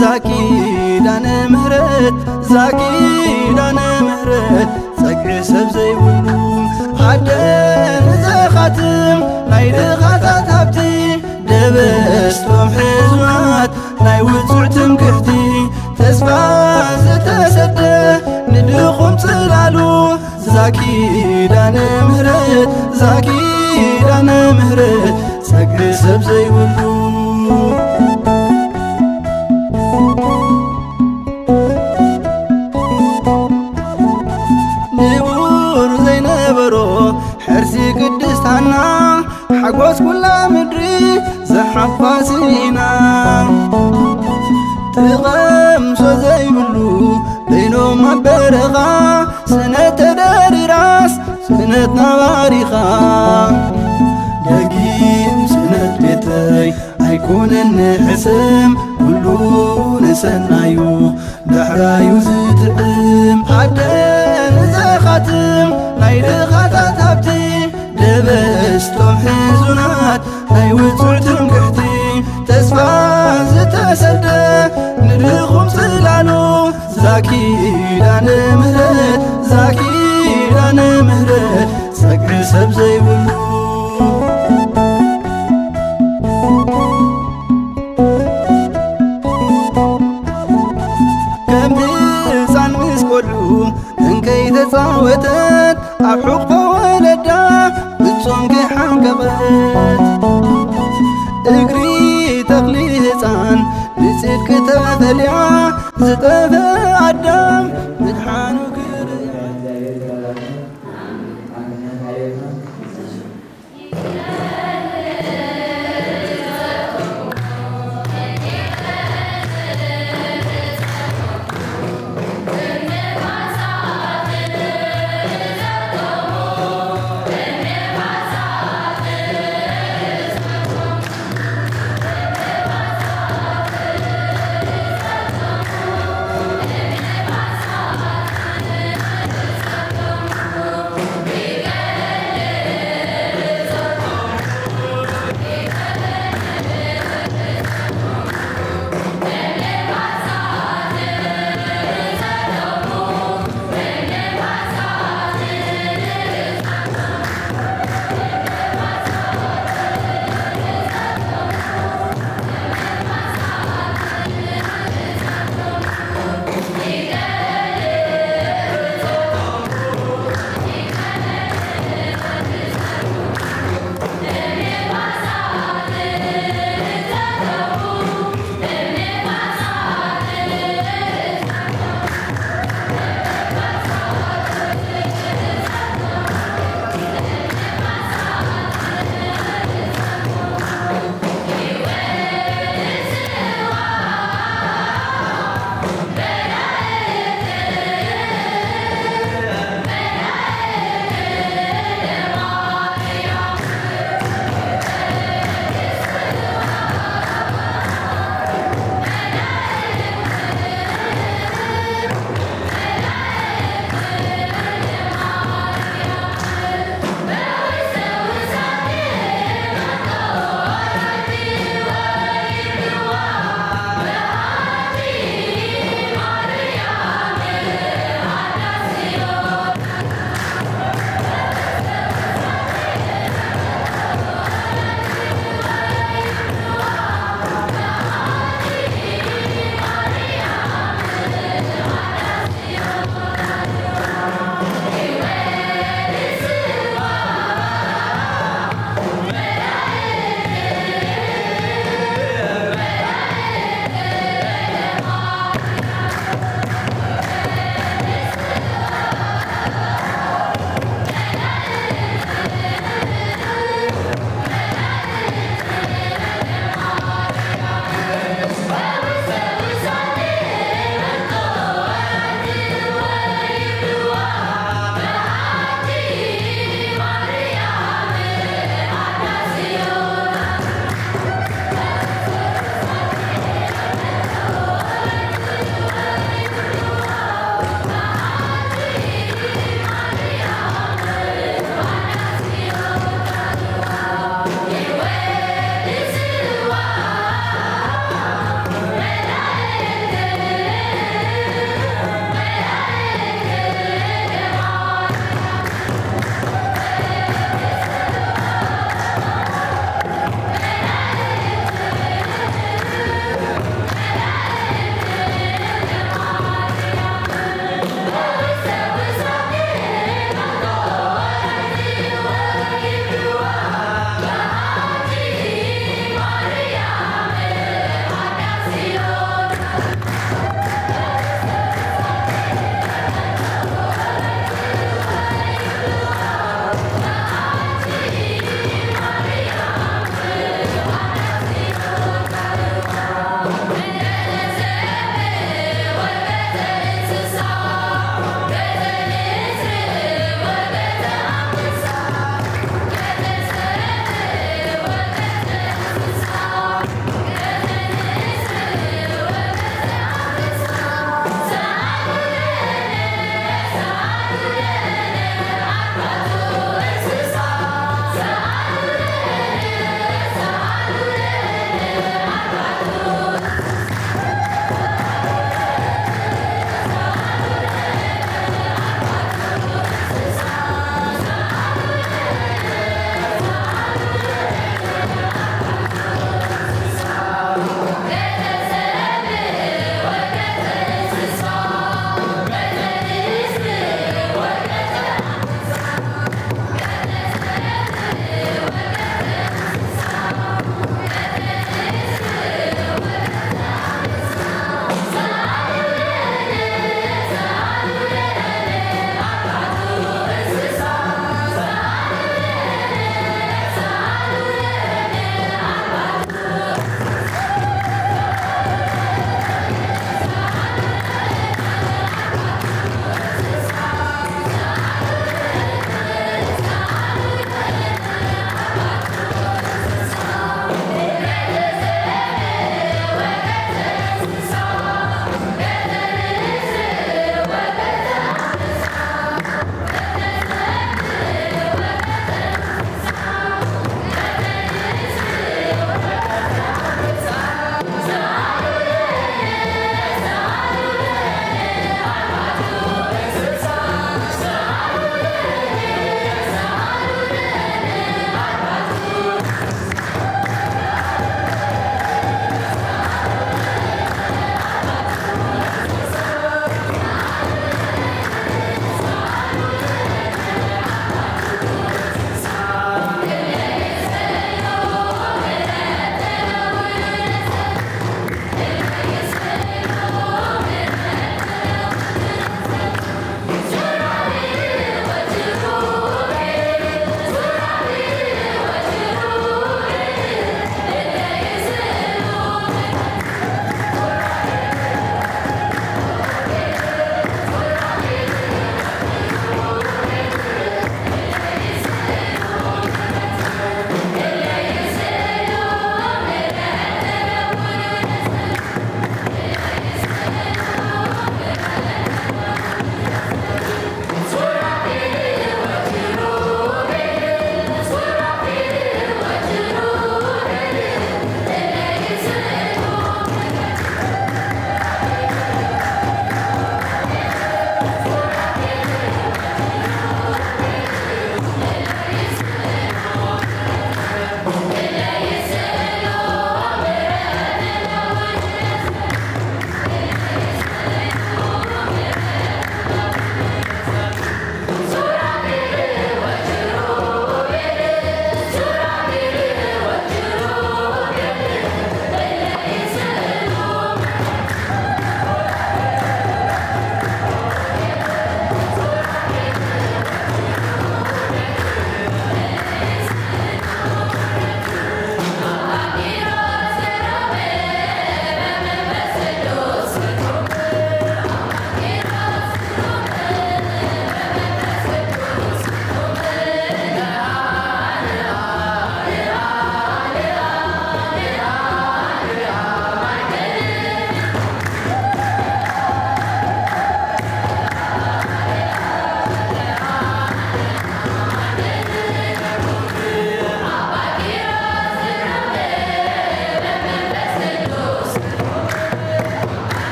ዛኪዳነ ምህረት ዛኪዳነ ምህረት ጸግዒ ሰብ ዘይብሉ ኣደ ንዘኻትም ናይ ድኻታት ሃብቲ ደበስቶም ሕዙናት ናይ ውጹዕ ትምክሕቲ ተስፋ ዝተሰደ ንድኹም ጽላሉ ዛኪዳነ ምህረት ዛኪዳነ ምህረት ጸግዒ ሰብ ዘይብሉ ንቡር ዘይነበሮ ሕርሲ ቅድስት ሃና ሓጎስ ኩላ ምድሪ ዝሓፋ ሲና ትቐምሶ ዘይብሉ በይኖም ኣብ በረኻ ስእነት ተደሪራስ ስእነት ናባሪኻ ደጊም ስእነት ቤተይ ኣይኮነን ንሕስም ኩሉ ንሰናዩ ዳሕራዩ ዝጥዕም ኣደ ንዘኻትም ናይ ድኻታት ሃብቲ ደበስቶም ሕዙናት ናይ ውጹዕ ትምክሕቲ ተስፋ ዝተሰደ ንድኹም ጽላሉ ዛኪዳነ ምህረት ዛኪዳነ ምህረት ጸግዒ ሰብ ዘይብሉ ከም ህፃን ምስ ቆልዑ እንከይተፃወተት ኣብ ሕቕፎ ወለዳ ፍጹም ከይሓንቀቐት እግሪ ተኽሊ ህፃን ንጽድቂ ተፈልያ ዝጠፍአ ኣዳም ምድሓኑ ክርእያ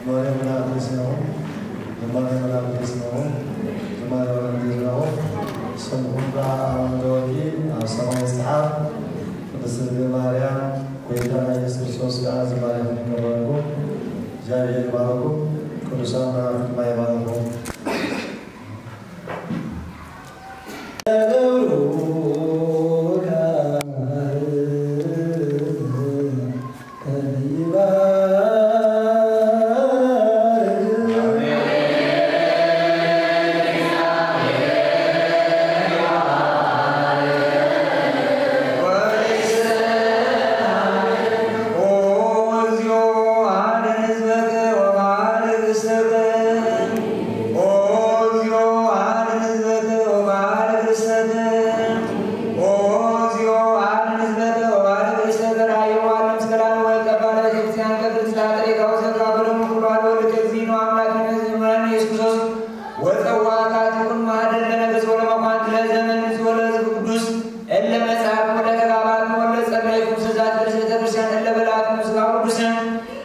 ዝማሬ መላእክት ይስምዑ፣ ዝማሬ መላእክት ይስምዑ፣ ዝማሬ መላእክት ይስምዑ። ስምኩም ከዓ ኣመንተወኪ ኣብ ሰማይ ይስሓብ። ቅድስት ድንግል ማርያም ጎይታና ኢየሱስ ክርስቶስ ከዓ ዝማሬ ይቀበልኩም። እግዚኣብሔር ይባርኩም። ቅዱሳን መላእክት ድማ ይባርኩም። ወጸዋዕታቲኩም ማህደር ለነገሥት ወለመኳንንት ለዘመን ወለሕዝብ ቅዱስ እለ መጻእኩም ወለተጋባእኩም ወለጸመይኩም ስዛት ቅድስት ቤተ ክርስቲያን እለ በላዕኩም ስጋ ቅዱስን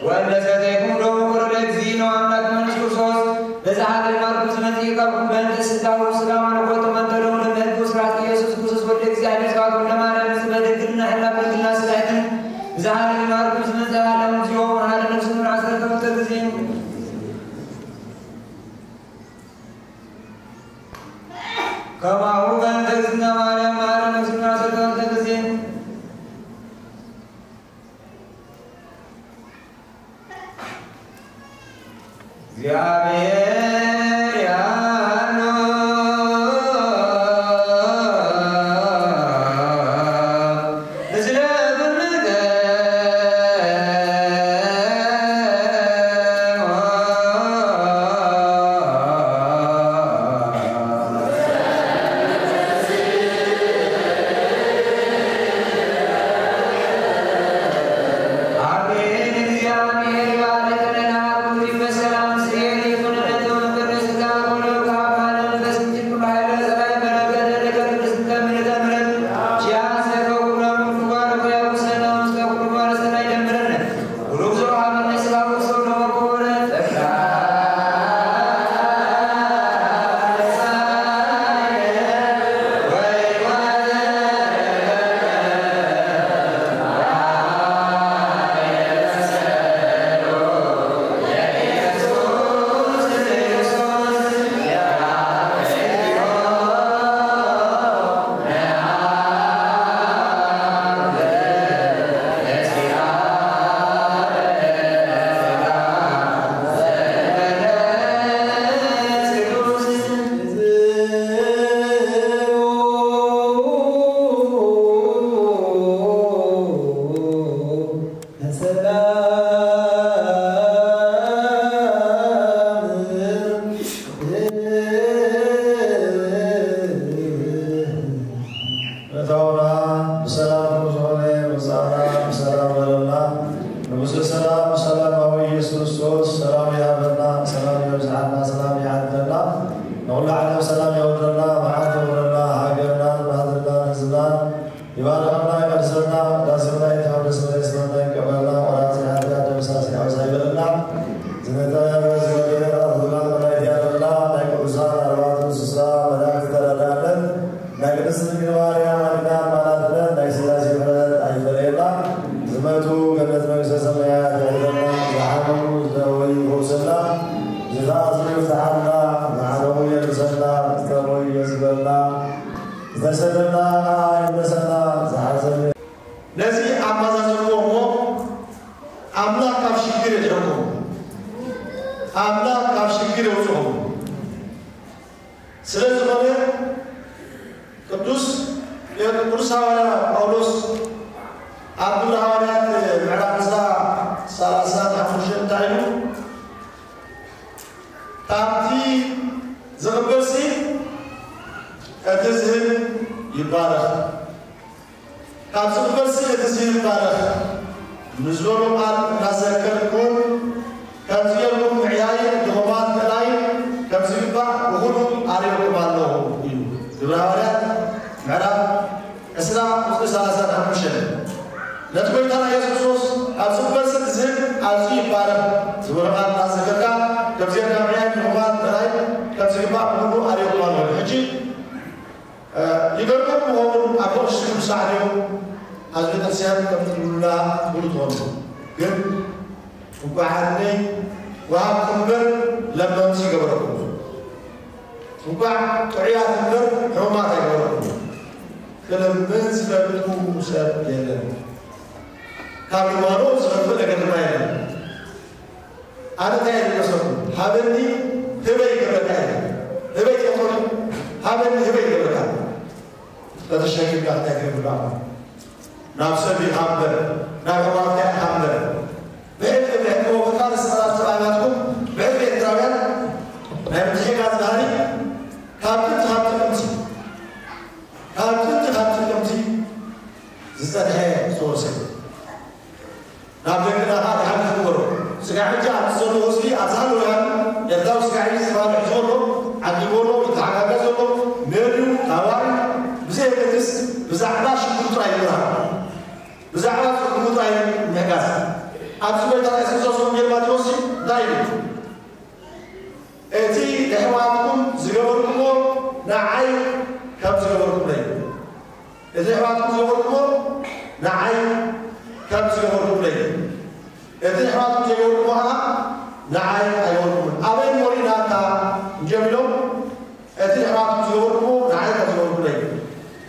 ወእለ ሰተይኩም ደሙ ክቡር ለእግዚእነ ወአምላክ መንፈስ ክርስቶስ በዛ ሀገር ማርኩም ዝመጽእ ይቀርኩም በእንተ ስጋሁ ስጋ መለኮቱ መንተደሙ ለመህግ ስራት ኢየሱስ ክርስቶስ ወልደ እግዚኣብሔር ስብሐት ወልደ ማርያም ንጽሕተ ድንግልና ሕላ ድንግልና ስጋይትን ብዛ ሀገር ማርኩም ዝመጽእ ዓለም እግዚኦ መሐረነ ስሙን ዓሰርተ ክልተ ጊዜ ከማሁ በእንተ እግዝእትነ ማርያም መሐረነ ስሙን ዓሰርተ ክልተ ጊዜ እግዚአብሔር ያሉ ምስለ ኩልነ እታውና ብሰላም ከም ዝኾነ መጻእና ብሰላም በለና። ንጉሰ ሰላም ሰላማዊ ኢየሱስ ክርስቶስ ሰላም ይሃበና፣ ሰላም የብዝሓልና፣ ሰላም ይዓድለና፣ ንኹሉ ዓለም ሰላም የውርደልና፣ መዓት የውርደልና፣ ሃገርናን ባህልናን ህዝብናን ይባርኸልና፣ ይቀድሰልና፣ ቅዳሴ መላእክት ተቀደሰ መላእክት ሰላምታ ይቀበልና፣ ቆራጺ ሓጢኣት ደምሳሲ ኣበሳ ይበለልና፣ ዝነጠበ ዝመደበ ዝብላን መላእክት ያበልና፣ ናይ ቅዱሳን ኣርባዕቱ እንስሳ መላእክት ተረዳእነት ናይ ቅድስት ድንግል ማርያም ኣድና ኣማላድነት ናይ ሥላሴ ምሕረት ኣይፈለየና። ዝመቱ ገነት መንግስተ ሰማያት የዕርፈና። ዝሓመሙ ዝደወዩ ይፈውሰና። ዝተኣስሩ ይፍትሓልና። ዝዓረቡ የልብሰና። ዝጠመዩ የጽግበና። ዝተሰደና ይምለሰና። ዝሓዘኑ ነዚ ኣመዛዘንዎ እሞ ኣምላኽ ካብ ሽግር የድሕንኩም። ኣምላኽ ካብ ሽግር የውጽኹም። ስለ ዝኾነ ቅዱስ ቅዱስ ሃዋርያ ጳውሎስ ኣብ ግብረ ሃዋርያት ምዕራፍ ዕስራ ሰላሳ ሓሙሽተ እንታይ ኢሉ? ካብቲ ዝቕበልሲ እቲ ዝህብ ይባረኽ። ካብ ዝቕበልሲ እቲ ዝህብ ይባረኽ። ንዝበሎ ቃል እናዘከርኩም ከምዚ ጌርኩም ምዕያይን ድኹማት ምእላይን ከምዝግባእ ብኹሉ ኣርእየኩም ኣለኹ ኢሉ። ግብረ ሃዋርያት ምዕራፍ ዕስራ ቁጽሪ ሰላሳን ሓሙሽተን። ነቲ ጎይታና ኢየሱስ ክርስቶስ ኣብ ዝቕበልሲ እቲ ዝህብ ኣዝዩ ይባረኽ ዝበሎ ቃል እናዘከርኩም ዝግባእ ኩሉ ኣርእኹም ኣለኹ። ሕጂ፣ እ፣ ይገርመኩም ይኸውን፣ ኣብ ቅዱስ ሳዕቤን ኣብዚ ቤተክርስትያን ከም ትብሉና ትብሉ ትኾኑ። ግን እንኳዕ ኣነይ ወሃብቲ እምበር ለመንቲ ይገበረኩም። እንኳዕ ጥዑያት እምበር ሕሙማት ኣይገበረኩም። ክልምን ዝፈልጡ ሰብ የለን። ካብ ልመኖ ዝኸፍእ ነገር ድማ የለን። ኣነ እንታይ እየ ዝመስለኩም? ሃበኒ ህበይ ይገብረካ እየ። ህበይ ትፈልጡ? ሃበኒ ህበይ ይገብረካ። ተተሸኪምካ እንታይ ትገብር ደኣ? ናብ ሰብ ኢኻ እምበር፣ ናብ ሕዋርካ ኢኻ እምበር። ብሕልፊ፣ ብሕልፊ ወገንካ ንስኻ ተባሂላትኩም፣ ብሕልፊ ኤርትራውያን ናይ ምትሕግጋዝ ባህሊ ካብ ጥንቲ፣ ካብ ጥቅምቲ፣ ካብ ጥንቲ፣ ካብ ጥቅምቲ ዝጸንሐ ዝተወርሰ እዩ። ናብ ደቅና ኸኣ ድሓን ክትግበሮ። ስጋዕ ሕጂ ኣብዚ ዘሎ ህዝቢ፣ ኣብዚ ሃለውያን ኤርትራዊ ስጋዕ እዩ ዝተባብዕ ዘሎ፣ ዓዲጎሎ፣ ይተሓጋገዝ ዘሎ፣ መን እዩ፣ ካባይ እዩ፣ ብዘየገድስ ብዛዕባ ሽግሩ ጥራይ ይምርሃር። ብዛዕባ ጸገሙ ጥራይ ምሕጋዝ። ኣብዚ ጎይታ የሱስ ክርስቶስ ወንጌል ማቴዎስ እንታይ ኢሉ? እቲ ንኣሕዋትኩም ዝገበርኩሞ ንዓይ ከም ዝገበርኩምለይ። እቲ ኣሕዋትኩም ዝገበርኩሞ ንዓይ ከም ዝገበርኩምለይ፣ እቲ ኣሕዋትኩም ዘይገበርኩሞ ኸዓ ንዓይ ኣይገበርኩምን። ኣበይ እሞ ርኢናካ እንዲዮም ኢሎም፣ እቲ ኣሕዋትኩም ዝገበርኩሞ ንዓይ ከም ዝገበርኩምለይ፣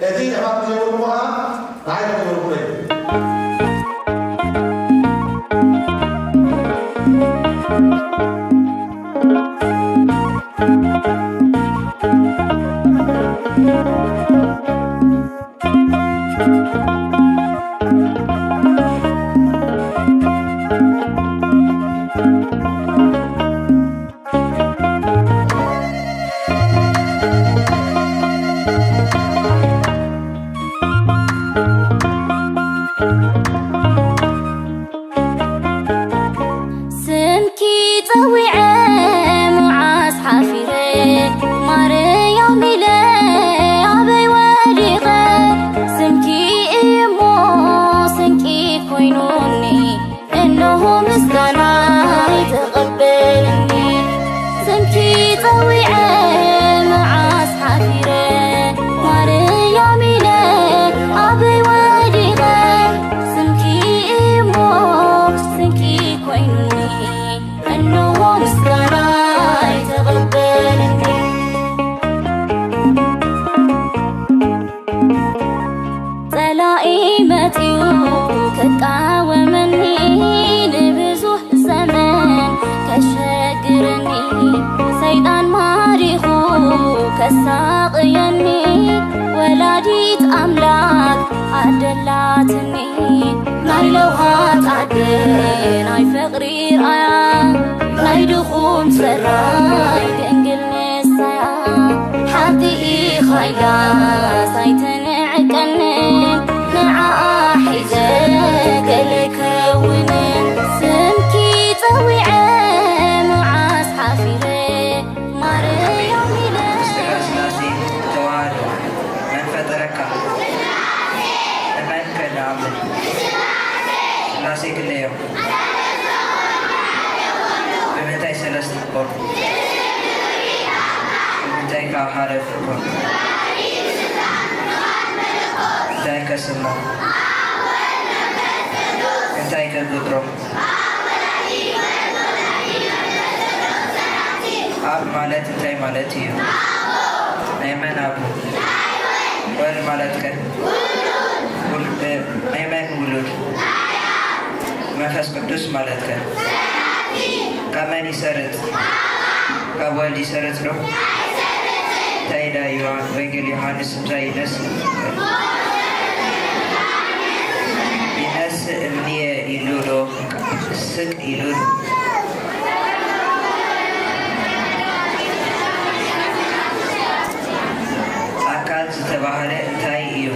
እቲ ኣሕዋትኩም ዘይገበርኩሞ ኸዓ ንዓይ ከም ዝገበርኩምለይ። ስምኪ ጸዊዐ መዓስ ሓፊረ፣ ማርያም ኢለ ኣበይ ወዲቐ? ስምኪ እዩሞ ስንቂ ኮይኑኒ፣ እንሆ ምስጋናይ ተቐበልኒ። ስምኪ ጸዊዐ መዓስ ሓፊረ፣ ማርያም ኢለ ኣበይ ወዲቐ? ስምኪ እዩሞ ስንቂ ኮይኑኒ፣ እንሆ ምስጋናይ ተቐበልኒ። ጸላኢ መጺኡ ክቃወመኒ፣ ንብዙሕ ዘመን ከሸግረኒ፣ ሰይጣን ማሪኹ ከሳቕየኒ፣ ወላዲት ኣምላኽ ኣደላትኒ። ናይ ለውሃት ኣደ ናይ ፍቕሪ ርኣያ፣ ናይ ድኹም ሰራይ ድንግል ንሳያ። ሓንቲ ኢኻ ኢላ ሳይትንዕቀኒ፣ ንዓኣ ሒዘ ገለ ከውንን። ስምኪ ጸዊዐ መዓስ ሓፊረ፣ ማርያም ኢለ። ስላሴ ተዋህዶ መን ፈጠረካ? ንመን ከ ንኣምን? ስላሴ ክንደይ እዮም? ብምንታይ ሰለስተ ኮኑ? ብምንታይ ከኣ ሓደ ፍጡር ኮኑ? እንታይ ከ ስሞም? እንታይ ከ ቁጽሮም? ኣብ ማለት እንታይ ማለት እዩ? ናይ መን ኣብ? ወልድ ማለት ከ? ውል-፣ እ፣ ናይ መን ውሉድ? መንፈስ ቅዱስ ማለት ከ? ካብ መን ይሰርጽ? ካብ ወልድ ይሰርጽ ዶ? እንታይ ኢላ ዮሃን-፣ ወንጌል ዮሃንስ እንታይ ይመስል? ይነስእ እምንየ ኢሉ ዶ ስቅ ኢሉ? ኣካል ዝተባህለ እንታይ እዩ?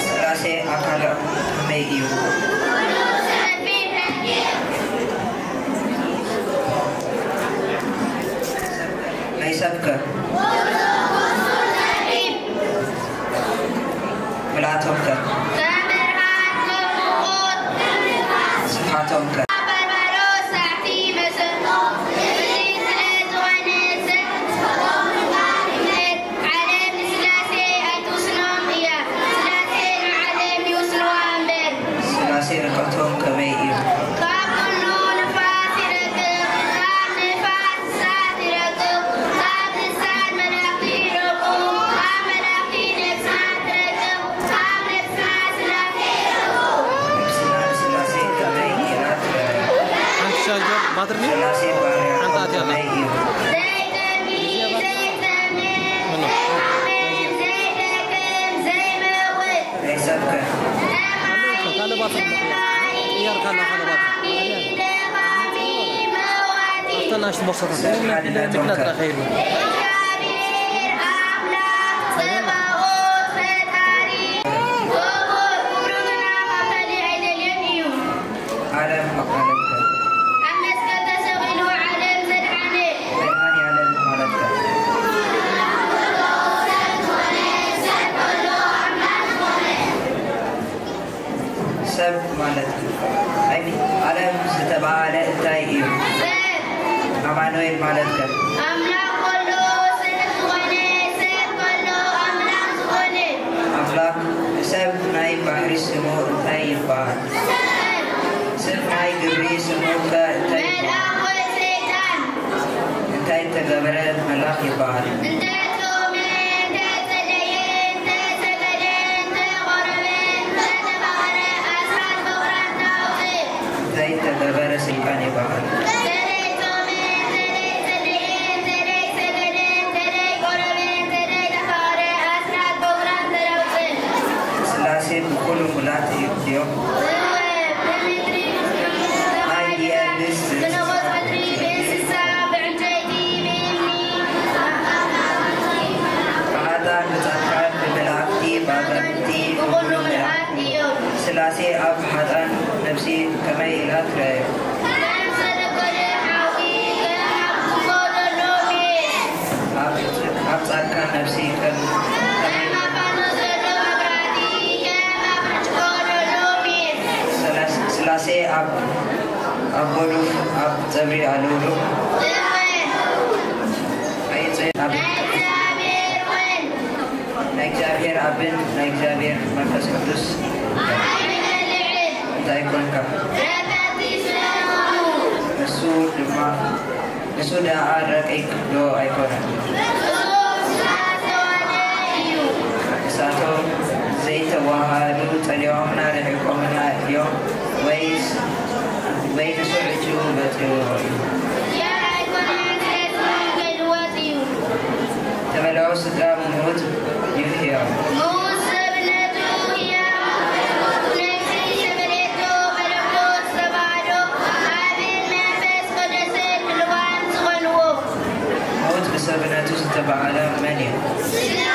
ስላሴ ኣካሎም ከመይ እዩ? ከ? ምልኣቶም ከ? ከም ብርሃን፣ ከም ሙቐት፣ ስፍሓቶም ከ? በርባሮስ ሳዕቲ መሰንቆ፣ እዚ ስለ ዝኾነ ሰብ ዓለም ንስላሴ ኣይትውስኖም እያ። ስላሴ ንዓለም ይውስንዋ እምበር። ስላሴ ርቀቶም ከመይ እዩ? ካብ ኩሉ ንፋስ ይረቅቕ፣ ካብ ንፋስ እሳት ይረቅቕ፣ ካብ እሳት መላእኽቲ ይረቁ፣ ካብ መላእኽቲ ነብስና ትረቅቕ፣ ካብ ነብስና ስላሴ ይረቁ። ነብስና ንስላሴ ከመይ ኢላ ትረቅቕ? ሓንቲ ሻርጀር ባትሪ ስላሴ ባርያ ሓንቲ ኣትያ ኣላ። ከመይ እዩ? ዘይጠሚ፣ ዘይጠሚ፣ ዘይሓምም፣ ዘይደክም፣ ዘይመውት። ናይ ሰብ ከ? ካልእ ባትሪ እያ፣ ካልእ፣ ካልእ ባትሪ። ኣፍተን ናሽቲ ቦርሳታት። ሰብ ሓድነቶም ከ? እግዚኣብሔር ኣምላኽ ጸባኦት ፈጣሪ ክቡር፣ ክብሩ ግና ካብ ካልእ ኣይደልዮን እዩ። ዓለም ማለት ከ? ኣብ መስቀል ተሰቒሉ ዓለም ዘድሓነ። መድኃኔ ዓለም ማለት ከ? ሰብ ማለት ከ? ኣይ፣ ዓለም ዝተባህለ እንታይ እዩ? ሰብ። ኣማኑኤል ማለት ከ? ኣምላኽ ከሎ ሰብ ዝኾነ፣ ሰብ ከሎ ኣምላኽ ዝኾነ። ኣምላኽ፣ ሰብ ናይ ባሕሪ ስሙ እንታይ ይበሃል? ሰብ። ሰብ ናይ ግብሪ ስሙ ከ እንታይ ይበሃል? መልኣኽ ወይ ሰይጣን። እንታይ እተገበረ መልኣኽ ይበሃል? እንተ ጾመ፣ እንተ ጸለየ፣ እንተ ሰገደ፣ እንተ ቆረበ፣ እንተ ተፋቐረ፣ ኣስራት ፍቕራን ታውጽእ። እንታይ እተገበረ ሰይጣን ይበሃል? እንተ ዘይጾመ፣ እንተ ዘይጸለየ፣ እንተ ዘይሰገደ፣ እንተ ዘይቆረበ፣ እንተ ዘይተፋቐረ፣ ኣስራት ፍቕራን ተውጽእ። ስላሴ ብኩሉ ሙላት እዩ ድዮም? እወ፣ ብምድሪ ናይ የብስ ዝነቑጽ ምድሪ ብእንስሳ፣ ብዕንጨይቲ፣ ብእምኒ። ብሓጣን፣ ብጻድቃን፣ ብመላእክቲ፣ ብኣጋንንቲ፣ ብኹሉ ብኹሉ ምልኣት ምልኣት እዮም። ስላሴ ኣብ ሓጣን ነፍሲ ከመይ ኢላ ትረኣዮ? ከም ዝተነቀለ ሓዊ፣ ከም ኣብ ጎደሎ ሜስ። ኣብ፣ ኣብ ጻድቃን ነፍሲ ከም፣ ከም ኣብ ባኑ ዘሎ መብራህቲ፣ ከም ኣብ ብርጭቆ ዘሎ ሜስ። ስላስ-፣ ስላሴ ኣብ፣ ኣብ ጎዱፍ፣ ኣብ ጸብሪ ኣለዉ ዶ? እወ። ኣይ፣ ጸ-፣ ኣብ ናይ እግዚኣብሔር ወልድ። ናይ እግዚኣብሔር ኣብን ናይ እግዚኣብሔር መንፈስ ቅዱስ። ኣይንፈልዕን። እንታይ ኮንካ? ረቀቕቲ ስለ ዝኾኑ። ንሱ ድማ፣ ንሱ ደኣ ረቂቕ ዶ ኣይኮነን? ንሱ ምስላ ዝተዋህደ እዩ። ንሳቶም ዘይተዋሃዱ ጸሊኦምና ርሒቖምና እዮም፣ ወይስ፣ ወይ ንሱ ዕጭኡ በጺሕዎ እዩ? እግዚኣብሔር ኣይኮነን፣ ስለ ስሙ ከይልወጥ እዩ። ተመላኦ ስጋ ምዉት ይሕዮ። ምዉት ሰብነቱ ህያው፣ ምዉት ነፍሲ ዝተፈለየቶ መለኮት ዝተባህሎ ኣብን መንፈስ ቅዱስን ድልዋን ዝኾንዎ። ምዉት ብሰብነቱ ዝተባህለ መን እዩ? ስጋ።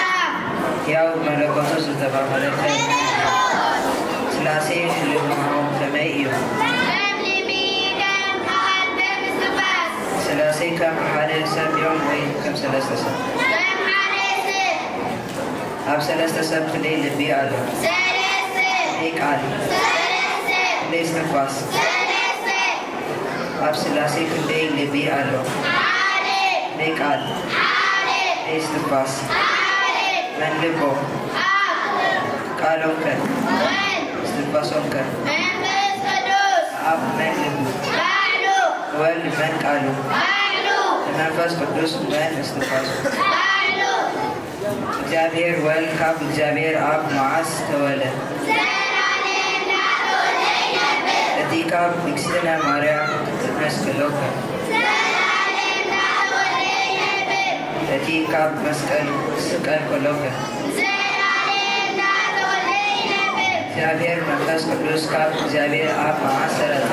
ህያው መለኮቱ ዝተባህለ ከ? መለኮት። ስላሴ ህልውናኦም ከመይ እዩ? ከም ልቢ፣ ከም ቃል፣ ከም እስትንፋስ። ስላሴ ከም ሓደ ሰብ ድዮም ወይ ከም ሰለስተ ሰብ? ከም ሓደ ሰብ። ኣብ ሰለስተ ሰብ ክንደይ ልቢ ኣሎ? ሰለስተ። ክንደይ ቃል? ሰለስተ። ክንደይ እስትንፋስ? ሰለስተ። ኣብ ስላሴ ክንደይ ልቢ ኣሎ? ሓደ። ክንደይ ቃል? ሓደ። ክንደይ እስትንፋስ? ሓደ። መን ልቦም? ኣብ። ቃሎም ከ? ወልድ። እስትንፋሶም ከ? መንፈስ ቅዱስ። ኣብ መን ልቡ? ባዕሉ። ወልድ መን ቃሉ? ባዕሉ። መንፈስ ቅዱስ መን እስትንፋሱ? ባዕሉ። እግዚኣብሔር ወልድ ካብ እግዚኣብሔር ኣብ መዓስ ተወለ? ዘላለም እንዳተወልደ ይነብር። እቲ ካብ እግዝእትነ ማርያም ክትጥነስ ከሎከ? ዘላለም እንዳተወልደ ይነብር። እቲ ካብ መስቀል ክስቀል ከሎከ? ዘላለም እንዳተወልደ ይነብር። እግዚኣብሔር መንፈስ ቅዱስ ካብ እግዚኣብሔር ኣብ መዓስ ሰረጸ?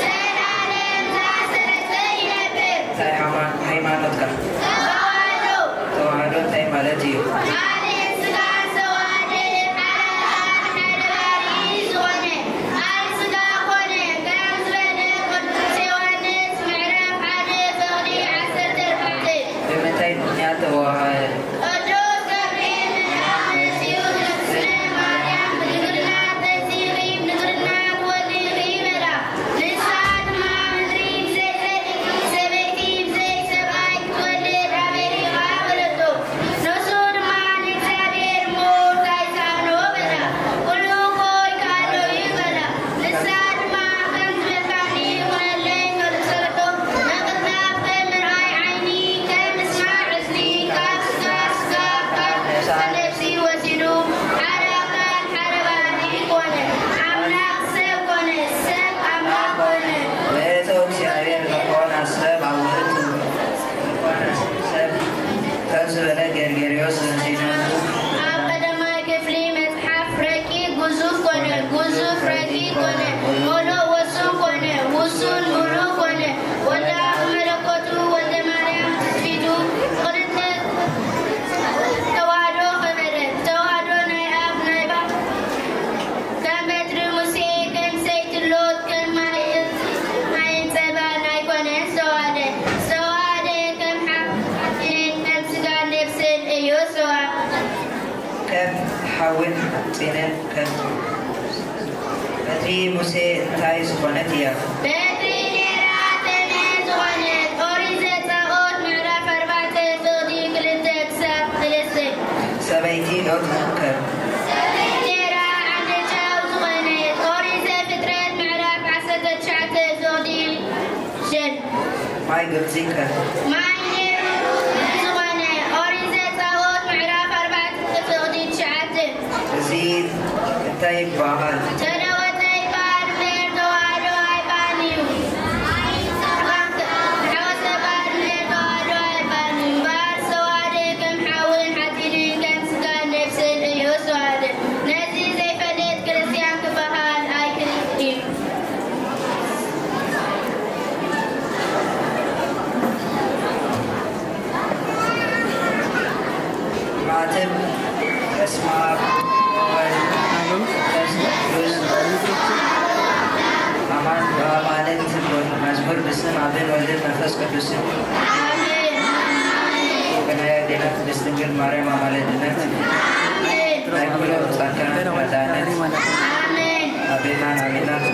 ዘላለም እንዳሰረጸ ይነብር። እንታይ ሃይማ-፣ ሃይማኖትካ? ተዋህዶ። ተዋህዶ እንታይ ማለት እዩ? ሓደ ስጋ ዝተዋህደ፣ ሓደ ኣካል፣ ሓደ ባህሪ ዝኾነ ቃል ስጋ ኮነ። ከም ዝበለ ቅዱስ ዮሐንስ ምዕራፍ ሓደ ፍቕዲ ዓሰርተ ኣርባዕተ። ብምንታይ፣ ግዙፍ ረቂቕ ኮነ፣ ምሉእ ውሱን ኮነ፣ ውሱን ምሉእ ኮነ፣ ወልደ ኣብ መለኮቱ፣ ወልደ ማርያም ትስፊቱ፣ ክልተ ተዋህዶ ከበረ። ተዋህዶ ናይ ኣብ ናይ ባ-፣ ከም በትሪ ሙሴ፣ ከም ሰይቲ ሎጥ፣ ከም ማይ፣ ማይን ጸባን ኣይኮነን ዝተዋህደ። ዝተዋህደ ከም ሓ-፣ ከም ስጋን ነፍስን እዩ ዝተዋህደ። ከም ሓዊን ሓጺንን ከም በትሪ ሙሴ እንታይ ዝኾነት እያ? በትሪ ኔራ ተመ ዝኾነት። ኦሪት ዘጸአት ምዕራፍ ኣርባዕተ ፍቕዲ ክልተ ክሳብ ሰለስተ። ሰበይቲ ዶ ትምከር? ሰበይቲ ኔራ ዓንዲ ጨው ዝኾነት። ኦሪት ዘፍጥረት ምዕራፍ ዓሰርተ ትሽዓተ ፍቕዲ ሸን። ማይ ግብጺ ከ? ማይ ኔሩ ዝኾነ። ኦሪት ዘጸአት ምዕራፍ ኣርባዕተ ፍቕዲ ትሽዓተ። እዚ እንታይ ይበሃል? ተለወጠ ይበሃል እምበር ተዋህዶ ኣይበሃልን እዩ። ሓወሰ ይበሃል እምበር ተዋህዶ ኣይበሃልን እዩ። እምበር ዝተዋህደ ከም ሓዊን ሓጺንን ከም ስጋን ነፍስን እዩ ዝተዋህደ። ነዚ ዘይፈልጥ ክርስትያን ክበሃል ኣይክእልን እዩ። ማትብ በስመ አብ ወወልድ ወመንፈስ ቅዱስ አማን በአማንን ትንቦት መዝሙር ብስም አብን ወልድን መንፈስ ቅዱስን። ብናይ አዴና ቅድስት ድንግል ማርያም አማላድነት፣ ናይ ኩሎም ጻድቃናት ረዳእነት፣ አቤናን አቤናን።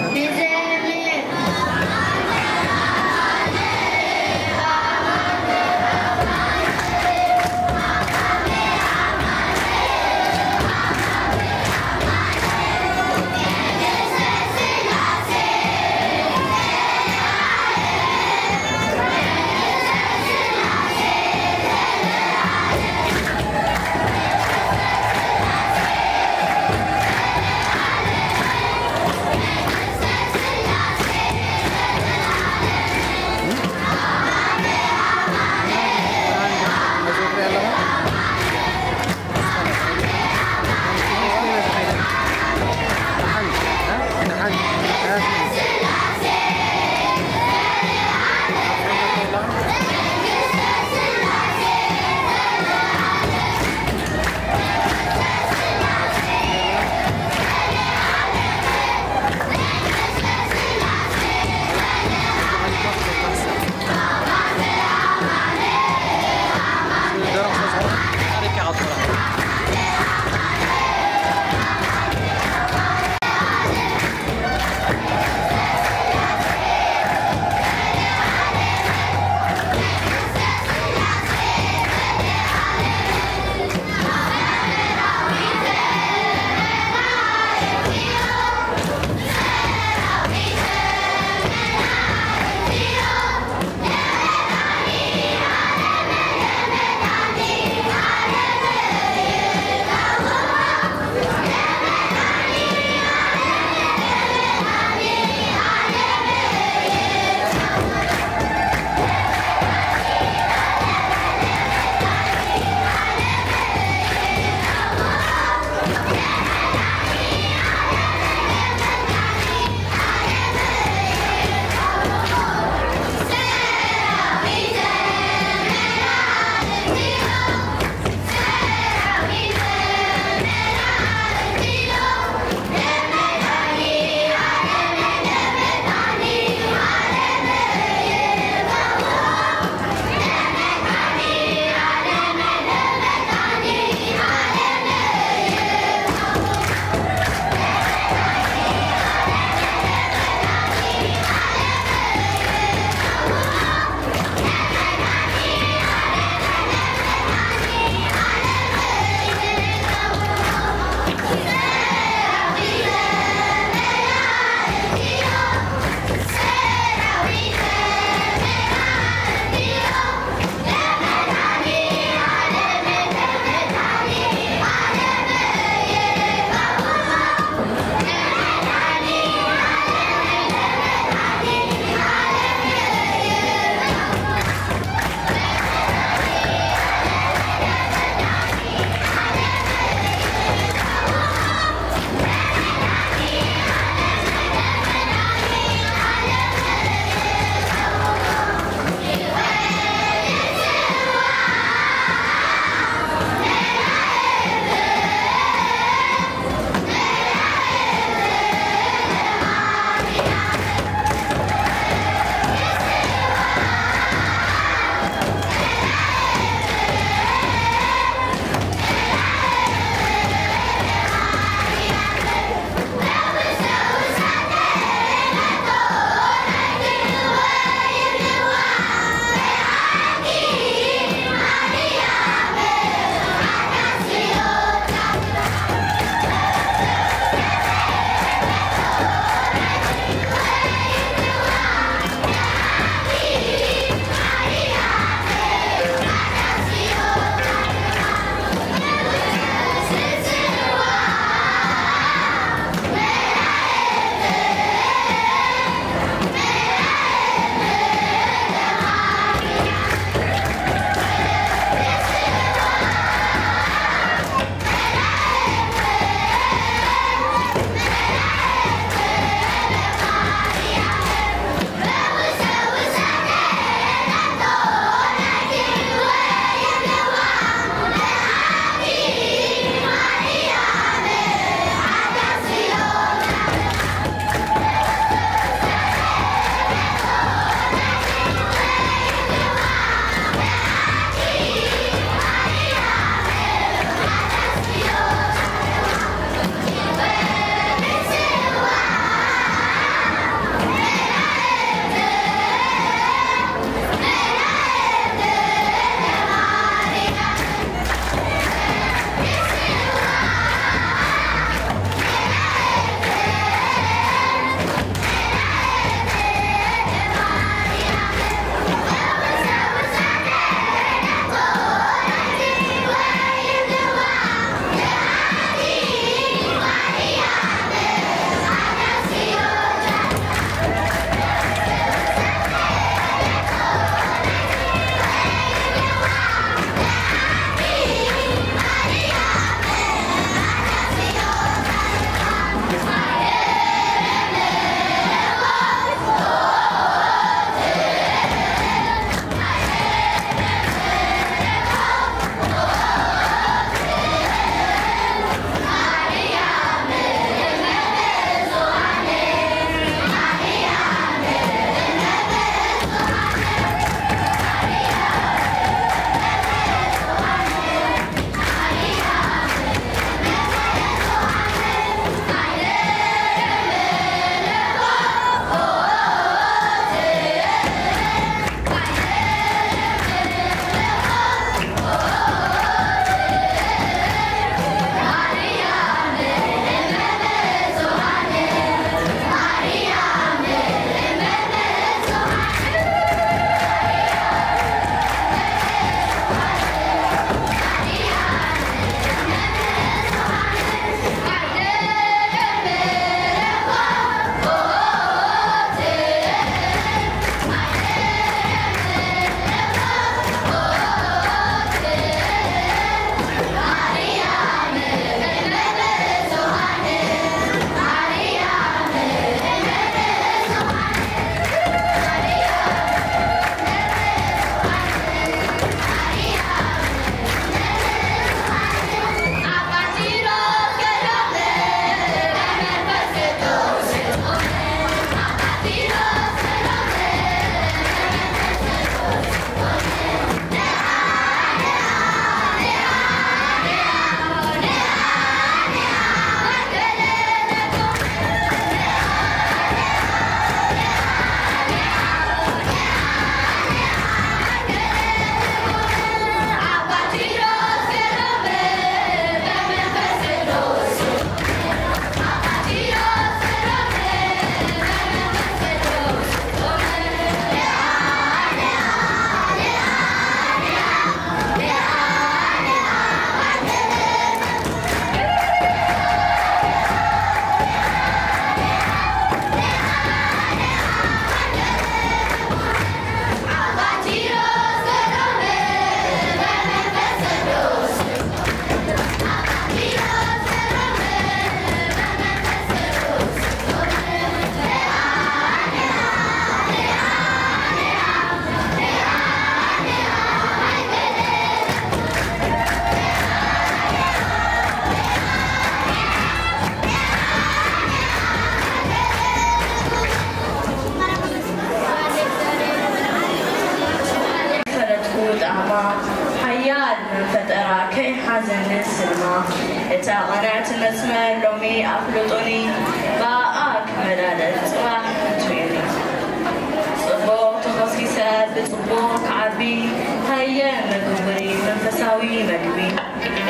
ዊ መግቢ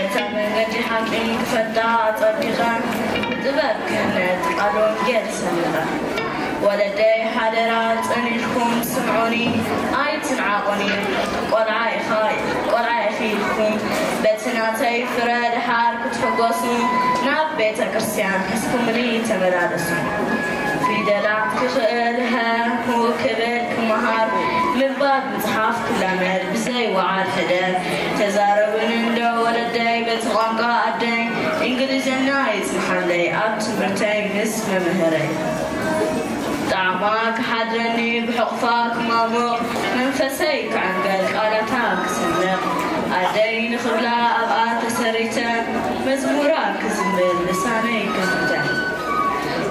እታ መንገዲ ሓቂ ክፈልጣ ኣጸቢቐ፣ ብጥበብ ክህነት ቃል ወንጌል ሰሚቐ። ወለደይ ሓደራ ጸኒሕኩም ስምዑኒ፣ ኣይትንዓቑኒ። ቆልዓ ኢኻ፣ ቆልዓ ኢኺ ኢልኩም በቲ ናተይ ፍረ ድሓር ክትሕጎሱ ናብ ቤተ ክርስቲያን ሒዝኩምኒ ተመላለሱ። ፊደላት ክኽእል፣ ሀ፣ ሁ ክብል ክመሃር፣ ምንባብ ምጽሓፍ ክለመድ፣ ብዘይ ወዓል ሕደር። ተዛረቡኒ እንዶ ወለደይ በቲ ቋንቋ ኣደይ፣ እንግሊዝኛ ይጽንሓለይ ኣብ ትምህርተይ ምስ መምህረይ። ጣዕማ ክሓድረኒ ብሕቑፋ ክማሙቕ፣ መንፈሰይ ክዕንገል ቃላታ ክስንቕ። ኣደይ ንኽብላ ኣብኣ ተሰሪተ፣ መዝሙራ ክዝምር ልሳነይ ከፊተ።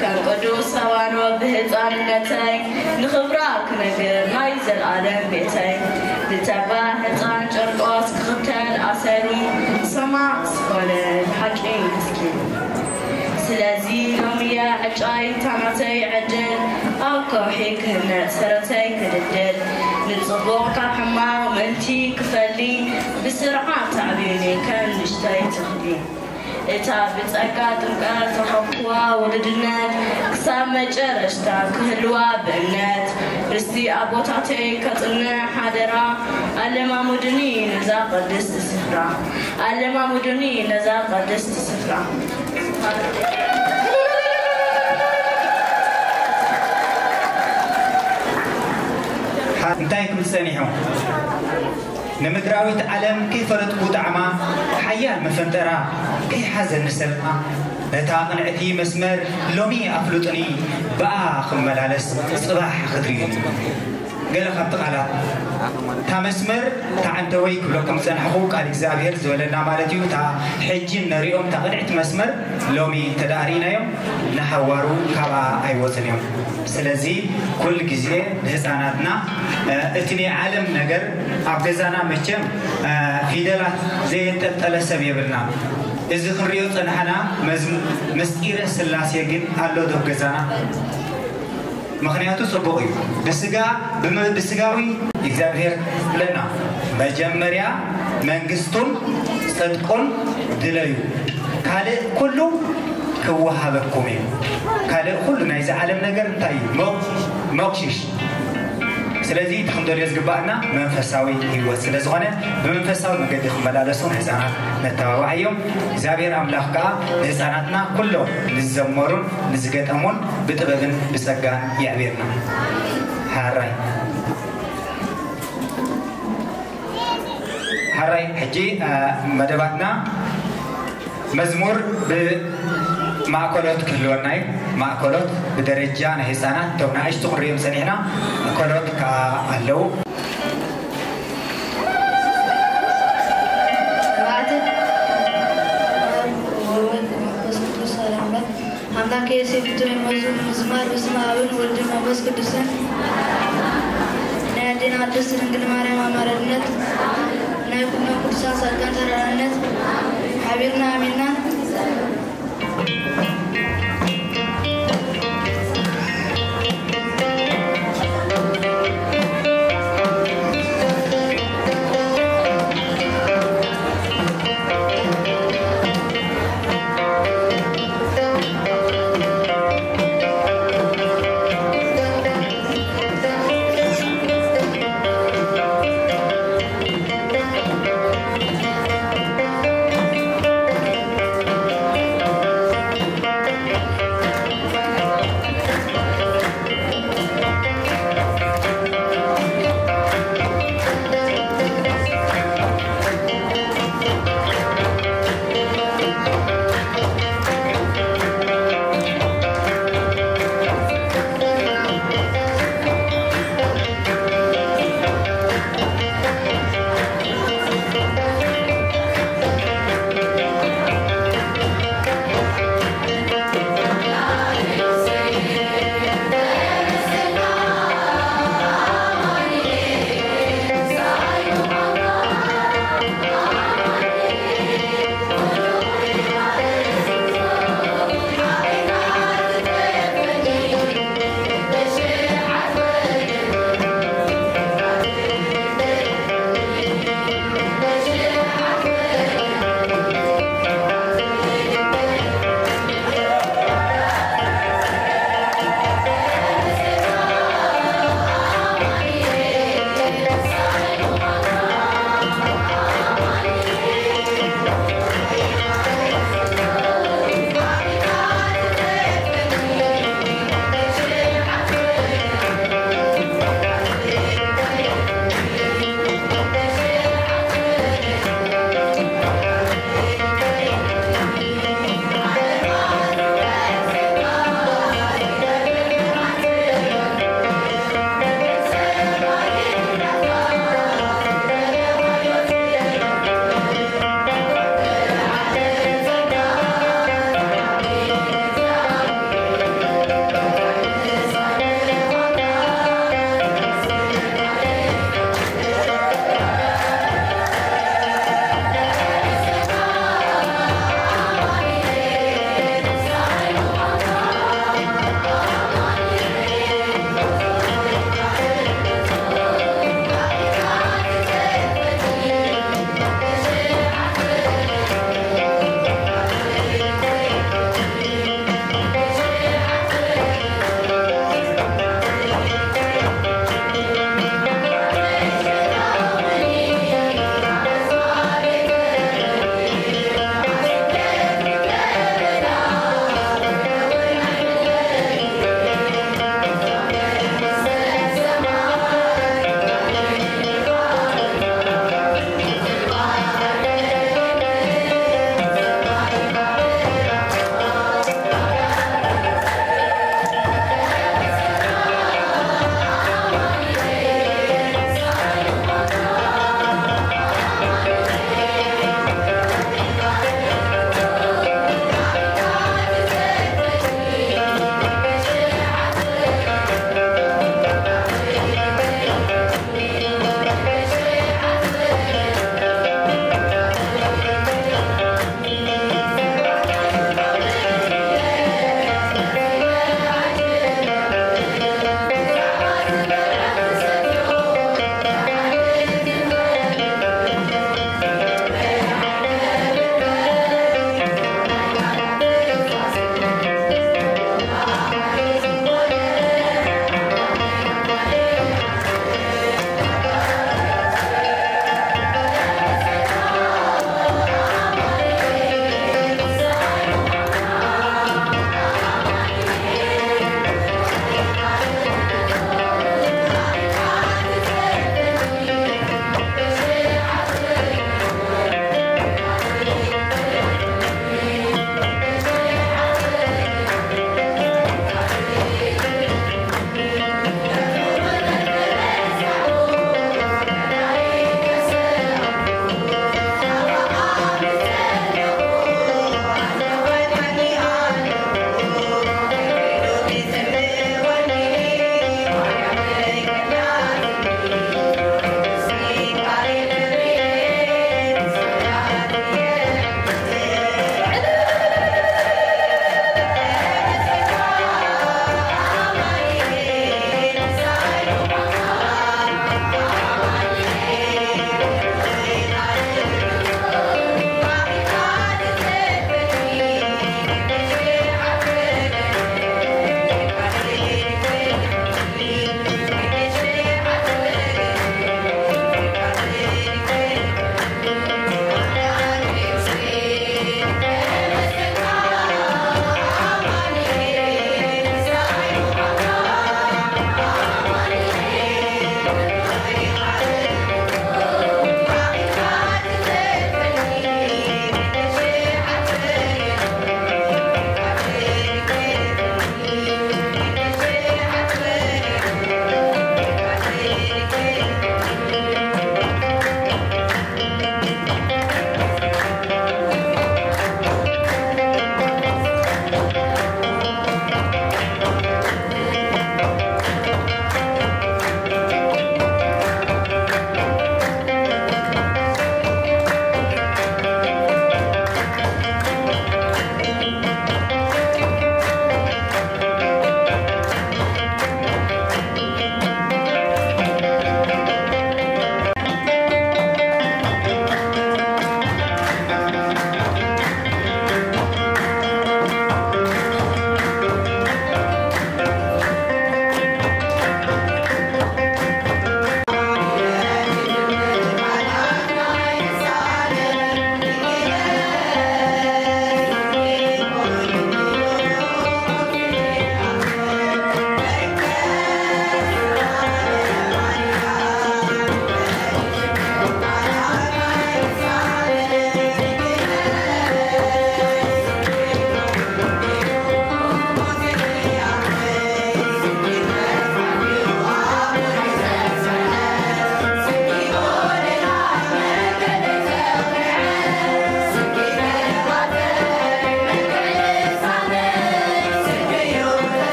ከም ቅዱስ ሳባኖ ብህፃንነተይ ንኽብራ ክነግር ናይ ዘልኣለም ቤተይ። ንተባ ህፃን ጨርቆስ ክኽተል ኣሰሩ ሰማዕ ዝኾነ ብሓቂ ምስኪን። ስለዚ ሎምየ ዕጫይ ታናተይ ዕድል ኣብ ከውሒ ክህነፅ ሰረተይ ክድልድል ንፅቡቕ ካብ ሕማቕ ምእንቲ ክፈሊ ብስርዓት ኣዕብዩኒ ከም ንእሽተይ ተኽሊ። እታ ብጸጋ ጥምቀት ዝረኸብኩዋ ውሉድነት፣ ክሳብ መጨረሽታ ክህልዋ ብእምነት፣ ርስቲ ኣቦታተይ ከጽንዕ ሓደራ፣ ኣለማሙድኒ ነዛ ቅድስቲ ስፍራ፣ ኣለማሙድኒ ነዛ ቅድስቲ ስፍራ። እንታይ ክብል ጸኒሑ? ንምድራዊት ዓለም ከይፈለጥኩ ጣዕማ፣ ሓያል መፈንጠራ ከይሓዘኒ ሰብኣ፣ ነታ ቅንዕቲ መስመር ሎሚ ኣፍልጡኒ፣ ብኣ ክመላለስ ጽባሕ ክትርእዩኒ። ገለ ካብቲ ቃላት፣ እታ መስመር፣ እታ ዓንተወይ ክብለኩም ዝጸናሕኹ ቃል እግዚኣብሔር ዝበለና ማለት እዩ። እታ ሕጂ ነሪኦም፣ እታ ቅንዕቲ መስመር ሎሚ እንተ ደኣ ርኢናዮም፣ ንሓዋሩ ካብኣ ኣይወጽን እዮም። ስለዚ ኩሉ ግዜ ንህፃናትና፣ እ፣ እቲ ናይ ዓለም ነገር ኣብ ገዛና መቸም፣ እ፣ ፊደላት ዘየንጠልጠለ ሰብ የብልና። እዚ ክንሪኦ ጸናሕና መዝ-፣ ምስጢረ ስላሴ ግን ኣሎ ዶ ገዛና? ምኽንያቱ ጽቡቕ እዩ። ብስጋ፣ ብመ-፣ ብስጋዊ እግዚኣብሔር ብለና፣ መጀመርያ መንግስቱን ጽድቁን ድለዩ፣ ካልእ ኩሉ ክወሃበኩም እዩ። ካልእ ኩሉ ናይዚ ዓለም ነገር እንታይ እዩ? ሞ-፣ ሞክሽሽ። ስለዚ እቲ ክንደልዮ ዝግባኣና መንፈሳዊ ህይወት ስለ ዝኾነ፣ ብመንፈሳዊ መገዲ ክመላለሱ ንህፃናት ነተባብዓዮም። እግዚኣብሔር ኣምላኽ ከኣ ንህፃናትና ኩሎም ንዝዘመሩን ንዝገጠሙን ብጥበብን ብጸጋን የዕብየና። ሓራይ፣ ሓራይ፣ ሕጂ፣ እ፣ መደባትና መዝሙር ብማእከሎት ክህልወና እዩ። ማእከሎት ብደረጃ ናይ ህፃናት፣ እቶም ንኣሽቱ ክንሪኦም ጸኒሕና፣ ማእከሎት ከኣ ኣለዉ። ስብሐት ለአብ ወወልድ ወመንፈስ ቅዱስ አሐዱ አምላክ። አምላክ የሴፍቱ የመዙ ምዝማር በስመ አብን ወልድን መንፈስ ቅዱስን። ናይ ኣዴና ቅድስት ድንግል ማርያም ኣማላድነት፣ ናይ ኩሎም ቅዱሳን ጻድቃን ተራዳኢነት ሓቢርና ኣሚንና።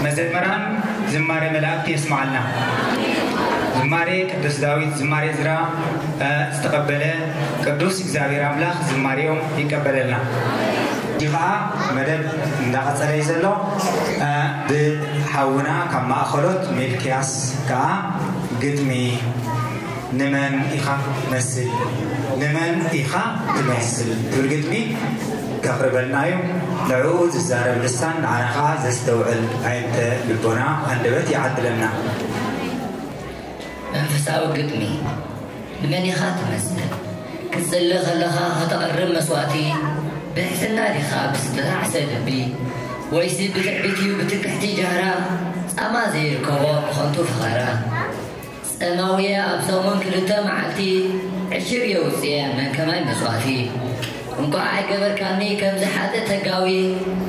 መዘመራን ዝማሬ መላእክት የስማዓልና። ዝማሬ ቅዱስ ዳዊት፣ ዝማሬ እዝራ ዝተቐበለ ቅዱስ እግዚኣብሔር ኣምላኽ ዝማሬኦም ይቀበለልና። እዚ ኸዓ መደብ እንዳቐጸለ እዩ ዘሎ። ብሓውና ካብ ማእኸሎት ሜልክያስ ከዓ ግጥሚ ንመን ኢኻ ትመስል፣ ንመን ኢኻ ትመስል ትብል ግጥሚ ከቕርበልና እዩ። ንዕኡ ዝዛረብ ልሳን ንዓና ኸዓ ዘስተውዕል ኣዒንተ ልቦና ኣንደበት ይዓድለና። መንፈሳዊ ግጥሚ። ንመን ኢኻ ትመስል? ክትጽሊ ከለኻ ከተቕርብ መስዋእቲ፣ ብትሕትና ዲኻ ብዝተጣዕሰ ልቢ፣ ወይሲ ብትዕቢት እዩ ብትክሕቲ ጃህራ፣ ጻማ ዘይርከቦ ብኸንቱ ፈኸራ? ጸማውየ ኣብ ሰሙን ክልተ መዓልቲ፣ ዕሽር እየ ውጽየ መን ከማይ መስዋእቲ። እንቋዕ ኣይገበርካኒ ከምዚ ሓጥእ ተጋዊ፣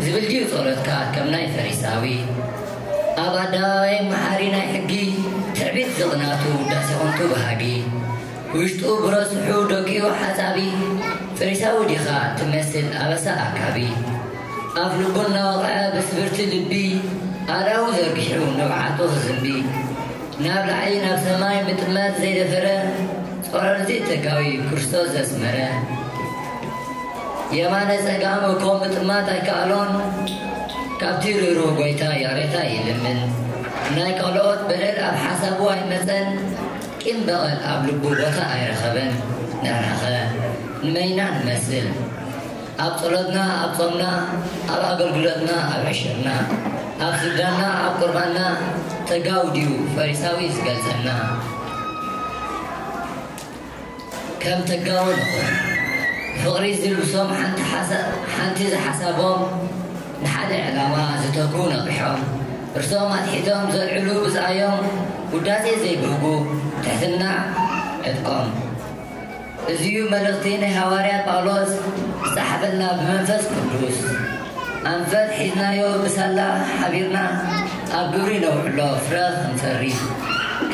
ዝብል ድዩ ጸሎትካ ከም ናይ ፈሪሳዊ? ኣብ ኣደባባይ መሓሪ ናይ ሕጊ፣ ትዕቢት ዝቕናቱ ውዳሴ ኾንቱ በሃጊ። ውሽጡ ብረስሑ ደቂኡ ሓጻቢ፣ ፈሪሳዊ ዲኻ ትመስል ኣበሳ ኣካቢ። ኣፍ ልቡ እናወቕዐ ብስብርቲ ልቢ፣ ኣእዳዉ ዘርጊሑ ንብዓቱ ክዝንቢ። ናብ ላዕሊ ናብ ሰማይ ምጥማት ዘይደፈረ፣ ጾረልቲ ተጋዊ ክርስቶስ ዘስመረ። የማነ ጸጋም እኮ ምጥማት ኣይከኣሎን፣ ካብቲ ርህሩህ ጐይታ ይቕሬታ ይልምን። ናይ ካልኦት በደል ኣብ ሓሳቡ ኣይመጸን፣ ቂም በቐል ኣብ ልቡ ቦታ ኣይረኸበን። ንሕናኸ ንመን ኢና ንመስል? ኣብ ጸሎትና፣ ኣብ ጾምና፣ ኣብ ኣገልግሎትና፣ ኣብ ዕሽርና፣ ኣብ ስግዳና፣ ኣብ ቁርባንና ተጋው ድዩ ፈሪሳዊ ዝገልጸና? ከም ተጋው ንኹን። ፍቕሪ ዝልብሶም ሓንቲ ሓሳ-፣ ሓንቲ ዝሓሳቦም ንሓደ ዕላማ ዝተጉ ነቒሖም፣ ርእሶም ኣትሒቶም ዘልዕሉ ብዝኣዮም ውዳሴ ዘይብህጉ ትሕትና ዕጥቆም። እዚዩ መልእኽቲ ናይ ሃዋርያ ጳውሎስ ዝጸሓፈልና ብመንፈስ ቅዱስ። ኣንፈት ሒዝናዮ ብሳላ ሓቢርና ኣብ ግብሪ ነውዕሎ ፍረ ክንፈሪ።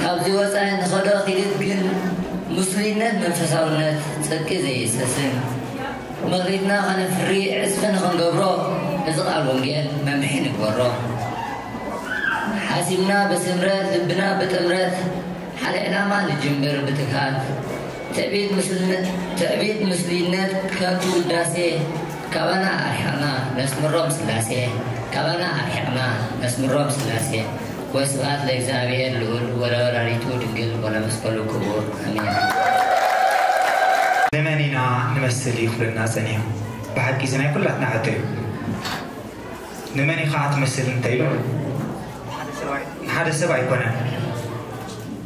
ካብዚ ወጻኢ ንኸዶ ኪድት ግን ምስሉይነት መንፈሳውነት ጽድቂ ዘየሰስን። መሬትና ኸነፍሪ ዕጽፊ ንኽንገብሮ እዚ ቓል ወንጌል መምርሒ ንግበሮ። ሓሲብና ብስምረት ልብና ብጥምረት ሓደ ዕላማ ንጅምር ብትግሃት። ትዕቢት ምስልነ-፣ ትዕቢት ምስሉይነት ከንቱ ውዳሴ ካባና ኣርሒቕና ነስምሮም ስላሴ፣ ካባና ኣርሒቕና ነስምሮም ስላሴ። ወስብሐት ለእግዚኣብሔር ልዑል ወለወላዲቱ ድንግል ወለመስቀሉ ክቡር ኣሜን። ንመን ኢና ንመስል ይኽብለና ጸኒሑ። ብሓቂ እዚ ናይ ኩላትና ሕቶ እዩ። ንመን ኢኻ ትመስል እንተኢሉ ንሓደ ሰብ ኣይኮነን።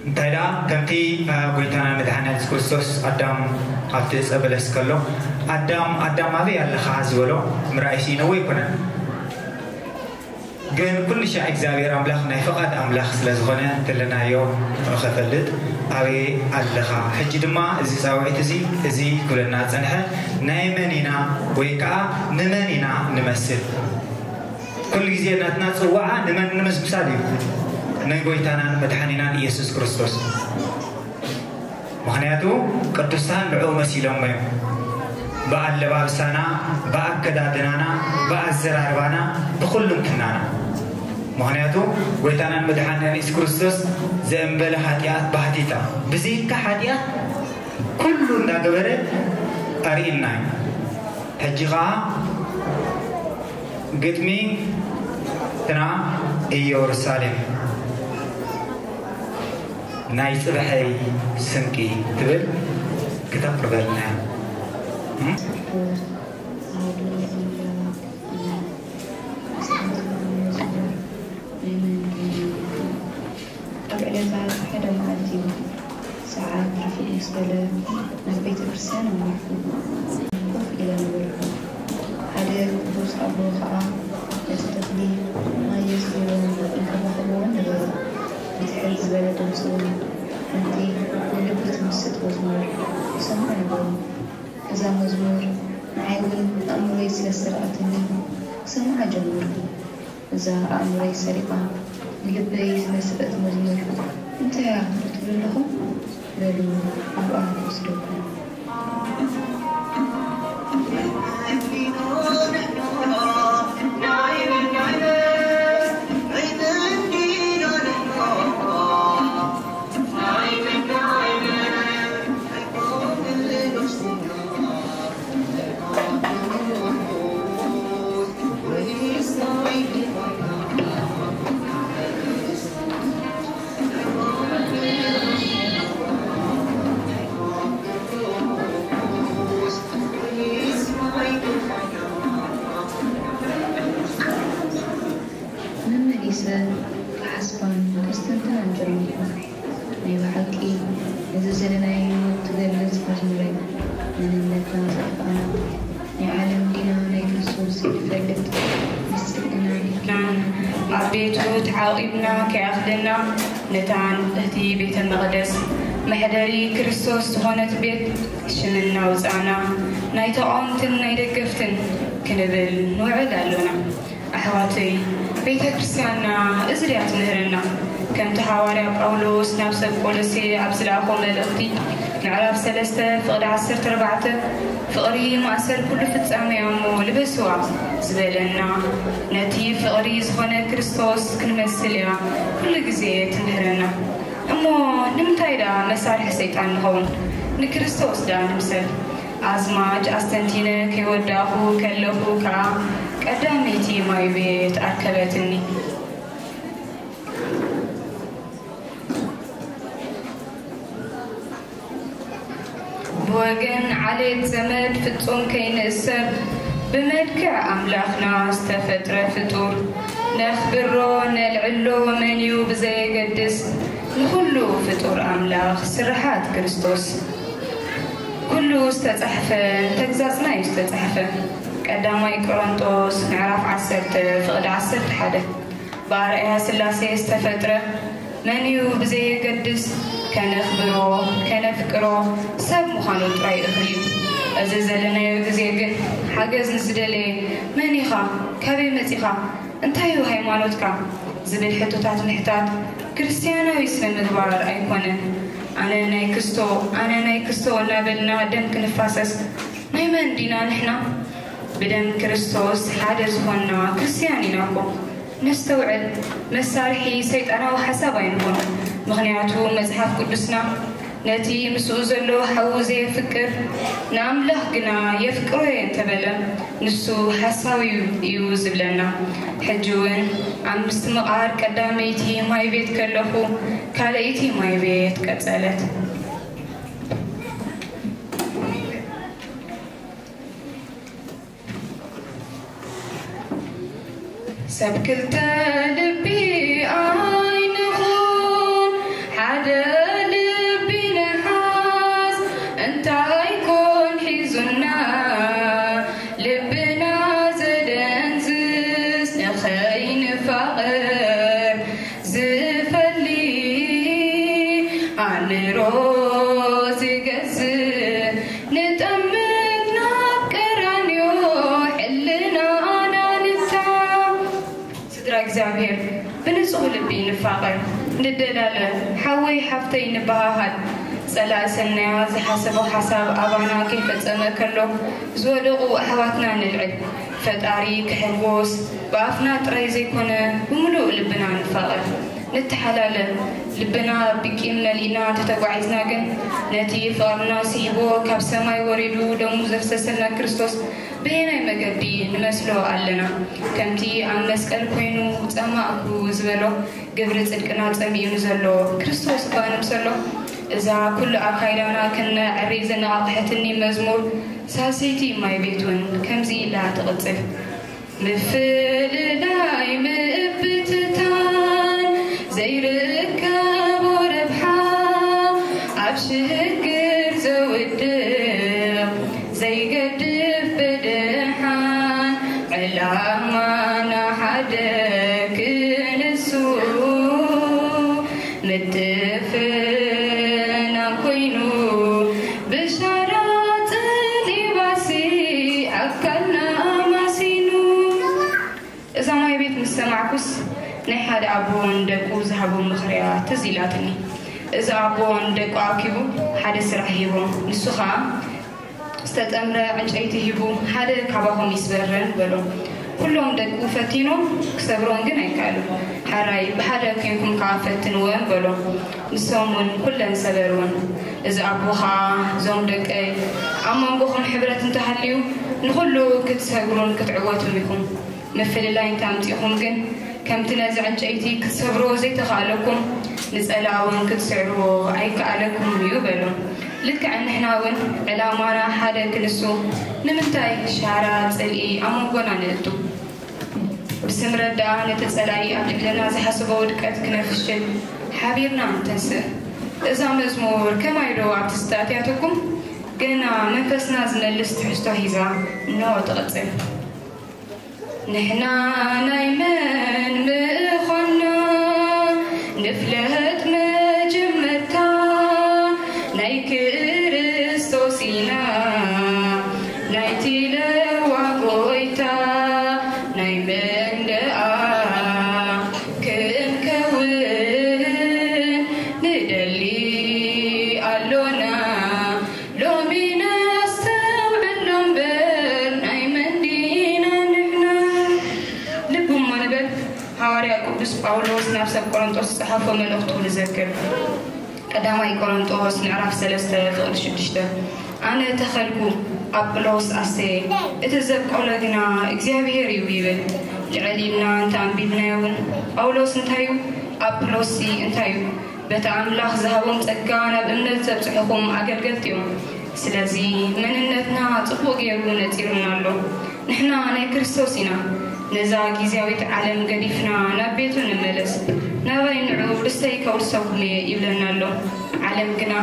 እንታይ ደኣ ከምቲ፣ እ፣ ጎይታና መድሓኒ የሱስ ክርስቶስ ኣዳም ኣብቲ ዕፀ በለስ ከሎ ኣዳም ኣዳም ኣበይ ኣለኻ ዝበሎ ምርኣይ ስኢነዎ ኣይኮነን። ግን ኩሉ ሻዕ እግዚኣብሔር ኣምላኽ ናይ ፍቓድ ኣምላኽ ስለ ዝኾነ እንተለናዮ ንኸፈልጥ ኣበይ ኣለኻ? ሕጂ ድማ እዚ ጻውዒት እዚ እዚ ክብለና ጸንሐ፣ ናይ መን ኢና ወይ ከኣ ንመን ኢና ንመስል? ኩሉ ግዜ ናትና ጽዋዓ ንመን ንምምሳል እዩ? ንጎይታናን መድሓኒናን ኢየሱስ ክርስቶስ። ምኽንያቱ ቅዱሳን ንዕኡ መሲሎሞ እዮም። ብኣለባብሳና፣ ብኣከዳድናና፣ ብኣዘራርባና፣ ብኹልንትናና። ምኽንያቱ ጎይታናን መድሓኒናን ኢየሱስ ክርስቶስ ዘእንበለ ኃጢኣት ባህቲታ፣ ብዘይካ ኃጢኣት ኩሉ እንዳገበረ ኣርእየና እዩ። ሕጂ ኸዓ ግጥሚ ትና ኢየሩሳሌም ናይ ጽባሐይ ስንቂ ትብል ክተቕርበልና እያ። እም? ኣብ ዕለታት ሓደ መዓልቲ ሰዓት ርፍድ ምስ በለ ናብ ቤተ ክርስቲያን ኣመራሕኩ። ኮፍ ኢለ ነበርኩ። ሓደ ቅዱስ ኣቦ ኸዓ ነቲ ተኽሊ ማይ የስእልዎን ይንከባኸብዎን ነበሩ። ብትሕት ዝበለ ድምፂ እውን ሓንቲ ንልቢ ትምስጥ መዝሙር ይሰምዑ ነበሩ። እዛ መዝሙር ንዓይ እውን ኣእምሮይ ስለ ዝሰርቐትኒ ክሰምዓ ጀመርኩ። እዛ ኣእምሮይ ሰሪቓ ንልበይ ዝመስጠት መዝሙር እንታይ እያ ክትብሉ ኣለኹም? በሉ ኣብኣ ክወስደኩም። ቤቱ ተዓቒብና ከይኣኽለና፣ ነታ ንጽህቲ ቤተ መቕደስ፣ መሕደሪ ክርስቶስ ዝኾነት ቤት ሽም እናውጻእና፣ ናይ ተቓወምትን ናይ ደገፍትን ክንብል ንውዕል ኣሎና። ኣሕዋተይ፣ ቤተ ክርስቲያንና እዚ ድያ ትምህረና? ከምቲ ሃዋርያ ጳውሎስ ናብ ሰብ ቆሎሴ ኣብ ዝለኣኾ መልእኽቲ፣ ምዕራፍ ሰለስተ ፍቕዲ ዓሰርተ ኣርባዕተ፣ "ፍቕሪ ማእሰር ኩሉ ፍጻሜ እያ እሞ ልበስዋ" ዝበለና፣ ነቲ ፍቕሪ ዝኾነ ክርስቶስ ክንመስል እያ ኩሉ ግዜ ትምህረና። እሞ ንምንታይ ደኣ መሳርሒ ሰይጣን ንኸውን? ንክርስቶስ ደኣ ንምሰል። ኣዝማች ኣስተንቲነ ከይወዳእኹ ከለኹ ከኣ ቀዳመይቲ ማይ ቤት ኣርከበትኒ። ብወገን ዓሌት ዘመድ ፍጹም ከይንእሰር፣ ብመልክዕ ኣምላኽና ዝተፈጥረ ፍጡር፣ ነኽብሮ፣ ነልዕሎ፣ መን እዩ ብዘየገድስ፣ ንኹሉ ፍጡር ኣምላኽ ስርሓት ክርስቶስ። ኩሉ ዝተጻሕፈ፣ ተግዛጽና እዩ ዝተጻሕፈ። ቀዳማይ ቆሮንጦስ ምዕራፍ ዓሰርተ ፍቕዲ ዓሰርተ ሓደ። ብኣርኣያ ስላሴ ዝተፈጥረ፣ መን እዩ ብዘየገድስ፣ ከነኽብሮ፣ ከነፍቅሮ፣ ሰብ ምዃኑ ጥራይ እኹል እዩ። እዚ ዘለናዮ ግዜ ግን፣ ሓገዝ ንዝደለየ፣ "መን ኢኻ? ካበይ መጺኻ? እንታይ እዩ ሃይማኖትካ?" ዝብል ሕቶታት ምሕታት ክርስትያናዊ ስነ ምግባር ኣይኮነን። "ኣነ ናይ ክስቶ፣ ኣነ ናይ ክስቶ" እናበልና ደም ክንፋሰስ ናይ መን ዲና ንሕና? ብደም ክርስቶስ ሓደ ዝኾንና ክርስትያን ኢና እኮ። ነስተውዕል፣ መሳርሒ ሰይጣናዊ ሓሳብ ኣይንኹን። ምኽንያቱ መጽሓፍ ቅዱስና ነቲ ምስኡ ዘሎ ሓዉ ዘየፍቅር ንኣምላኽ ግና የፍቅሮ እየ እንተበለ፣ ንሱ ሓሳዊ እዩ ዝብለና። ሕጂ እውን ኣብ ምስትምቓር ቀዳመይቲ ማይ ቤት ከለኹ፣ ካልኣይቲ ማይ ቤት ቀጸለት። ሰብ ክልተ ልቢ ኣይንኹን፣ ሓደ ልቢ ንሓዝ። እንታይ ኮን ሒዙና ልብና ዘደንዝዝ፣ ንኸይንፋቐር ዝፈሊ ኣእምሮ ዝገዝእ፣ ንጠምት ናብ ቀራንዮ ሕልናና ንታ። ስድራ እግዚኣብሔር፣ ብንጹህ ልቢ ንፋቐር፣ ንደላለ፣ ሓወይ ሓፍተይ ንበሃሃል። ጸላኢ ሰናያ ዝሓሰቦ ሓሳብ ኣባና ከይፈጸመ ከሎ ዝወደቑ ኣሕዋትና ንልዕል። ፈጣሪ ክሕጎስ ብኣፍና ጥራይ ዘይኮነ ብምሉእ ልብና ንፋቐር፣ ንተሓላለ። ልብና ብቂም መሊእና እንተተጓዒዝና ግን ነቲ ፍቕርና ስሒብዎ ካብ ሰማይ ወሪዱ ደሙ ዘፍሰሰልና ክርስቶስ በየናይ መገዲ ንመስሎ ኣለና? ከምቲ ኣብ መስቀል ኮይኑ "ጸማእኩ" ዝበሎ፣ ግብሪ ጽድቅና ጸሚኡ ንዘሎ ክርስቶስ እኳ ንምሰሎ። እዛ ኩሉ ኣካይዳና ከነዕሪ ዘነቓቕሐትኒ መዝሙር ሳልሰይቲ ማይ ቤት እውን ከምዚ ኢላ ትቕጽል። ምፍልላይ ምብትታን ዘይርከቦ ረብሓ፣ ኣብ ሽግር ዘውድቕ ዘይገድፍ ብድሓን፣ ዕላማና ሓደ ክንሱ ምትፍና ኮይኑ፣ ብሻራ ጸሊባሲ ኣካልና ኣማሲኑ። እዛ ማይ ቤት ምስ ሰማዕኩስ፣ ናይ ሓደ ኣቦ ንደቁ ዝሃቦ ምኽርያ ትዝ ኢላትኒ። እዚ ኣቦ ንደቁ ኣኪቡ ሓደ ስራሕ ሂቦ። ንሱ ኸኣ ዝተጠምረ ዕንጨይቲ ሂቡ፣ "ሓደ ካባኹም ይስበረን" በሎ። ኩሎም ደቁ ፈቲኖም ክሰብሮን ግን ኣይከኣሉን። "ሕራይ ብሓደ ኬንኩም ከኣ ፈትንወን" በሎ። ንሶም እውን ኩለን ሰበርወን። እዚ ኣቦ ኸኣ፣ "እዞም ደቀይ፣ ኣብ መንጎኹም ሕብረት እንተሃልዩ፣ ንኹሉ ክትሰግሩን ክትዕወቱን ኢኹም። ምፍልላይ እንተ ኣምጺእኹም ግን፣ ከምቲ ነዚ ዕንጨይቲ ክትሰብርዎ ዘይተኻእለኩም፣ ንጸላእ እውን ክትስዕርዎ ኣይከኣለኩምን እዩ" በሎም። ልክዕ ንሕና እውን ዕላማና ሓደ ክንሱ፣ ንምንታይ ሻራ ጽልኢ ኣብ መንጎና ነእቱ? ብስምረት ደኣ ነቲ ጸላኢ ኣብ ልዕለና ዝሓሰቦ ውድቀት ክነፍሽል ሓቢርና ንተንስእ። እዛ መዝሙር ከማይ ዶ ኣብቲ ስታትያትኩም ገና መንፈስና ዝመልስ ትሕዝቶ ሒዛ እንሆ ትቕጽል። ንሕና ናይ መን ምእኻ ጎይታ ናይ መን ደኣ ክንከውን ንደሊ ኣሎና። ሎሚ ነስተውዕሎ እምበር ናይ መን ዲና ንሕና። ልቢ እሞ ንበል። ሃዋርያ ቅዱስ ጳውሎስ ናብ ሰብ ቆሮንጦስ ዝጸሓፎ መልእኽቱ ንዘክር። ቀዳማይ ቆሮንጦስ ምዕራፍ ሰለስተ ፍቕዲ ሽዱሽተ። ኣነ ተኸልኩ፣ ኣጵሎስ ኣስተየ፣ እቲ ዘብቆለ ግና እግዚኣብሔር እዩ ይብል። ልዕል ኢልና እንተ ኣንቢብናዮ እውን ጳውሎስ እንታይ እዩ? ኣጵሎስሲ እንታይ እዩ? በቲ ኣምላኽ ዝሃቦም ጸጋ ናብ እምነት ዘብጽሑኹም ኣገልገልቲ እዮም። ስለዚ መንነትና ጽቡቕ ገይሩ ነጺሩና ኣሎ። ንሕና ናይ ክርስቶስ ኢና። ነዛ ግዝያዊት ዓለም ገዲፍና ናብ ቤቱ ንመለስ። ናባይ ንዑ፣ ርስተይ ከውርሰኩም እየ ይብለና ኣሎ። ዓለም ግና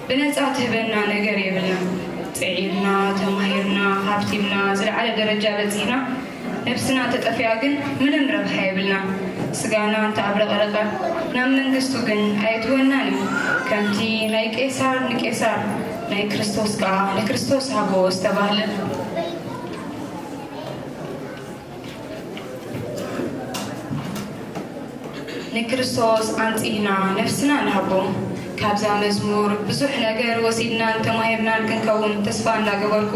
ብነጻ ትህበና ነገር የብልና። ጽዒርና፣ ተማሂርና፣ ሃብቲምና፣ ዝለዓለ ደረጃ በጺሕና፣ ነብስና ተጠፊኣ ግን ምንም ረብሓ የብልና። ስጋና እንተኣብረቕረቐ ናብ መንግስቱ ግን ኣየትወናን እዩ። ከምቲ ናይ ቄሳር ንቄሳር፣ ናይ ክርስቶስ ከኣ ንክርስቶስ ሃቦ ዝተባህለ። ንክርስቶስ ኣንጺህና ነፍስና ንሃቦ። ካብዛ መዝሙር ብዙሕ ነገር ወሲድናን ተማሂርናን ክንከውን ተስፋ እንዳገበርኩ፣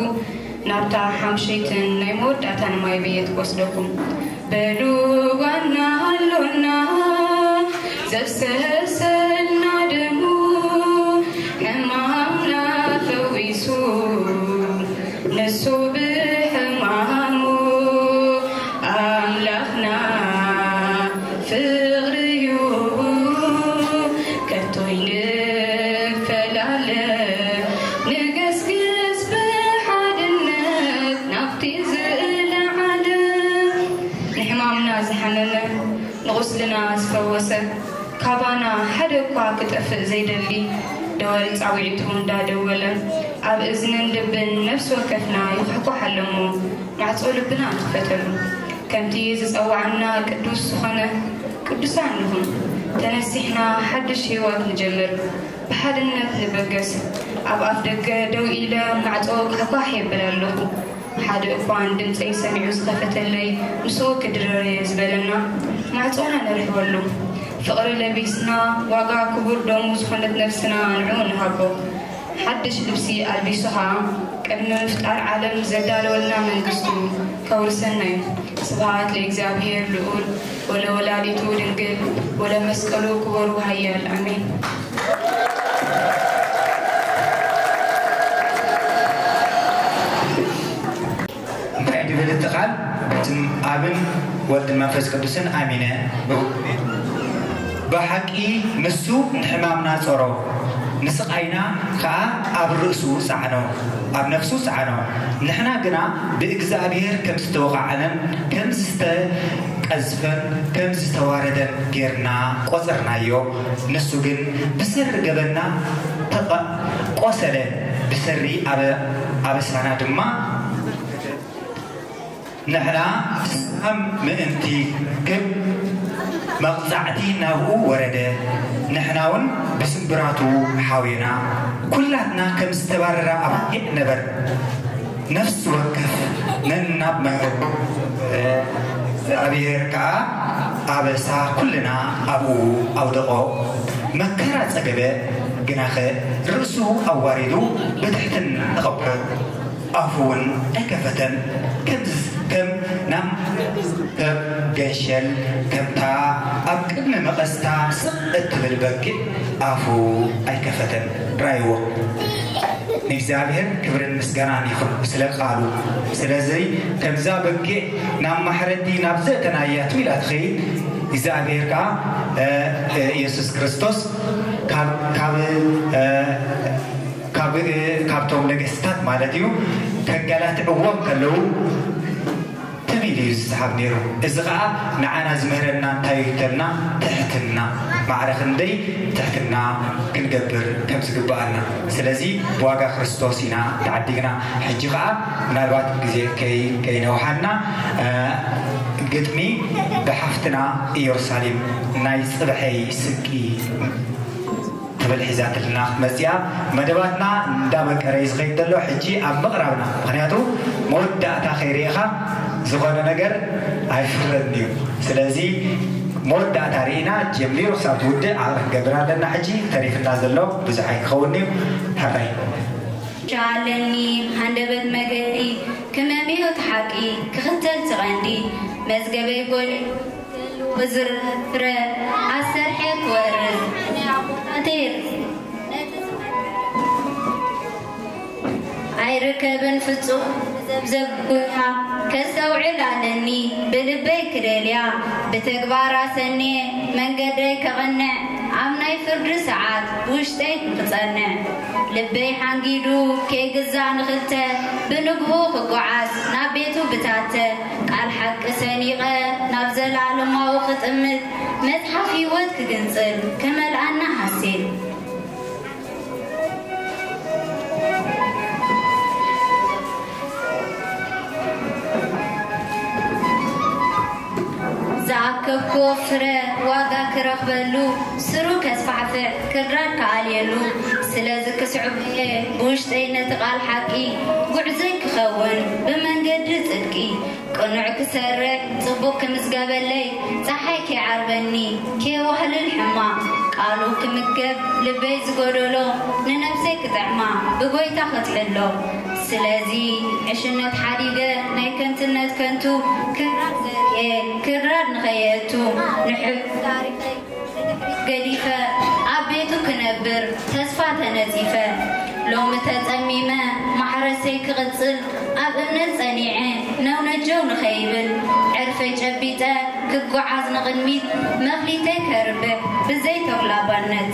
ናብታ ሓምሸይትን ናይ መወዳእታን ማይ ብየ ክወስደኩም። በሉ ዋና ኣሎና ዘፍሰሰልና ደሙ፣ ሕማምና ፈዊሱ፣ ንሱ ብሕማሙ ኣምላኽና ፍቕሪ እዩ። ከቶ ይንፈላለ፣ ንገስግስ ብሓድነት ናብቲ ዝለዓለ። ንሕማምና ዝሓመመ፣ ንቑስልና ዝፈወሰ፣ ካባና ሓደ እኳ ክጠፍእ ዘይደሊ፣ ደወል ጻውዒቱ እንዳደወለ ኣብ እዝንን ልብን ነፍሲ ወከፍና ይኹሕኳሕ ኣሎ እሞ፣ ማዕጾ ልብና ንኽፈተሉ። ከምቲ ዝጸውዓና ቅዱስ ዝኾነ፣ ቅዱሳን ንኹን። ተነሲሕና ሓድሽ ህይወት ንጀምር። ብሓድነት ንበገስ። ኣብ ኣፍ ደገ ደው ኢለ ማዕጾ ኳሕኳሕ የብል ኣለኹ። ሓደ እኳን ድምጸይ ሰሚዑ ዝኸፈተለይ፣ ምስኡ ክድረር እየ ዝበለና፣ ማዕጾና ንርሕወሉ። ፍቕሪ ለቢስና፣ ዋጋ ክቡር ደሙ ዝኾነት ነፍስና ንዕኡ ንሃቦ። ሓድሽ ልብሲ ኣልቢሱ ኸኣ፣ ቅድሚ ምፍጣር ዓለም ዘዳለወልና መንግስቱ ከውርሰና እዩ። ስብሐት ለእግዚኣብሔር ልዑል ወለወላዲቱ ድንግል ወለመስቀሉ ክቡር ወሃያል። ኣሜን። እንታይ ድብል እቲ ቃል? በስም ኣብን ወልድን መንፈስ ቅዱስን ኣሚነ። ብሓቂ ንሱ ንሕማምና ጸሮ፣ ንስቓይና ከኣ ኣብ ርእሱ ጸዓኖ፣ ኣብ ነፍሱ ጸዓኖ። ንሕና ግና ብእግዚኣብሔር ከም ዝተወቓዕነን ከም ዝተቀዝፈን ከም ዝተዋረደን ጌርና ቆጸርናዮ። ንሱ ግን ብሰሪ ገበንና ተቐ-፣ ቆሰለ፣ ብሰሪ ኣበ-፣ ኣበሳና ድማ ንሕና ሰላም ምእንቲ ክብ መቕጻዕቲ ናብኡ ወረደ። ንሕና እውን ብስምብራቱ ሓውየና። ኩላትና ከም ዝተባረራ ኣባጊዕ ነበር። ነፍሲ ወከፍ ነናብ መንበሩ። እግዚኣብሔር ከኣ ኣበሳ ኩልና ኣብኡ ኣውደቖ። መከራ ጸገበ፣ ግናኸ ርእሱ ኣዋሪዱ ብትሕትና ተቐብሎ። ኣፉ እውን ኣይከፈተን። ከም፣ ከም ናም-፣ ከም ገንሸል፣ ከምታ ኣብ ቅድሚ መቐስታ ስቕ እትብል በጊዕ ኣፉ ኣይከፈተን። ራእይዎ። ንእግዚኣብሔር ክብርን ምስጋናን ይኹን ስለ ቃሉ። ስለዚ ከምዛ በጊዕ ናብ ማሕረዲ ናብ ዘእተናያ ትው ኢላ ትኸይድ፣ እግዚኣብሔር ከኣ፣ እ፣ እ፣ ኢየሱስ ክርስቶስ ካብ፣ ካብ፣ እ፣ ካብ፣ እ፣ ካብቶም ነገስታት ማለት እዩ፣ ከጋላትዕዎም ከለዉ ትም ኢሉ እዩ ዝሰሓብ ነይሩ። እዚ ኸኣ ንዓና ዝምህረና እንታይ እዩ ተልና? ትሕትና። ማዕረ ክንደይ ትሕትና ክንገብር ከም ዝግብኣና። ስለዚ ብዋጋ ክርስቶስ ኢና ተዓዲግና። ሕጂ ኸኣ ምናልባት ግዜ ከይ-፣ ከይነውሓና፣ እ፣ ግጥሚ ብሓፍትና ኢየሩሳሌም ናይ ጽባሐይ ስንቂ ትብል ሒዛትልና ክትመጽእ እያ። መደባትና እንዳመቀረ እዩ ዝኸይድ ዘሎ። ሕጂ ኣብ ምቕራብና፣ ምኽንያቱ መወዳእታ ከይርኢኻ ዝኾነ ነገር ኣይፍረድን እዩ። ስለዚ መወዳእታ ርኢና ጀሚሩ ክሳብ ትውድእ ዓቕሊ ክንገብር ኣለና። ሕጂ ተሪፍና ዘሎ ብዙሕ ኣይክኸውን እዩ። ሕራይ። ሻ ኣለኒ ሃንደበት መገዲ ክመምዮ እቲ ሓቂ ክኽተል እቲ ቀንዲ መዝገበይ ጎል ክዝርፍረ ኣሰርሐ ክወርስ ናይ ኣቦታተይ ርስ ኣይርከብን ፍጹም ዘብዘብ ጉያ ከስተውዕል ኣለኒ ብልበይ ክደልያ ብተግባር ኣሰንየ መንገደይ ከቕንዕ ኣብ ናይ ፍርዲ ሰዓት ውሽጠይ ንክጸንዕ ልበይ ሓንጊዱ ከይግዛእ ንኽልተ ብንግሁ ክጓዓዝ ናብ ቤቱ ብታተ ቃል ሓቂ ሰኒቐ ናብ ዘላለማዊ ክጥምት መጽሓፍ ህይወት ክግንጽል ክመልኣና ሃሴት ዝኣከብክዎ ፍረ ዋጋ ክረኽበሉ ስሩ ከስፋሕፍሕ ክርዳድ ክኣልየሉ ስለዚ ክስዕቦ እየ ብውሽጠይ ነቲ ቃል ሓቂ ጉዕዞይ ክኸውን ብመንገዲ ጽድቂ ቅኑዕ ክሰርዕ ጽቡቕ ክምዝገበለይ ጸሓይ ከይዓርበኒ ከየዋህልል ሕማቕ ቃሉ ክምገብ ልበይ ዝጎደሎ ንነብሰይ ክጥዕማ ብጎይታ ክትሕሎ ስለዚ ዕሽነት ሓዲገ ናይ ከንትነት ከንቱ ክራር ዘርኤ ክራር ንኸየእቱ ንሕሉፍ ታሪኸይ ገዲፈ ኣብ ቤቱ ክነብር ተስፋ ተነጺፈ ሎሚ ተጸሚመ ማሕረሰይ ክቕጽል ኣብ እምነት ጸኒዐ ነውነጀው ንኸይብል ዕርፈይ ጨቢጠ ክጓዓዝ ንቕድሚት መኽሊተይ ከርብሕ ብዘይ ተጉላባነት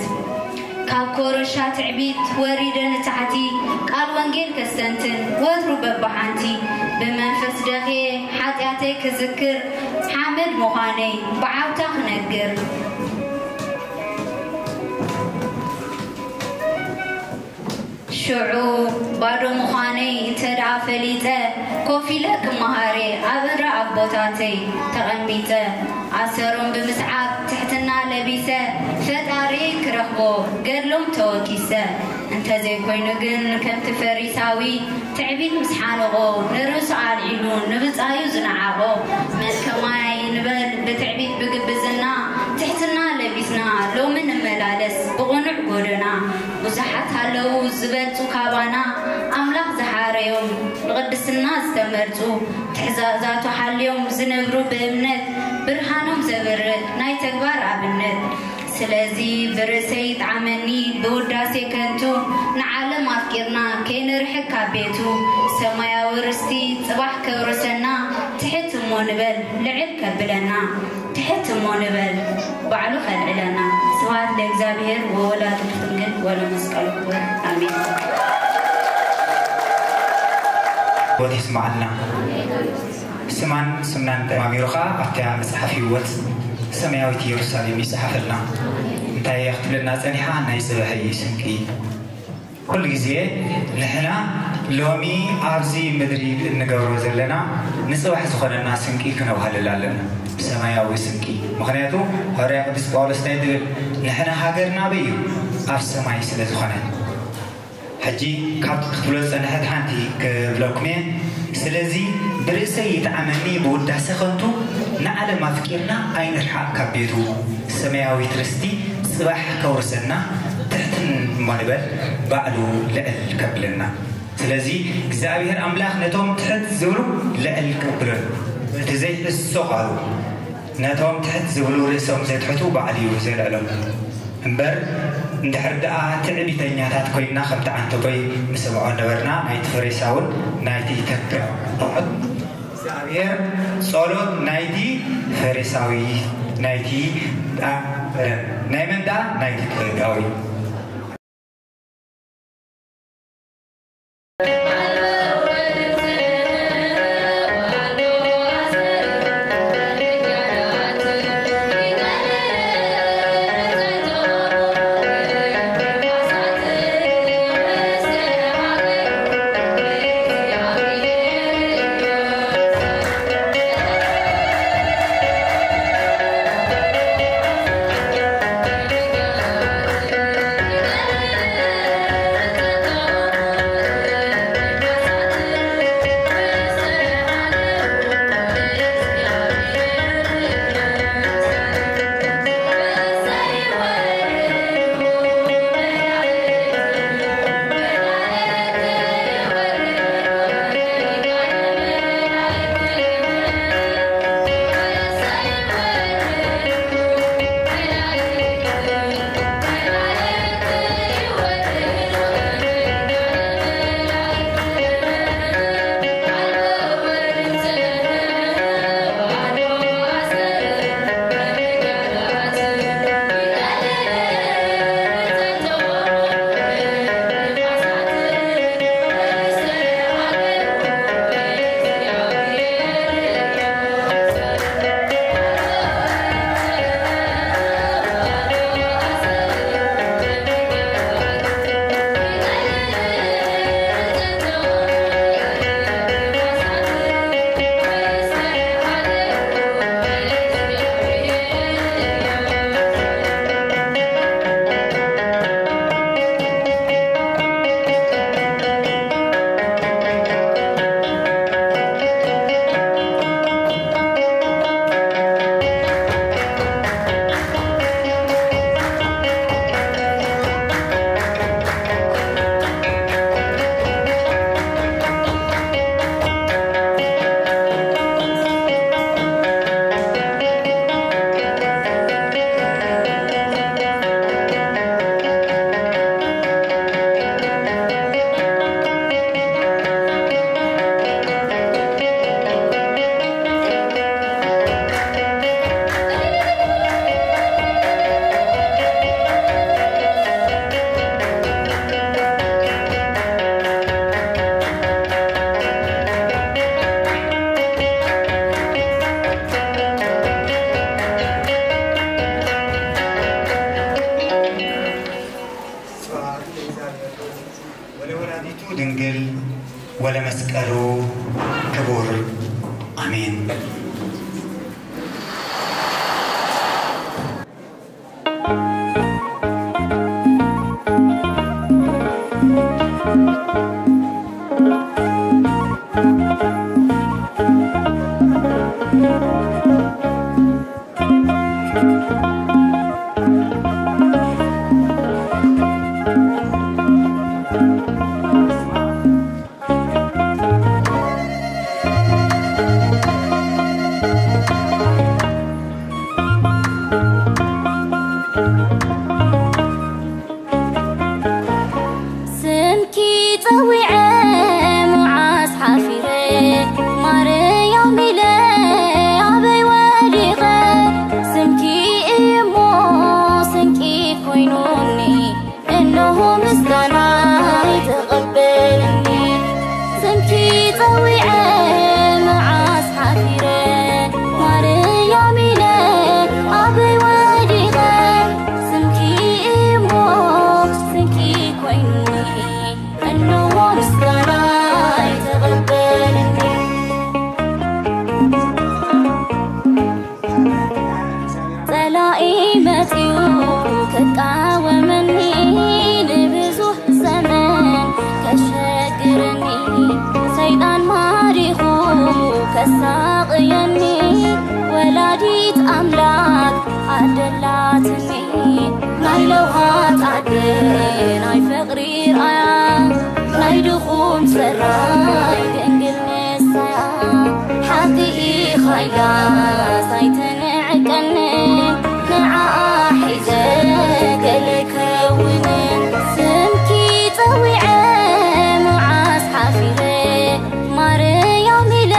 ካብ ኮረሻ ትዕቢት ወሪደ ንታሕቲ ቃል ወንጌል ከስተንትን ወትሩ በብሓንቲ ብመንፈስ ደኽየ ሓጢኣተይ ክዝክር ሓመድ ምዃነይ ብዓውታ ክነግር ሽዑ ባዶ ምዃነይ እንተ ደኣ ፈሊጠ ኮፍ ኢለ ክመሃር እየ ኣብ እግሪ ኣቦታተይ ተቐሚጠ ኣሰሮም ብምስዓብ ትሕትና ለቢሰ ፈጣሪየይ ክረኽቦ ገድሎም ተወኪሰ እንተዘይኮይኑ ግን ከምቲ ፈሪሳዊ ትዕቢት ምስ ሓነቖ ንርእሱ ኣልዒሉ ንብጻዩ ዝነዓቖ መን ከማይ ንበል ብትዕቢት ብግብዝና ትሕትና ለቢስና ሎሚ ንመላለስ ብቕኑዕ ጎደና ብዙሓት ኣለዉ ዝበልጹ ካባና ኣምላኽ ዝሓረዮም ንቕድስና ዝተመርጹ ትሕዛዛቱ ሓልዮም ዝነብሩ ብእምነት ብርሃኖም ዘብርህ ናይ ተግባር ኣብነት ስለዚ ብርእሰይ ይጥዓመኒ ብውዳሴ ከንቱ ንዓለም ኣፍቂርና ከይንርሕቅ ካብ ቤቱ ሰማያዊ ርስቲ ጽባሕ ከውርሰና ትሕት እሞ ንበል ልዕል ከብለና ትሕት እሞ ንበል ባዕሉ ከልዕለና። ስብሐት ለእግዚኣብሔር ወወላዲቱ ድንግል ወለመስቀሉ ክቡር። ኣሜን። ቦት ይስማዓልና። ስማን ስምናን ተማሚሩ ኸዓ ኣብታ መጽሓፍ ህይወት ሰማያዊት ኢየሩሳሌም ይጽሓፈልና። እንታይ እያ ክትብለና ጸኒሓ? ናይ ጽባሕ እዩ ስንቂ። ኩሉ ግዜ ንሕና ሎሚ ኣብዚ ምድሪ እንገብሮ ዘለና ንጽባሕ ዝኾነና ስንቂ ክነውሃለል ኣለና። ሰማያዊ ስንቂ። ምኽንያቱ ሃዋርያ ቅዱስ ጳውሎስ እንታይ ትብል? ንሕና ሃገርና ኣበይ እዩ? ኣብ ሰማይ ስለ ዝኾነ። ሕጂ ካብቲ ክትብሎ ዝጸንሐት ሓንቲ ክብለኩም እየ። ስለዚ ብርእሰይ ይጥዓመኒ ብውዳሰ ከንቱ ንዓለም ኣፍቂርና ኣይንርሓቕ ካብ ቤቱ ሰማያዊት ርስቲ ጽባሕ ከውርሰና ትሕትን እሞ ንበል ባዕሉ ልዕል ከብለና። ስለዚ እግዚኣብሔር ኣምላኽ ነቶም ትሕት ዝብሉ ልዕል ከብሎም እቲ ዘይሕሶ ቃሉ ነቶም ትሕት ዝብሉ ርእሶም ዘትሕቱ ባዕሉ እዩ ዘልዕሎም። እምበር እንድሕር ደኣ ትዕቢተኛታት ኮይንና ከምቲ ዓንተቦይ ንሰምዖ ነበርና ናይቲ ፈሪሳውን ናይቲ ተጋዊ እግዚኣብሔር ጸሎት ናይቲ ፈሪሳዊ ናይቲ ናይ መን ደኣ ናይቲ ተጋዊ ወለመስቀሉ ክቡር። ኣሜን። ስምኪ ጸዊዐ መዓስ ሓፊረ፣ ማርያም ኢለ ኣበይ ወዲቐ? ስምኪ እሞ ስንቂ ኮይኑኒ፣ እነሆ ምስጋናይ ተቐበልኒ። ስምኪ ጸዊዐ መዓስ ሓፊረ፣ ማርያም ኢለ ኣበይ ወዲቐ? ስምኪ እሞ ስንቂ ኮይኑኒ፣ እነሆ ምስጋናይ ተቐበልኒ። ጸላኢ መጺኡ ክቃወመኒ፣ ንብዙሕ ዘመን ከሸግረኒ፣ ሰይጣን ማሪኹ ከሳቕየኒ፣ ወላዲት ኣምላኽ ኣደላትኒ። ናይ ለውሃት ኣደ ናይ ፍቕሪ ርኣያ፣ ናይ ድኹም ሰራይ ድንግል ንሳያ። ሓቂ ኢኻ ኢላ ሳይትንዕቀኒ፣ ንዓኣ ሒዘ ገለ ከውንን። ስምኪ ጸዊዐ መዓስ ሓፊረ፣ ማርያም ኢለ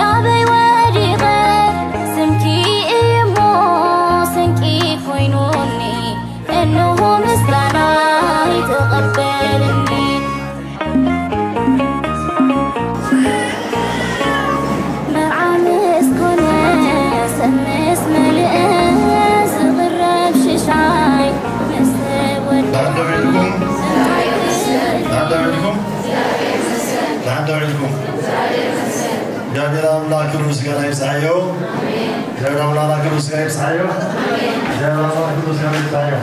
ኣበይ ወዲቐ? ስምኪ እሞ ስንቂ ኮይኑኒ፣ እነሆ ምስጋናይ ተቐበልኒ። መርዓ ምስ ኮነ ሰብ ምስ መልአ፣ ዝቕረብ ሽሻይ ምስ ተወድአ። ደሓን ዶ ውዒልኩም? ደሓን ዶ ውዒልኩም? ደሓን ዶ ውዒልኩም? እግዚኣብሔር ኣምላኽ ክብሪ ምስጋና ይብጽሓዮ። እግዚኣብሔር ኣምላኽ ክብሪ ምስጋና ይብጽሓዮ። እግዚኣብሔር ኣምላኽ ክብሪ ምስጋና ይብጽሓዮ።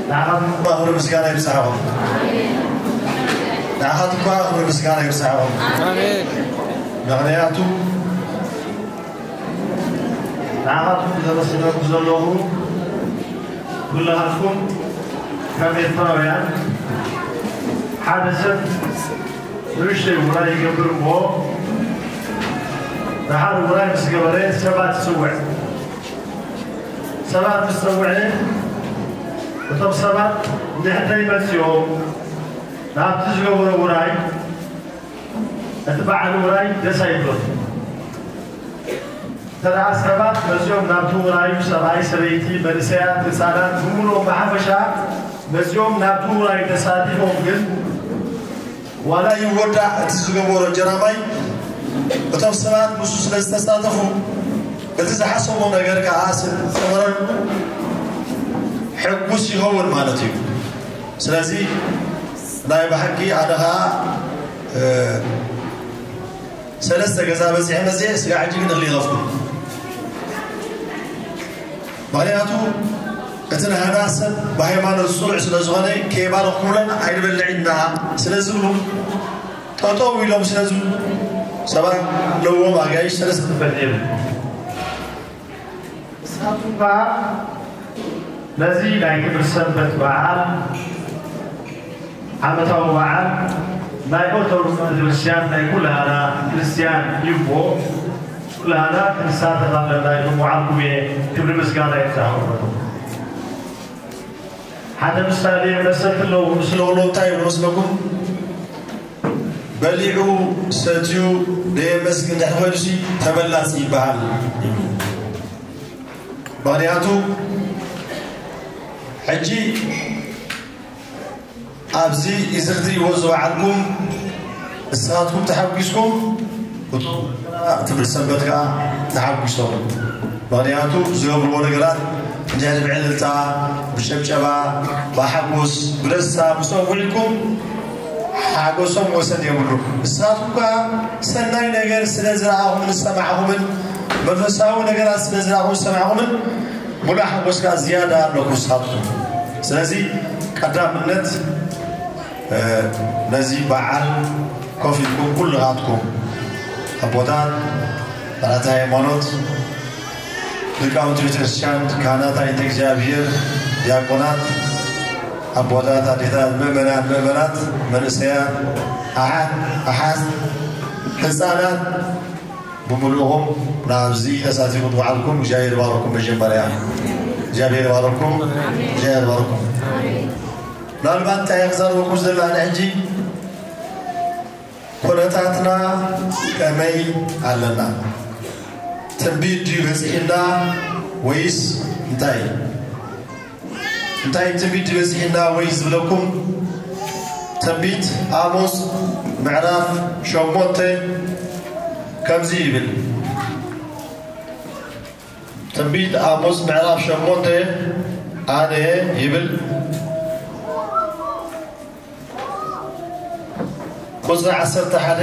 ንዓኻትኩም እኳ ክብሪ ምስጋና ይብጽሓኹም። ንዓኻትኩም እኳ ክብሪ ምስጋና ይብጽሓኹም። ኣሜን። ምኽንያቱ ንዓኻትኩም ዘመስግነኩም ዘለኹ ኩላትኩም ከም ኤርትራውያን ሓደ ሰብ ንእሽተይ ውራይ ይገብር እሞ፣ ደሓር ውራይ ምስ ገበረ ሰባት ይጽውዕ። ሰባት ምስ ጸውዐ፣ እቶም ሰባት እንድሕር ዘይመጽኦም ናብቲ ዝገበሮ ውራይ፣ እቲ በዓል ውራይ ደስ ኣይብሎን። እንተ ደኣ ሰባት መጺኦም ናብቲ ውራይ፣ ሰብኣይ፣ ሰበይቲ፣ መንእሰያት፣ ህጻናት፣ ብምሉኦም ብሓፈሻ መጺኦም ናብቲ ውራይ ተሳቲፎም ግን፣ ዋላ ይወዳእ እቲ ዝገበሮ ጀራማይ፣ እቶም ሰባት ምስኡ ስለ ዝተሳተፉ፣ እቲ ዝሓሰቦ ነገር ከኣ ስለ ዝሰመረሉ ሕጉስ ይኸውን ማለት እዩ። ስለዚ ናይ ብሓቂ ኣነ ኸኣ፣ እ፣ ሰለስተ ገዛ በጺሐ መጽየ፣ ስጋዕ ሕጂ ግን እኽሊ ይኸፍኩ። ምኽንያቱ እቲ ናህና ሰብ ብሃይማኖት ጽኑዕ ስለ ዝኾነ፣ ከይባረኽኩምለን ኣይንበልዕን ኢና ስለ ዝብሉ፣ ጠጠው ኢሎም ስለ ዝብሉ፣ ሰባት ኣለዎም ኣጋይሽ ሰለስተ ትበል የብሉ። ንስኻትኩም ከኣ ነዚ ናይ ክብሪ ሰንበት በዓል፣ ዓመታዊ በዓል ናይ ኦርቶዶክስ ቤተክርስትያን ናይ ኩላህና ክርስትያን እዩ እሞ፣ ኩላህና ክንሳተፍ ኣለና ኢልኩም ምዓልኩም እየ። ክብሪ ምስጋና ይብጻሕኩም። ሓደ ምሳሌ መሰልቲ ኣለዎ። ምስ ለውሎ እንታይ ይብሉ መስለኩም? በሊዑ ሰትዩ ደየመስግን እንድሕር ኮይኑሲ ተበላጺ ይበሃል። ምኽንያቱ ሕጂ ኣብዚ እዚ ክትሪእዎ ዝወዓልኩም ንስኻትኩም ተሓጒስኩም፣ እቶም እቲ ሰንበት ከኣ ተሓጒሶም። ምኽንያቱ ዝገብርዎ ነገራት እንድሕር ብዕልልታ፣ ብጨብጨባ፣ ብሓጎስ፣ ብደስታ ምስኦም ውዒልኩም፣ ሓጎሶም ወሰን የብሉ። ንስኻትኩም ከኣ ሰናይ ነገር ስለ ዝረኣኹምን ዝሰማዕኹምን፣ መንፈሳዊ ነገራት ስለ ዝረኣኹምን ዝሰማዕኹምን፣ ሙሉእ ሓጎስ ከኣ ዝያዳ ኣለኩም ንስኻትኩም። ስለዚ ቀዳምነት፣ እ፣ ነዚ በዓል ኮፍ ኢልኩም ኩልኻትኩም ኣቦታት፣ መራሕቲ ሃይማኖት፣ ሊቃውንቲ ቤተክርስትያን፣ ካህናት፣ ኣይንተ እግዚኣብሔር፣ ዲያቆናት፣ ኣቦታት፣ ኣዴታት፣ ምእመናን፣ ምእመናት፣ መንእሰያት፣ ኣሓት፣ ኣሓት፣ ህፃናት፣ ብምሉእኹም ናብዚ ተሳቲፉ ዝበዓልኩም እግዚኣብሔር ይባርኩም። መጀመርያ እግዚኣብሔር ይባርኩም። እግዚኣብሔር ይባርኩም። ምናልባት እንታይ ክዛረበኩም ዘለና ሕጂ፣ ኩነታትና ከመይ ኣለና? ትንቢት ድዩ በጺሕና ወይስ እንታይ? እንታይ ትንቢት ድዩ በጺሕና ወይስ ዝብለኩም፣ ትንቢት ኣሞጽ ምዕራፍ ሸሞንተ ከምዚ ይብል። ትንቢት ኣሞጽ ምዕራፍ ሸሞንተ ኣነ ይብል። ቁጽሪ ዓሰርተ ሓደ፣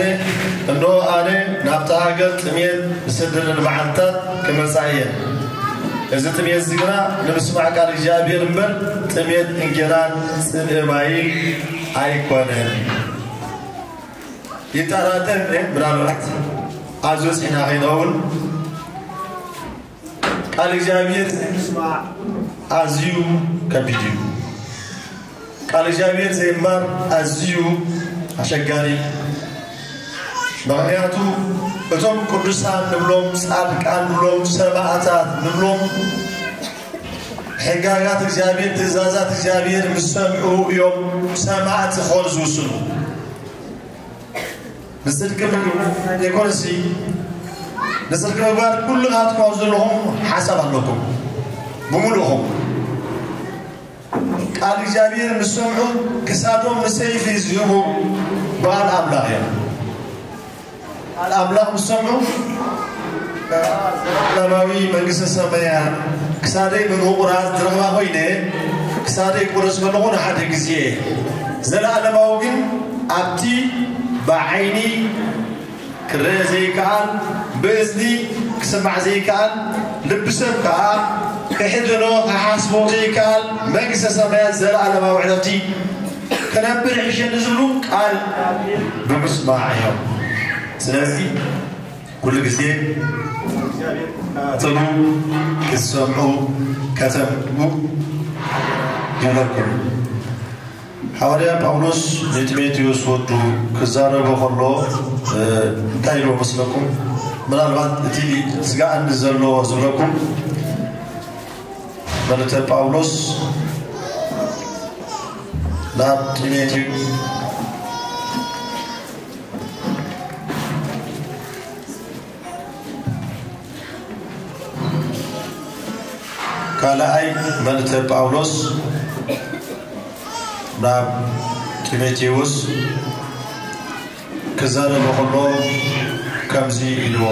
እንሆ ኣነ ናብታ ሃገር ጥሜት ዝሰደደን መዓልታት ክመጻ እየ። እዚ ጥሜት እዚ ግና ንምስማዕ ቃል እግዚኣብሔር እምበር ጥሜት እንጌራን ጽምኢ ማይን ኣይኮነን። ይጠራጠር እየ፣ ምናልባት ኣብዚ በጺሕና ከይንኸውን ቃል እግዚኣብሔር ዘይምስማዕ ኣዝዩ ከቢድ እዩ። ቃል እግዚኣብሔር ዘይምንባር ኣዝዩ ኣሸጋሪ እዩ። ምኽንያቱ እቶም ቅዱሳን ንብሎም፣ ጻድቃን ንብሎም፣ ሰማዕታት ንብሎም ሕጋጋት እግዚኣብሔር፣ ትእዛዛት እግዚኣብሔር ምስ ሰምዑ እዮም ሰማዕቲ ክኾኑ ዝውስኑ። ንጽድቂ ምግባር ዘይኮነሲ፣ ንጽድቂ ምግባር ኩልኻትኩም ኣብ ዘለኹም ሓሳብ ኣለኩም፣ ብምሉእኹም። ቃል እግዚኣብሔር ምስ ሰምዑ ክሳዶም ንሰይፊ ዝህቡ በዓል ኣምላኽ እዮም። በዓል ኣምላኽ ምስ ሰምዑ ዘለኣለማዊ መንግስተ ሰማያት ክሳደይ ብምቑራጽ ዝረኽባ ኮይነ፣ ክሳደይ ክቑረጽ ከለኹ ንሓደ ግዜ እየ። ዘለኣለማዊ ግን ኣብቲ ብዓይኒ ክረአ ዘይከኣል፣ ብእዝኒ ክስማዕ ዘይከኣል፣ ልቢ ሰብ ከኣ ክሕደኖ ክሓስቦ ዘይከኣል መንግስተ ሰማያት ዘለኣለማዊ ዕረፍቲ ክነብር ይሕሸኒ ዝብሉ ቃል ብምስማዕ እዮም። ስለዚ ኩሉ ግዜ ክትከታተሉ፣ ክትሰምዑ፣ ከተንብቡ ይብለኩም። ሓዋርያ ጳውሎስ ንጢሞቴዎስ ወዱ ክዛረቦ ከሎ፣ እ፣ እንታይ ኢልዎ መስለኩም? ምናልባት እቲ ስጋኣኒ ዘሎ ዝብለኩም፣ መልእክተ ጳውሎስ ናብ ጢሞቴዎስ ካልኣይ መልእክተ ጳውሎስ ናብ ጢሞቴዎስ ክዛረብ ከሎ ከምዚ ኢልዎ፣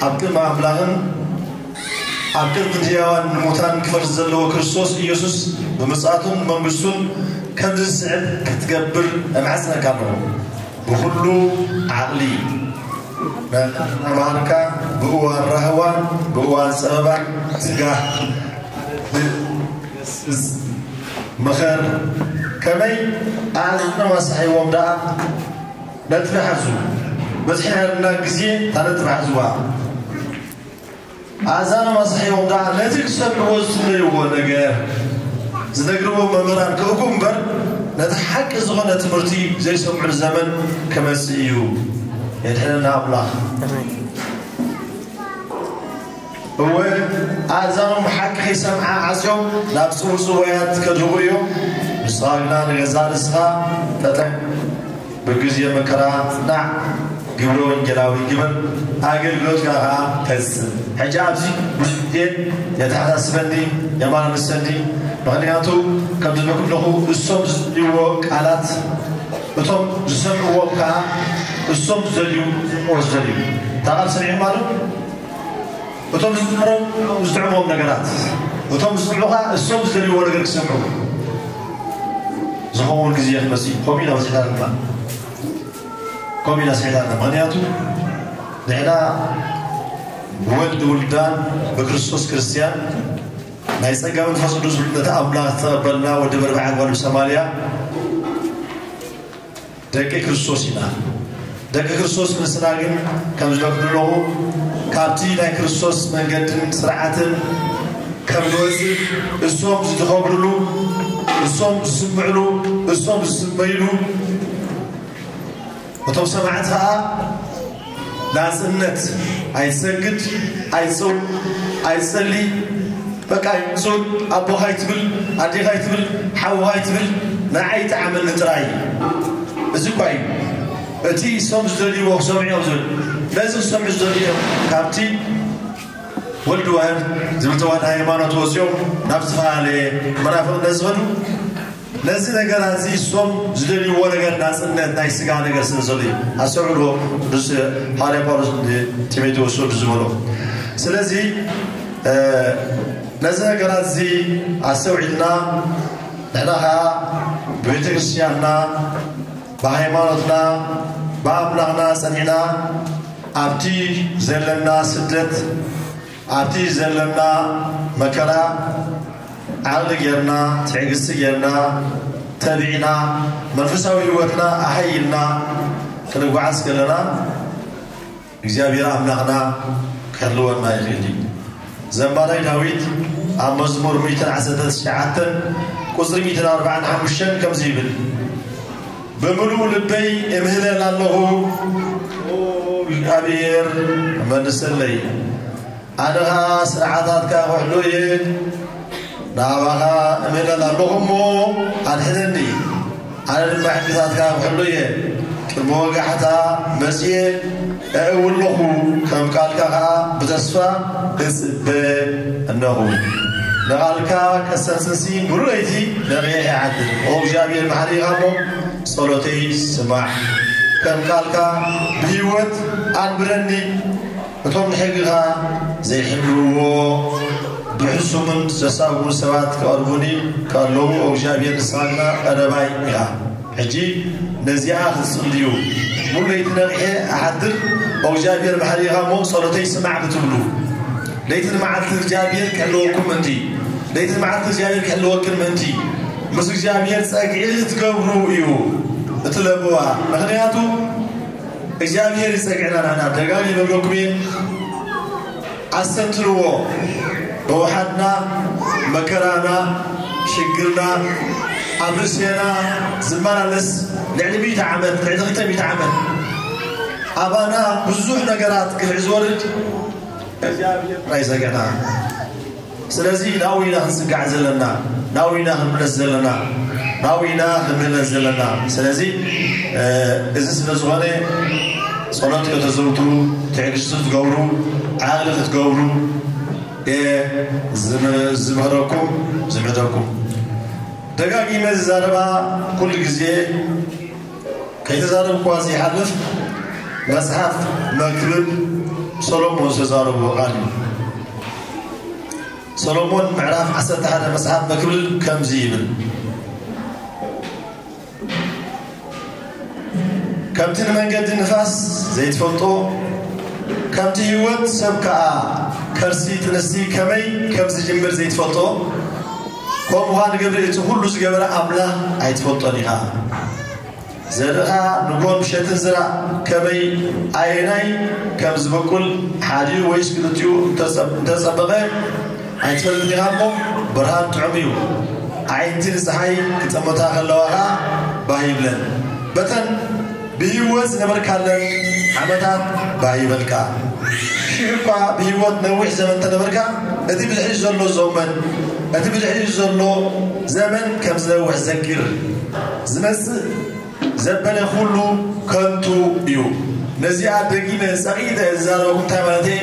ኣብ ቅድሚ ኣምላኽን ኣብ ቅድሚ ህያዋን ንሙታን ክፈርድ ዘለዎ ክርስቶስ ኢየሱስ ብምጽኣቱን መንግስቱን ከምዚ ዝስዕብ ክትገብር እምሕጽነካ ኣለኹ። ብኹሉ ዓቕሊ መሃርካ፣ ብእዋን ራህዋ፣ ብእዋን ጸበባ ትጋህ፣ ምኸር። ከመይ ኣእዛኖም ኣሳሒዎም ደኣ ነጥቢ ሓዙ። በዝሒ ናይና ግዜ እታ ነጥቢ ሓዝዋ። ኣእዛኖም ኣሳሒዎም ደኣ ነቲ ክሰምዕዎ ዝጽበይዎ ነገር ዝነግርዎ መምህራን ክእኩ እምበር፣ ነቲ ሓቂ ዝኾነ ትምህርቲ ዘይሰምዑሉ ዘመን ክመጽእ እዩ። የድሕነና ኣምላኽ። እወ፣ ኣእዛኖም ሓቂ ከይሰምዓ ዓጽዮም ናብ ጽውጽዋያት ከድህቡ እዮም። ንስኻ ግና ንገዛእ ርእስኻ ተጠንቀቕ። ብግዜ መከራ ጽናዕ፣ ግብረ ወንጌላዊ ግበር፣ ኣገልግሎትካ ከኣ ፈጽም። ሕጂ ኣብዚ ብዙሕ ግዜ የተሓሳስበኒ፣ የማላልሰኒ። ምኽንያቱ ከምዚ ዝበልኩ ኣለኹ፣ እሶም ዝጽልይዎ ቃላት፣ እቶም ዝሰምዕዎም ከኣ እሶም ዝደልዩ፣ ዝሰምዕዎ ዝደልዩ። እታ ቃል ሰሚዕኹም ኣሎ? እቶም ዝጥዕሞም፣ ዝጥዕሞም ነገራት፣ እቶም ዝጥዕሙ ከኣ እሶም ዝደልይዎ ነገር ክሰምዑ። ዝኸውን ግዜ ክመጽእ እዩ። ከምኡ ኢና በጺሕና ድማ። ከምኡ ኢና ስሒታና። ምኽንያቱ ንሕና ብወልድ ውልዳን ብክርስቶስ ክርስትያን ናይ ጸጋ መንፈስ ቅዱስ ነቲ ኣምላኽ ዝተቐበልና ወዲ በርባዓ ጓል ሰማርያ ደቂ ክርስቶስ ኢና። ደቂ ክርስቶስ ክንስና ግን ከም ዝነግሩ ኣለኹ፣ ካብቲ ናይ ክርስቶስ መንገድን ስርዓትን ከም ንወጽእ እሶም ዝኸብርሉ፣ እሶም ዝስምዕሉ፣ እሶም ዝስመይሉ፣ እቶም ሰማዕት ኸዓ ናጽነት ኣይትሰግድ፣ ኣይትጸው፣ ኣይትጸሊ፣ በቃ ይጹል፣ ኣቦኻ ኣይትብል፣ ኣዴኻ ኣይትብል፣ ሓውኻ ኣይትብል፣ ንዓይ ጥዓመኒ ጥራይ። እዚ እኳ እዩ እቲ እሶም ዝደልይዎ ክሰምዑ እዮም ዝብል። ነዚ ክሰምዑ ዝደልዩ እዮም ካብቲ ወልድ ዋህድ ዝብል ተዋህዶ ሃይማኖት ወፂኦም ናብ ዝተፈላለየ መናፍቕነት ዝኸዱ። ነዚ ነገር እዚ እሶም ዝደልይዎ ነገር ናፅነት ናይ ስጋ ነገር ስለ ዘሎ እዩ። ኣስተውዕልዎ፣ ቅዱስ ሃዋርያ ጳውሎስ ንጢሞቴዎስ ወዱ ዝበሎ። ስለዚ ነዚ ነገራት እዚ ኣስተውዒልና ንሕና ኸዓ ብቤተ ክርስቲያንና ብሃይማኖትና ብኣምላኽና ጸኒዕና ኣብቲ ዘለና ስደት ኣብቲ ዘለና መከራ ዓቕሊ ጌርና ትዕግስቲ ጌርና ተቢዕና መንፈሳዊ ህይወትና ኣሃይልና ክንጓዓዝ ከለና እግዚኣብሔር ኣምላኽና ክሕልወና ይኽእል እዩ። ዘማራይ ዳዊት ኣብ መዝሙር ሚእትን ዓሰርተ ትሽዓተን ቁፅሪ ሚእትን ኣርባዓን ሓሙሽተን ከምዚ ይብል፣ ብምሉእ ልበይ እምህለል ኣለኹ፣ እግዚኣብሔር መልሰለይ። ኣነ ኸዓ ስርዓታትካ ክሕሉ እየ፣ ናባኻ እምህለል ኣለኹ እሞ ኣድሕነኒ። ኣነ ድማ ሕግታትካ ክሕሉ እየ። ቅድሚ ወጋሕታ መጺኤ እእውለኹ፣ ከም ቃልካ ኸዓ ብተስፋ እጽበ እነኹ። ንቓልካ ቀሰንስንሲ ሙሉ ለይቲ ነቒሐ ይሓድር። ኦ እግዚኣብሔር መሓሪ ኢኻ እሞ ጸሎተይ ስማዕ። ከም ቃልካ ብህይወት ኣንብረኒ። እቶም ንሕግኻ ዘይሕልውዎ ብሕሱምን ዘሳጉን ሰባት ክቐርቡኒ ከለዉ፣ ኦ እግዚኣብሔር ንስኻ ግና ቀረባይ ኢኻ። ሕጂ ነዚኣ ክትጽልዩ፣ ሙሉ ለይቲ ነቒሐ እሓድር፣ ኦ እግዚኣብሔር መሓሪ ኢኻ እሞ ጸሎተይ ስማዕ ክትብሉ፣ ለይትን መዓልትን እግዚኣብሔር ክሕልወኩም ምእንቲ፣ ለይትን መዓልትን እግዚኣብሔር ክሕልወክን ምእንቲ፣ ምስ እግዚኣብሔር ጸግዒ ክትገብሩ እዩ እቲ ለበዋ። ምኽንያቱ እግዚኣብሔር ይጸግዕና። ንሕና ደጋጊመ እብለኩም እየ፣ ኣስተንትንዎ። ብውሓድና፣ መከራና፣ ሽግርና ኣብ ርእሴና ዝመላለስ ልዕሊ ሚእቲ ዓመት፣ ልዕሊ ክልተ ሚእቲ ዓመት ኣባና ብዙሕ ነገራት ግፍዒ ዝወርድ እግዚኣብሔር ጥራይ ይጸግዕና። ስለዚ ናብኡ ኢና ክንጽጋዕ ዘለና፣ ናብኡ ኢና ክንምለስ ዘለና፣ ናብኡ ኢና ክንምለስ ዘለና። ስለዚ እዚ ስለ ዝኾነ ጸሎት ከተዘውትሩ፣ ትዕግስቲ ክትገብሩ፣ ዓቕሊ ክትገብሩ እየ ዝም- ዝምህረኩም ዝምሕደኩም። ደጋጊመ ዝዛረባ ኩሉ ግዜ ከይተዛረብኩዋ ዘይሓልፍ መጽሓፍ መክብብ ሰሎሞን ዝተዛረቦ ቃል እዩ። ሰሎሞን ምዕራፍ ዓሰርተ ሓደ መጽሓፍ መክብብ ከምዚ ይብል፣ ከምቲ ንመንገዲ ንፋስ ዘይትፈልጦ፣ ከምቲ ህይወት ሰብ ከኣ ከርሲ ጥንሲ ከመይ ከም ዝጅምር ዘይትፈልጦ፣ ከምኡ ኸኣ ንገብሪ እቲ ኩሉ ዝገበረ ኣምላኽ ኣይትፈልጦን ኢኻ። ዘርእኻ ንጎን ምሸትን ዝራእ ከመይ ኣየናይ ከም ዝበቁል ሓዲኡ ወይስ ክልቲኡ እንተጸ- እንተጸበቐ ኣይትፈልጥን ኢኻ እሞ፣ ብርሃን ጥዑም እዩ። ኣዒንቲ ንጸሓይ ክጠመታ ከለዋ ኸኣ ባህ ይብለን። በተን ብህይወት ዝነበርካለን ዓመታት ባህ ይበልካ። ሽሕ እኳ ብህይወት ነዊሕ ዘመን እንተነበርካ፣ እቲ ብድሕሪት ዘሎ ዘመን፣ እቲ ብድሕሪት ዘሎ ዘመን ከም ዝነውሕ ዘክር። ዝመጽእ ዘበለ ኩሉ ከንቱ እዩ። ነዚኣ ደጊመ ጸቒጠ ዝዛረበኩም እንታይ ማለት እየ?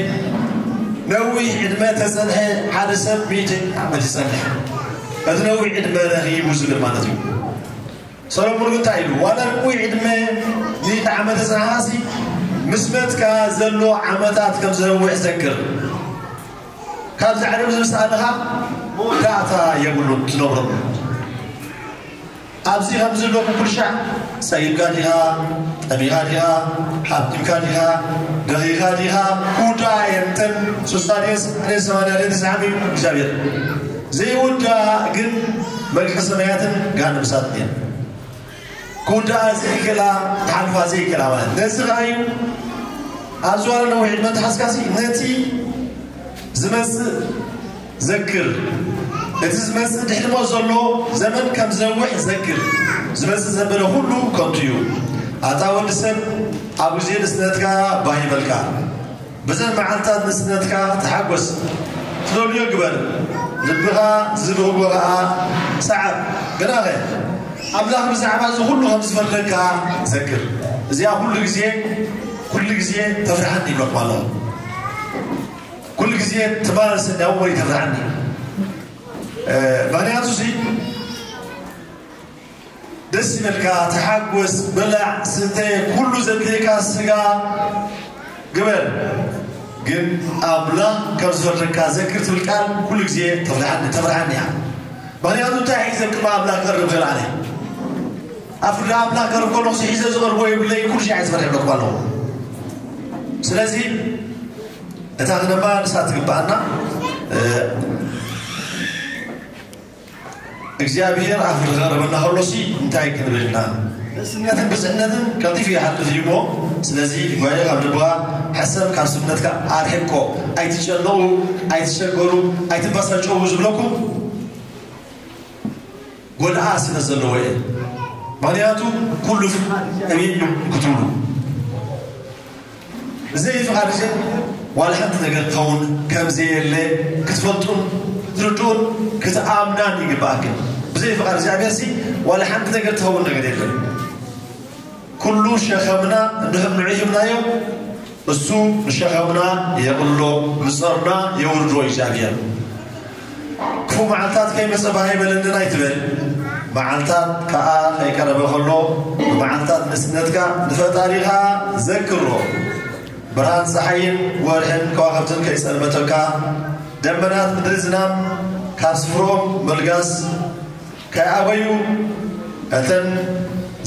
ነዊሕ ዕድመ ተጸንሐ ሓደ ሰብ ሚእቲ ዓመት ይጸንሕ። እቲ ነዊሕ ዕድመ ረኺቡ ዝብል ማለት እዩ። ሰሎሞን ግን እንታይ ኢሉ? ዋላ ነዊሕ ዕድመ ሚእቲ ዓመት ተጸንሓሲ ምስ መትካ ዘሎ ዓመታት ከም ዝነውሕ ዘክር። ካብዚ ዓለም ዝምስኣልኻ መወዳእታ የብሉን ትነብረሉ። ኣብዚ ከም ዘለኹ ኩሉ ሻዕ ጸጊብካ ዲኻ? ጠሚኻ ዲኻ? ሃብቲምካ ዲኻ? ደኺኻ ዲኻ? ኩዳ እየን እተን ስሳ ድየን ሰማንያ ሰማንያ ድየን ተስዓሚ እግዚኣብሔር ዘይውዳ ግን መንግስተ ሰማያትን ገሃነም እሳትን እየን። ክውድኣ ዘይክእላ፣ ክሓልፋ ዘይክእላ ማለት ነዚ ከኣ እዩ። ኣብ ዝዋለ ነዊሕ ዕድመ ተሓዝካሲ ነቲ ዝመጽእ ዘክር፣ እቲ ዝመጽእ ድሕሪ ሞት ዘሎ ዘመን ከም ዘውሕ ዘክር። ዝመጽእ ዘበለ ኩሉ ከንቱ እዩ። ኣታ ወዲ ሰብ፣ ኣብ ግዜ ንእስነትካ ባህ ይበልካ። በዘን መዓልታት ንእስነትካ ተሓጎስ። ትደልዮ ግበር። ልብኻ ዝብህጎ ኸኣ ሰዓብ። ግናኸ ኣምላኽ ብዛዕባ እዚ ኩሉ ከም ዝፈርደካ ዘክር። እዚኣ ኩሉ ግዜ፣ ኩሉ ግዜ ተፍርሓኒ ይብለኩም ኣለኹ። ኩሉ ግዜ ትማል ስንያው ወይ ተፍርሓኒ። እ፣ ምኽንያቱ ሲ ደስ ይበልካ፣ ተሓጎስ፣ ብላዕ፣ ስተ፣ ኩሉ ዘድልየካ ስጋ ግበር። ግን ኣምላኽ ከም ዝፈርደካ ዘክር ትብል ቃል ኩሉ ግዜ ተፍርሓኒ፣ ተፍርሓኒ እያ። ምኽንያቱ እንታይ ሒዘ ቅድሚ ኣምላኽ ክቐርብ ክእል ኣነ? ኣብ ፍርዲ ኣምላኽ ክቐርብ ከለኹ ሲ ሒዘ ዝቐርቦ የብለይ፣ ኩሉ ሻዕ ዝፈርሕ ይብለኩም ኣለኹ። ስለዚ እታ ክነማ ንሳ ትግብኣና፣ እ፣ እግዚኣብሔር ኣብ ፍርዲ ክቐርበና ከሎ ሲ እንታይ ክንብል ኢና? ንእስነትን ብፅዕነትን ቀልጢፉ ይሓልፍ እዩ እሞ፣ ስለዚ ጓየ ካብ ልብኻ ሕሰብ፣ ካብ ስብነትካ ኣርሕቆ። ኣይትጨነቑ፣ ኣይትሸገሩ፣ ኣይትባሳጨዉ ዝብለኩም ጎድኣ ስለ ዘለዎ እየ። ምኽንያቱ ኩሉ ፍቓድ እግዚኣብሔር እዩ ክትብሉ፣ ብዘይ ፍቓድ እግዚኣብሔር ዋላ ሓንቲ ነገር ክኸውን ከም ዘየለ ክትፈልጡን ክትርድኡን ክትኣምናን ይግባኣክን። ብዘይ ፍቓድ እግዚኣብሔር ሲ ዋላ ሓንቲ ነገር ትኸውን ነገር የለን። ኩሉ ሸኸምና እንድሕር ንዑ ሂብናዮ፣ እሱ ንሸኸምና የቕሎ፣ ንጸርና የውርዶ እግዚኣብሔር። ክፉእ መዓልታት ከይመጸ ባህ ኣይበለንን ኣይትበል። መዓልታት ከኣ ከይቀረበ ከሎ፣ ብመዓልታት ንእስነትካ ንፈጣሪኻ ዘክሮ። ብርሃን ጸሓይን ወርሕን ከዋኽብትን ከይጸልመተካ፣ ደመናት ምድሪ ዝናም ካብ ስፍርኦም ምልጋስ ከይኣበዩ፣ እተን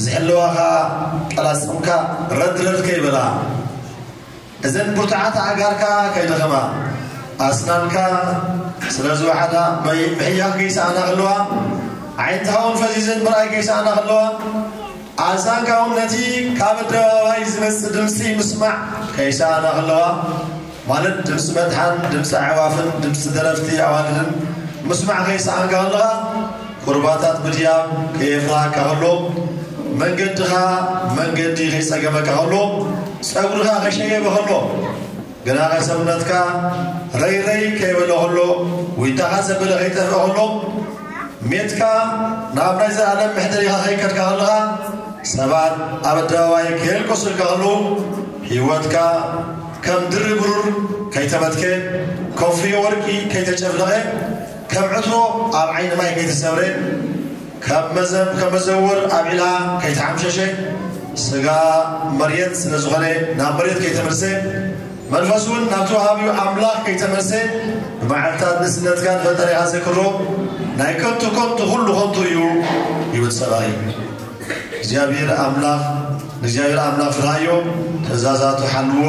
ዝሕለዋኻ ቀላጽምካ ረድረድ ከይበላ፣ እዘን ብርቱዓት ኣእጋርካ ከይደኸማ፣ ኣስናንካ ስለ ዝወሓዳ፣ ምይ-፣ ምሕያኽ ከይሰኣና ከለዋ፣ ኣዒንትኻ እውን ፈዚዘን ምርኣይ ከይሰኣና ከለዋ፣ ኣእዛንካ እውን ነቲ ካብ ኣደባባይ ዝመጽእ ድምጺ ምስማዕ ከይሰኣና ከለዋ፣ ማለት ድምጺ መድሓን፣ ድምጺ ኣዕዋፍን ድምጺ ደረፍቲ ኣዋልድን ምስማዕ ከይሰኣንካ ከለኻ፣ ቁርባታት ብድያብ ከየፍርሃካ ከሎ፣ መንገድኻ መንገዲ ከይጸገመካ ከሎ፣ ጸጉርኻ ከይሸየበ ከሎ፣ ግናኸ ሰብነትካ ረይረይ ከይበለ ከሎ፣ ዊንታኻ ዘበለ ከይጠፍአ ከሎ፣ ሜትካ ናብ ናይ ዘላለም መሕደሪኻ ከይከድካ ከለኻ፣ ሰባት ኣብ ኣደባባይ ከየልቀሱልካ ከለዉ፣ ህይወትካ ከም ድሪ ብሩር ከይተበትከ፣ ከፍዮ ወርቂ ከይተጨፍለቐ፣ ከም ዕትሮ ኣብ ዓይኒ ማይ ከይተሰብረ፣ ካብ መዘ-፣ ከም መዘወር ኣብ ዒላ ከይተሓምሸሸ፣ ስጋ መሬት ስለ ዝኾነ ናብ መሬት ከይተመልሰ፣ መንፈስ እውን ናብቲ ወሃቢኡ ኣምላኽ ከይተመልሰ፣ ብመዓልታት ንእስነትካ ንፈጣሪኻ ዘክሮ። ናይ ከንቱ ከንቱ፣ ኩሉ ከንቱ እዩ፣ ህይወት ሰብኣይ። እግዚኣብሔር ኣምላኽ፣ ንእግዚኣብሔር ኣምላኽ ፍርሃዮ፣ ትእዛዛቱ ሓልዎ።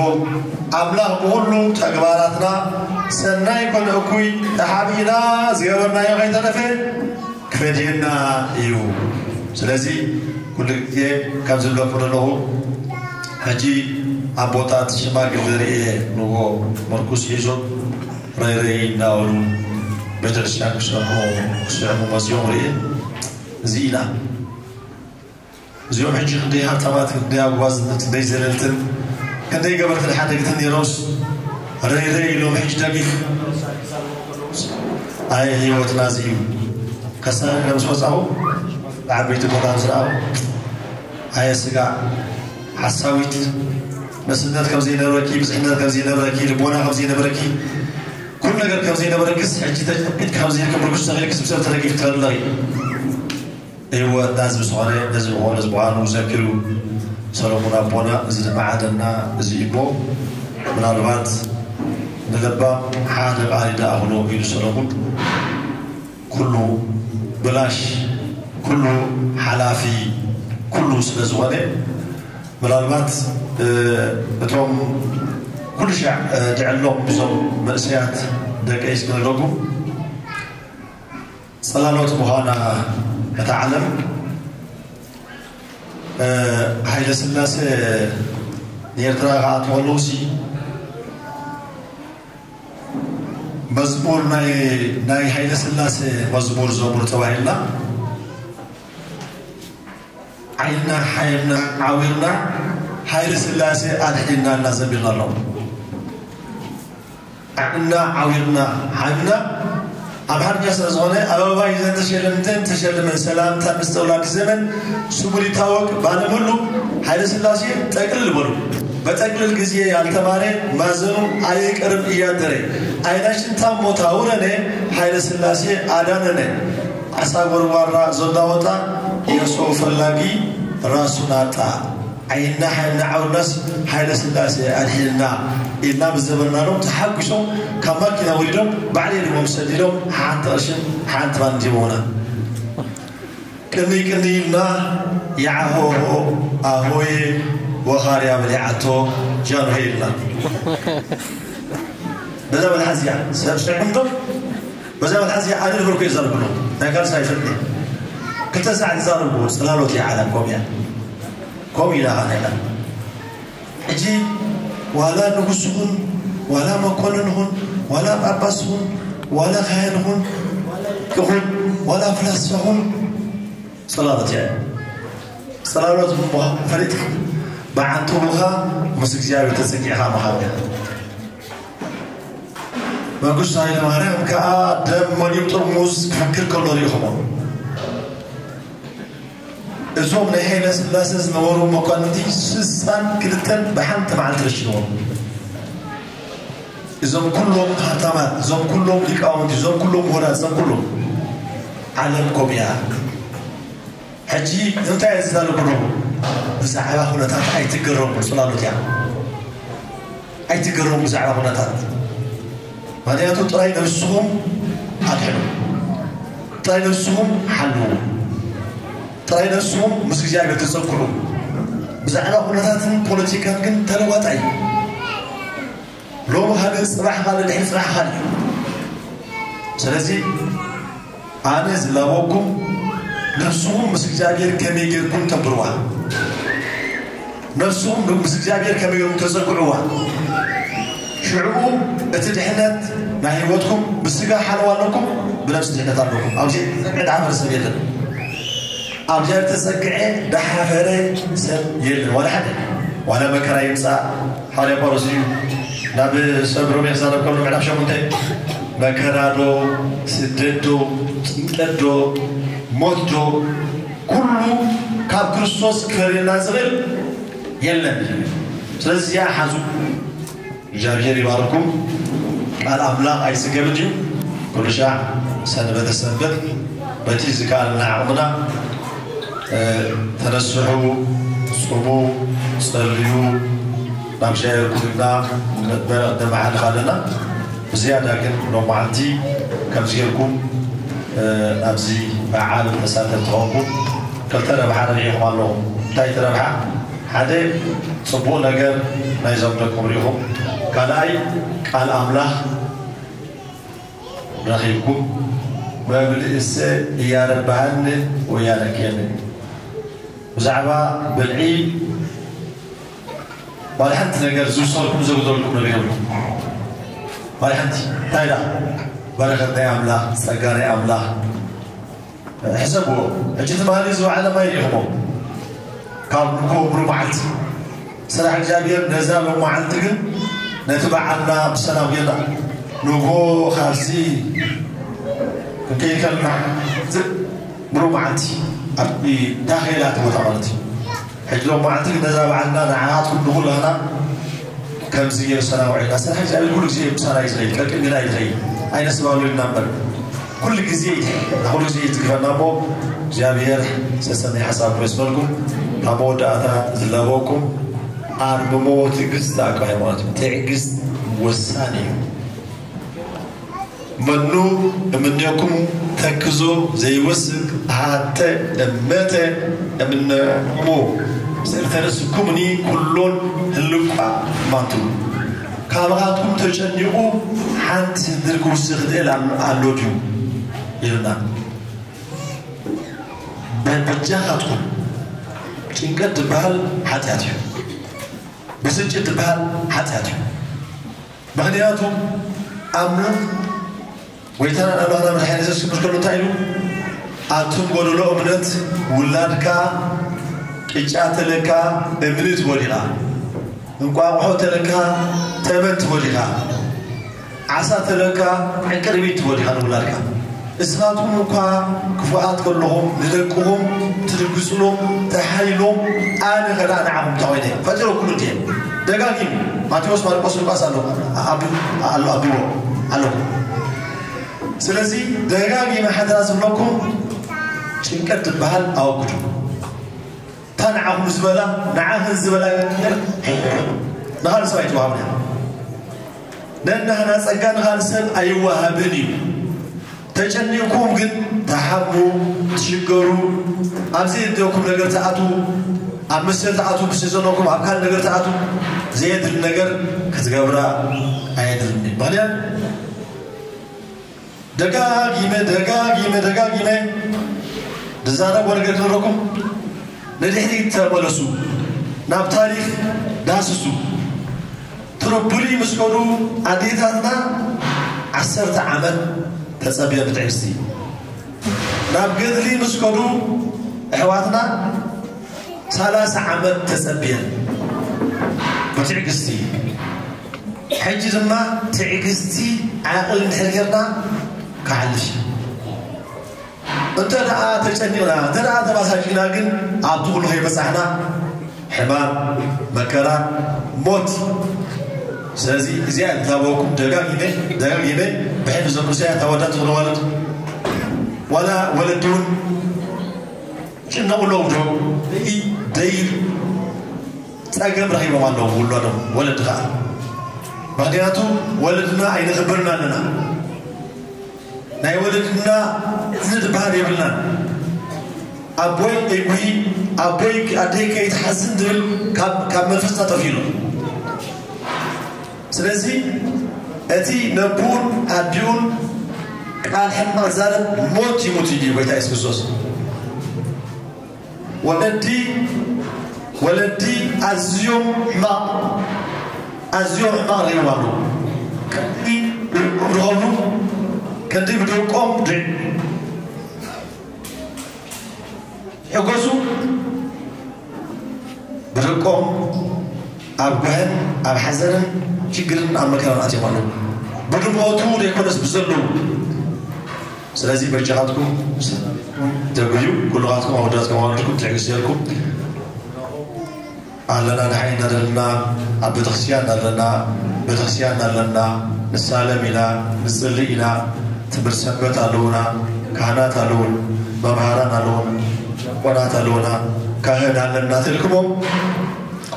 ኣምላኽ ብኹሉ ተግባራትና ሰናይ ኮነ እኩይ ተሓቢእና ዝገበርናዮ ከይተረፈ ክፈድየና እዩ። ስለዚ ኩሉ ግዜ ከም ዝብለኩም ዘለኹ፣ ሕጂ ኣቦታት ሽማግለ ርእየ ንጎ መርኩስ ሒዞም ረይረይ እናበሉ ቤተክርስትያን ክሰምዑ፣ ክስዕሙ መፅዮም ርእየ። እዚ ኢና። እዚኦም ሕጂ ክንደይ ሃብታማት፣ ክንደይ ኣጓዝትን፣ ክንደይ ዘለልትን፣ ክንደይ ገበርትን ሓደግትን ነይሮምስ ረይ ረይ ኢሎም ሕጂ ደጊፍ። ኣየ ህይወትና እዚ እዩ። ከሳሪ ምስ ወፃኹ ዓበይቲ ቦታ ምስ ረኣኹ፣ ኣየ ስጋ ሓሳዊት፣ መስነት ከም ዘይነበረኪ፣ ብዝሕነት ከም ዘይነበረኪ፣ ልቦና ከም ዘይነበረኪ፣ ኩሉ ነገር ከም ዘይነበረክስ ሕጂ ተጨቢጥኪ ከም ዘይርከብርኩስ ተኺልክስ ብሰብ ተደጊፍ ትኸድለኺ። ህይወትና እዚ ዝኾነ ነዚ ዝኾነ እዚ ምዃኑ ዘክሩ ሰሎሞን ኣቦና። እዚ ድማ ዓደና እዚ እሞ ምናልባት ንለባም ሓደ ቃል ይደኣኽሎ ኢሉ ሰሎሞን። ኩሉ ብላሽ ኩሉ ሓላፊ ኩሉ ስለ ዝኾነ፣ ምናልባት እቶም ኩሉ ሻዕ ድዕሎም ብዞም መንእሰያት ደቀይ ስክነግረኩም፣ ጸላሎት ምዃና እታ ዓለም። ሃይለ ስላሴ ንኤርትራ ክኣትወ ኣለውሲ፣ መዝሙር ናይ ናይ ሃይለ ስላሴ መዝሙር ዘሙር ተባሂልና፣ ዓይንና ሓይልና ዓዊርና፣ ሃይለ ስላሴ ኣድሒና እናዘሚርና ኣለዉ። ዓይንና ዓዊርና ሓይልና ኣምሓርኛ ስለ ዝኾነ፣ ኣበባ ይዘን ተሸለምተን ተሸልመን ሰላምታ ምስ ተውላዲ ዘመን ስሙር ይታወቅ ባለም ሁሉ ሃይለ ስላሴ ጠቅልል በሉ። በጠቅልል ጊዜ ያልተማረ ማዘኑ አይቀርም እያደረ። አይናችን ታሞ ታውረነ፣ ኃይለ ሥላሴ አዳነነ። አሳ ጎርጓራ ዞንዳ ወጣ፣ የሰው ፈላጊ ራሱን አጣ። ዓይንና ሓይልና ዓውርናስ ኃይለ ሥላሴ አድሒንና ኢልና ብዘበርናሎም ተሓጒሶም ካብ ማኪና ወሪዶም ባዕለይ ድሞም ሰዲዶም ሓንቲ ቅርሽን ሓንቲ ባንዲሞና። ቅንይ ቅንይ ኢልና፣ ያሆሆ፣ ኣሆየ፣ ወኻርያ በሊዓቶ፣ ጃንሆይ ኢልና። በዛ መልሓዝ እያ፣ ሰብ ስሕም ዶ? በዛ መልሓዝ እያ፣ ኣነ ነበርኩ የዛርብሎ። ናይ ካልስ ኣይፈልጥ። ክልተ ሰዓት ይዛረቡ፣ ጽላሎት እያ፣ ዓለም ኮም እያ። ኮም ኢላ ኻና ኢላ። ሕጂ ዋላ ንጉስ ይኹን፣ ዋላ መኮንን ይኹን፣ ዋላ ጳጳስ ይኹን፣ ዋላ ካህን ይኹን፣ ይኹን፣ ዋላ ፍላስፋ ይኹን፣ ጽላሎት እያ። ጽላሎት ምዃኑ ፈሊጥካ፣ ብዓንተቦኻ ምስ እግዚኣብሔር ተጸጊዕኻ ምኻድ እያ። መንግስቱ ሃይለማርያም ከኣ ደም መሊኡ ጥርሙዝ ክፍክር ከሎ ርኢኹሞ። እዞም ናይ ሃይለ ስላሴ ዝነበሩ መኳንንቲ ስሳን ክልተን ብሓንቲ መዓልቲ ረሽንዎም። እዞም ኩሎም ሃብታማት፣ እዞም ኩሎም ሊቃውንቲ፣ እዞም ኩሎም ምሁራት፣ እዞም ኩሎም ዓለም ኮም እያ። ሕጂ እንታይ እየ ዝዛረብ ኣለኹ? ብዛዕባ ኩነታት ኣይትገረሙ፣ ጽላሎት እያ። ኣይትገረሙ ብዛዕባ ኩነታት። ምኽንያቱ ጥራይ ነብስኹም ኣድሕኑ፣ ጥራይ ነብስኹም ሓልዉ፣ ጥራይ ነብስኹም ምስ እግዚኣብሔር ተጸግዑ። ብዛዕባ ኩነታትን ፖለቲካን ግን ተለዋጣይ እዩ። ሎሚ ካልእ፣ ጽባሕ ካልእ፣ ድሕሪ ጽባሕ ካልእ እዩ። ስለዚ ኣነ ዝላበወኩም፣ ነብስኹም ምስ እግዚኣብሔር ከመይ ጌርኩም ተንብርዋ፣ ነብስኹም ምስ እግዚኣብሔር ከመይ ጌርኩም ተጸግዕዋ። ሽዕኡ እቲ ድሕነት ናይ ህይወትኩም ብስጋ ሓለዋ ኣለኩም፣ ብነብሲ ድሕነት ኣለኩም። ኣብዚ ዕዳ ማሕበረሰብ የለን። ኣብ እግዚኣብሔር ተጸግዐ ዝሓፈረ ሰብ የለን፣ ዋላ ሓደ። ዋላ መከራ ይምጻእ፣ ሓዋርያ ጳውሎስ እዩ ናብ ሰብ ሮሜ ክዛረብ ከሎ ምዕራፍ ሸሞንተ፣ መከራ ዶ፣ ስደት ዶ፣ ጭንቀት ዶ፣ ሞት ዶ፣ ኩሉ ካብ ክርስቶስ ክፈርየና ዝኽእል የለን። ስለዚ እዚኣ ሓዙ። እግዚኣብሔር ይባርኩም። ቃል ኣምላኽ ኣይጽገብን እዩ። ኩሉ ሻዕ ሰንበተ ሰንበት በቲ ዝከኣለና ዓቕምና፣ እ፣ ተነስሑ፣ ጽሙ፣ ጸልዩ፣ ናብ ሻየርኩም ኢልና መ-፣ መ-፣ ነመሓልፍ ኣለና። ብዝያዳ ግን ሎም መዓልቲ ከምዚ ጌርኩም፣ እ፣ ኣብዚ በዓል ተሳተፍቲ ኾንኩም ክልተ ረብሓ ረቢሕኩም ኣለኹም። እንታይ እቲ ረብሓ? ሓደ ጽቡቕ ነገር ናይ ዘምደኩም ርኢኹም፣ ካልኣይ ቃል ኣምላኽ ረኺብኩም፣ መብልእሰ እያረባሃኒ ወያረክየኒ። ብዛዕባ ብልዒ ዋላ ሓንቲ ነገር ዝውሰድኩም ዘጉደልኩም ነገር የብልኩም። ዋላ ሓንቲ። እንታይ ደኣ? በረኸት ናይ ኣምላኽ፣ ጸጋ ናይ ኣምላኽ። ሕሰብዎ። ሕጂ ትማሊ ዝወዓለ ማይ ርኢኹሞ። ካብ ንግሆ ብሩህ መዓልቲ ስራሕ እግዚኣብሔር ነዛ ሎም መዓልቲ ግን ነቲ በዓልና ብሰላም ጌርና ንግሆ ካብዚ ክንከይድ ከለና ዝ-፣ ብሩህ መዓልቲ ኣብቲ ታኼላ እቲ ቦታ ማለት እዩ። ሕጂ ሎም መዓልቲ ግን ነዛ በዓልና ንዓኻትኩም ንኹላህና ከምዚ ገይሩ ሰላም ውዒልና። ስራሕ እግዚኣብሔር ኩሉ ግዜ ምሳና እዩ ዝኸይድ፣ ቀቅድሚና እዩ ዝኸይድ። ኣይነስባሉ ኢልና እምበር ኩሉ ግዜ እዩ፣ ኩሉ ግዜ እዩ ዝግፈና እሞ እግዚኣብሔር ሰሰናይ ሓሳብ ክወስነልኩም። ካብ መወዳእታ ዝላበወኩም ኣርምሞ ትዕግስት ኣቃይ ማለት እዩ። ትዕግስት ወሳኒ እዩ። መኑ እምኔኩም ተክዞ ዘይወስክ ሓተ እመተ እምነሙ ስእልተ ርእስኩምኒ ኩሎን ህልቋ ማንቱ። ካብኻትኩም ተጨኒቑ ሓንቲ ስንዝር ክውስኽ ዝኽእል ኣሎ ድዩ? ኢሉና። በጃኻትኩም። ጭንቀት ዝበሃል ሓጢኣት እዩ። ብስጭት ዝበሃል ሓጢኣት እዩ። ምኽንያቱ ኣምላኽ ጎይታና ኣምላኽና መድሓኒ የሱስ ክርስቶስ እንታይ ኢሉ? ኣቱም ጎደሎ እምነት፣ ውላድካ ቅጫ ተለካ እምኒ ትጎዲኻ፣ እንቋቑሖ ተለካ ተመን ትጎዲኻ፣ ዓሳ ተለካ ዕንቅርቢት ትጎዲኻ ንውላድካ። እስኻትኩም እኳ ክፉኣት ከለኹም ንደቅኹም ትድግጽሎም፣ ተሓይሎም፣ ኣነ ኸ ደኣ ንዓኹም እንታይ ኮይነ? ፈጢረኩም እንድየ። ደጋጊሙ ማቴዎስ፣ ማርቆስ፣ ሉቃስ ኣሎ፣ ኣቢ-፣ ኣሎ፣ ኣቢዎ ኣለኹም። ስለዚ ደጋጊመ ሓደራ ዝብለኩም ጭንቀት ዝበሃል ኣወግዱ። እታ ንዓኹም ዝበላ፣ ንዓኽን ዝበላ ንኻልእ ሰብ ኣይትወሃብን እያ። ነናህና ጸጋ ንኻልእ ሰብ ኣይወሃብን እዩ። ተጨኒቕኩም ግን ትሓሙ፣ ትሽገሩ፣ ኣብ ዘየድልየኩም ነገር ትኣትዉ፣ ኣብ መስተ ትኣትዉ፣ ምስ ዘለኩም ኣብ ካልእ ነገር ትኣትዉ፣ ዘየድሊ ነገር ክትገብራ ኣየድልን እዩ። ምኽንያት ደጋጊመ፣ ደጋጊመ፣ ደጋጊመ ዝዛረቦ ነገር ክነግረኩም፣ ንድሕሪት ተመለሱ፣ ናብ ታሪኽ ዳህስሱ። ትርቡሊ ምስ ከዱ ኣዴታትና ዓሰርተ ዓመት ተጸብየን ብትዕግስቲ። ናብ ገድሊ ምስ ከዱ ኣሕዋትና ሰላሳ ዓመት ተጸብየን ብትዕግስቲ። ሕጂ ድማ ትዕግስቲ ዓቕሊ እንድሕር ጌርና ክሓልፍ እዩ። እንተ ደኣ ተጨኒቕና፣ እንተ ደኣ ተባሳጭና ግን ኣብቲ ኩሉ ከይበጻሕና ሕማም፣ መከራ፣ ሞት። ስለዚ እዚኣ እዛበወኩም ደጋጊመ፣ ደጋጊመ ብሕልፊ ዘምርሶ እያ። እታ ወዳት ዝኾነ ዋልድ ዋላ ወለዲ እውን ጭነቑ ኣለዉ ዶ? ደይ፣ ደይ ጸገም ረኺቦም ኣለዉ ውላዶም፣ ወለዲ ኸዓ። ምኽንያቱ ወለድና ኣይነኽብርን ኣለና። ናይ ወለድና እዝኒ ዝበሃል የብልናን። ኣቦይ ከይጉሂ፣ ኣቦይ ኣደይ ከይትሓዝን ዝብል ካብ፣ ካብ መንፈስና ጠፊኡ ኣሎ። ስለዚ እቲ ነቡን ኣዲኡን ቃል ሕማቕ ዛረብ ሞት ይሙት እዩ ጎይታ የሱስ ክርስቶስ። ወለዲ፣ ወለዲ ኣዝዮም ሕማቕ፣ ኣዝዮም ሕማቕ ርኢዎም ኣለዉ። ክንዲ ብደቆም ድኸብሩ፣ ክንዲ ብደቆም ድ-፣ ሕጎሱ፣ ብደቆም ኣብ ጉህን ኣብ ሓዘንን ሽግርን ኣብ መከራን ኣትዮም ኣለዉ። ብድምኦቱ ዘይኮነስ ብዘለዉ። ስለዚ በጃኻትኩም ተጉዩ፣ ኩልኻትኩም ኣወዳትኩም ኣዋልድኩም ትዕግስቲ ጌርኩም ኣለና፣ ንሓይ እናደለና ኣብ ቤተክርስትያን ኣለና፣ ቤተክርስትያን ኣለና፣ ንሳለም ኢና፣ ንጽሊ ኢና፣ ትምህርቲ ሰንበት ኣለዉና፣ ካህናት ኣለዉን፣ መምሃራን ኣለዉን፣ ዲያቆናት ኣለዉና፣ ካህን ኣለና ትልክሞም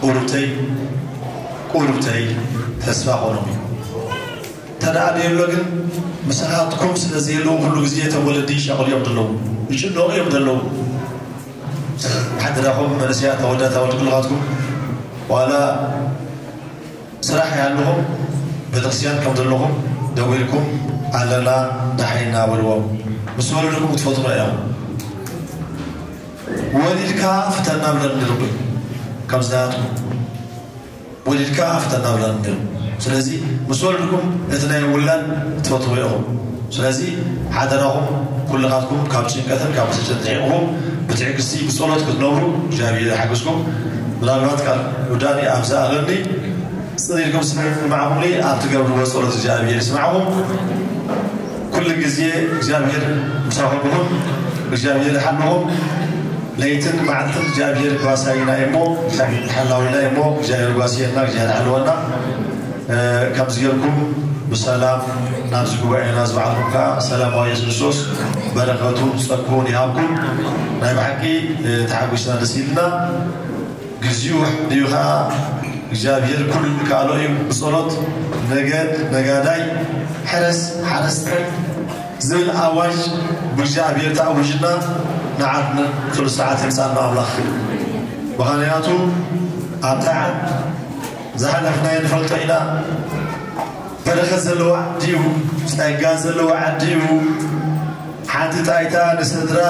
ቁሩብተይ፣ ቁሩብተይ ተስፋ ኮኖም እዩ። ተደኣ ደየሎ ግን ምሳኻትኩም ስለ ዘየለዉ ኩሉ ግዜ እቶም ወለዲ ይሻቕሉ እዮም ዘለዉ፣ ይጭነቑ እዮም ዘለዉ። ሓድራኹም መንእሰያት ኣወዳት ኣወልድ ኩልኻትኩም ዋላ ስራሕ ይሃልኹም ቤተክርስትያን ከም ዘለኹም ደዊልኩም ኣለና ደሓይና በልዎም። ምስ ወለድኩም ክትፈትኑ እዮም። ወሊድካ ፍተና ብለን ንርብእ ከምዚ ናትኩም ወሊድካ ፍተና ብለን ንርብእ። ስለዚ ምስ ወለድኩም እቲ ናይ ውላድ ትፈትዎ ኢኹም። ስለዚ ሓደራኹም ኩልኻትኩም ካብ ጭንቀትን ካብ ብስጭትን ርሒቕኹም ብትዕግስቲ ብጸሎት ክትነብሩ እግዚኣብሔር ይሓግዝኩም። ምናልባት ቃል ውዳኒ ኣብ ዝኣለኒ ጽን ኢልኩም ስምዕኩም ማዕኹምኒ ኣብ ትገብርዎ ጸሎት እግዚኣብሔር ይስማዕኹም። ኩሉ ግዜ እግዚኣብሔር ምሳኹም ይኹን። እግዚኣብሔር ይሓልኹም። ለይትን መዓልትን እግዚኣብሔር ጓሳይና እሞ፣ እግዚኣብሔር ሓላዊና እሞ፣ እግዚኣብሔር ጓስየና፣ እግዚኣብሔር ሓለወና። እ፣ ከምዚ ጌርኩም ብሰላም ናብዚ ጉባኤና ዝበዓልኩም ከኣ ሰላማዊ የሱስ ክርስቶስ በረኸቱን ጸግኡን ይሃብኩም። ናይ ብሓቂ፣ እ፣ ተሓጒስና ደስ ኢልና። ግዚኡ እዩ ኸዓ እግዚኣብሔር ኩሉ ይከኣሎ እዩ። ብጸሎት ነገድ ነጋዳይ፣ ሕረስ ሓረስታይ ዝብል ኣዋጅ ብእግዚኣብሔር ተኣዊጅና ሰዓት ንጹር ሰዓት ይምጻና ኣምላኽ። ምኽንያቱ ኣብታ ዓድ ዝሓለፍናዮ ንፈልጦ ኢና። በረኸት ዘለዎ ዓዲ እዩ፣ ጸጋ ዘለዎ ዓዲ እዩ። ሓንቲ ጣይታ ንስድራ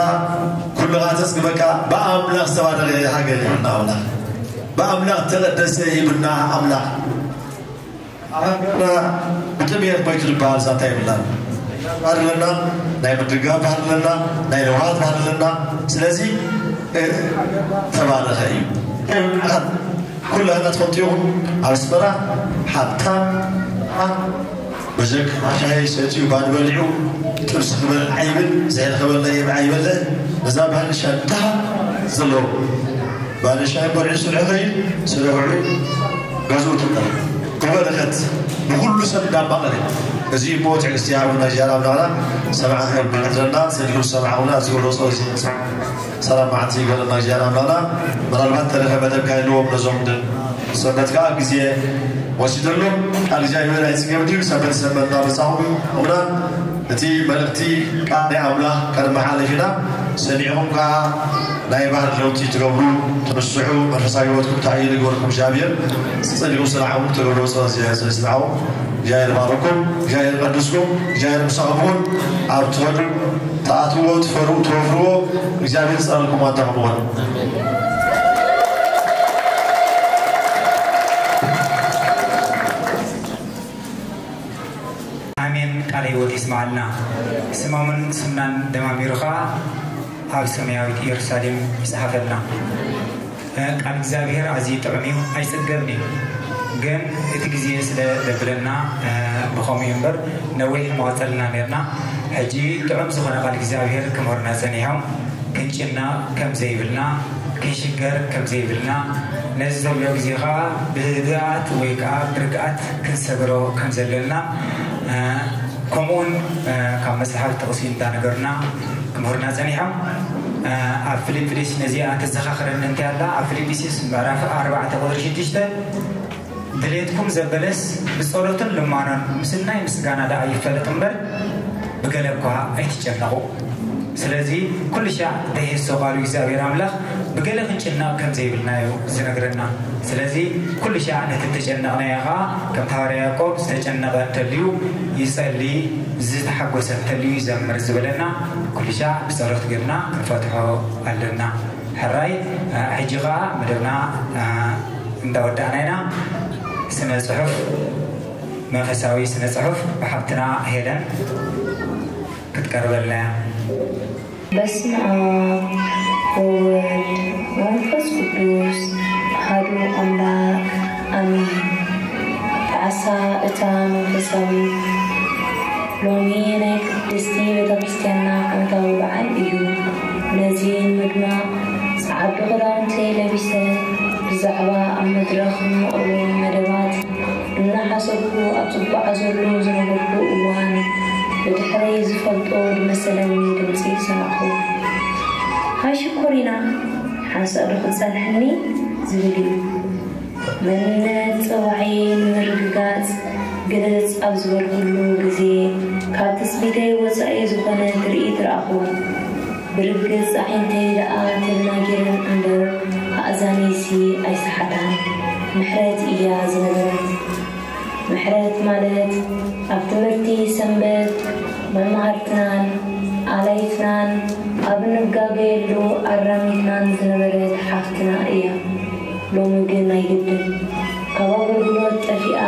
ኩልኻ ተጽግበካ። ብኣምላኽ ዝተባረኸ ሃገር ይሁን ኣምላኽ። ብኣምላኽ ተቐደሰ ይብና ኣምላኽ። ኣብ ሃገርና ብጥሜት ሞይቱ ዝበሃል ዛንታ የብላን። ባህሪ ኣለና፣ ናይ ምድጋፍ ባህሪ ኣለና፣ ናይ ለውሃት ባህሪ ኣለና። ስለዚ ተባረኸ እዩ። ኩላትና ትፈልጡ ኢኹም፣ ኣብ ኣስመራ ሓብታም በጀክ ሻሂ ሰትዩ ባኒ በሊዑ ጥብሲ ክበልዕ ኣይብል፣ ዝሕል ክበልዕ ይብ- ኣይበልዕ። እዛ ባህሊ ሻ ድሃ ዘለዎ ባህሊ ሻሂ በልዑ ስርሑ ኸይድ ስርሑ ገዝኡ ትንበር ብበረኸት ንኩሉ ሰብ እንዳማቐለ። እዚ እሞ ትዕግስቲ ይሃብና። ጃራ ብናላ ሰብዓ ክብል ብሕድረና ሰሊኹም ሰብዓኹና ዝብሎ ጸወዚ ሰላም መዓልቲ ይበለና። ጃራ ብናላ ምናልባት ተረፈ መደብ ካይልዎም ነዞም ድ- ሰንበት ከዓ ግዜ ወሲደሎም። ቃል እግዚኣብሔር ኣይጽገብ ድዩ? ሰንበት ሰንበት እናመጻኹም እምና እቲ መልእኽቲ ቃል ናይ ኣምላኽ ከነመሓላልፍ ኢና። ሰሚዕኹም ከዓ ናይ ባህሪ ለውጢ ትገብሩ፣ ትንስሑ፣ መንፈሳዊ ህይወትኩም ተዕይሉ ይግበርኩም። እግዚኣብሔር ጸሊኡ ስራሕኩም ትገብሩ ጸሎት እግዚኣብሔር ስለ ይስምዓኹም። እግዚኣብሔር ይባርኩም፣ እግዚኣብሔር ይቀድስኩም፣ እግዚኣብሔር ምሳኹም ይኹን። ኣብ ትኸዱ ትኣትዎ፣ ትፈርዎ፣ ትወፍርዎ እግዚኣብሔር ይጸልኩም ኣንታ ክምኹን። ኣሜን። ቃለ ሕይወት ይስምዓልና። ስማሙን ስምናን ደማሚሩ ኸዓ ኣብ ሰማያዊት ኢየሩሳሌም ይጽሓፈልና። ቃል እግዚኣብሔር ኣዝዩ ጥዑም እዩ፣ ኣይጽገብን እዩ። ግን እቲ ግዜ ስለ ዘብለና ብኸምኡ እዩ እምበር ነዊሕ ምቐጸልና ነርና። ሕጂ ጥዑም ዝኾነ ቃል እግዚኣብሔር ክምህሩና ጸኒሖም። ክንጭነቕ ከም ዘይብልና፣ ክንሽገር ከም ዘይብልና፣ ነዚ ዘሎ ግዜ ኸዓ ብህድኣት ወይ ከዓ ብርግኣት ክንሰግሮ ከም ዘለና ከምኡውን ካብ መጽሓፍ ጥቕሲ እንዳነገሩና ክምህሩና ጸኒሖም። ኣብ ፊልጵስዩስ ነዚኣ ተዘኻኽረኒ እንታይ ኣላ? ኣብ ፊልጵስዩስ ምዕራፍ ኣርባዕተ ቁፅሪ ሽዱሽተ ድሌትኩም ዘበለስ ብጸሎትን ልማኖን ምስናይ ምስጋና ደኣ ይፈለጥ እምበር ብገለ እኳ ኣይትጨነቑ። ስለዚ ኩሉ ሻዕ ደሄሶ ቃሉ እግዚኣብሔር ኣምላኽ ብገለ ክንጭነቕ ከም ዘይብልና እዩ ዝነግረና። ስለዚ ኩሉ ሻዕ ነቲ እተጨነቕናዮ ኸዓ ከምቲ ሃዋርያ ያዕቆብ ዝተጨነቐ እንተልዩ ይጸሊ፣ ዝተሓጎሰ እንተልዩ ይዘምር ዝበለና ኩሉ ሻዕ ብጸሎት ጌርና ክንፈትሖ ኣለና። ሕራይ ሕጂ ኸዓ መደብና እንዳወዳእና ኢና። ስነ ጽሑፍ መንፈሳዊ ስነ ጽሑፍ ብሓብትና ሄለን ክትቀርበልና እያ። በስመ ኣብ ወወልድ ወመንፈስ ቅዱስ ኣሐዱ ኣምላክ ኣሜን። ጣዕሳ እታ መንፈሳዊት። ሎሚ ናይ ቅድስቲ ቤተ ክርስቲያንና ዓመታዊ በዓል እዩ። ነዚ ንምድማቕ ጸዓዱ ክዳውንተይ ለቢሰ ብዛዕባ ኣብ መድረኽ ዝመቐሉ መደባት እናሓሰብኩ ኣብ ዝጓዓዘሉ ዝነበርኩ እዋን ብድሕረይ ዝፈልጦ ዝመሰለኒ ድምጺ ሰማዕኩ። ሃይ ሽኮሪና ሓንሳእ ዶ ክትጸንሕኒ ዝብል እዩ። መንነት ጸዋዒ ንምርግጋጽ ግልጽ ኣብ ዝበልኩሉ ግዜ ካብ ትጽቢተይ ወጻኢ ዝኾነ ትርኢት ረኣኹ። ብርግጽ ኣዒንተይ ደኣ ተደናጊረን እምበር ኣእዛነይሲ ኣይሰሓታን። ምሕረት እያ ዝነበረት። ምሕረት ማለት ኣብ ትምህርቲ ሰንበት መማህርትናን ኣላይትናን ኣብ እንጋገየሉ ኣራሚትናን ዝነበረት ሓፍትና እያ። ሎሚ ግን ኣይግድን። ካብ ኣገልግሎት ጠፊኣ፣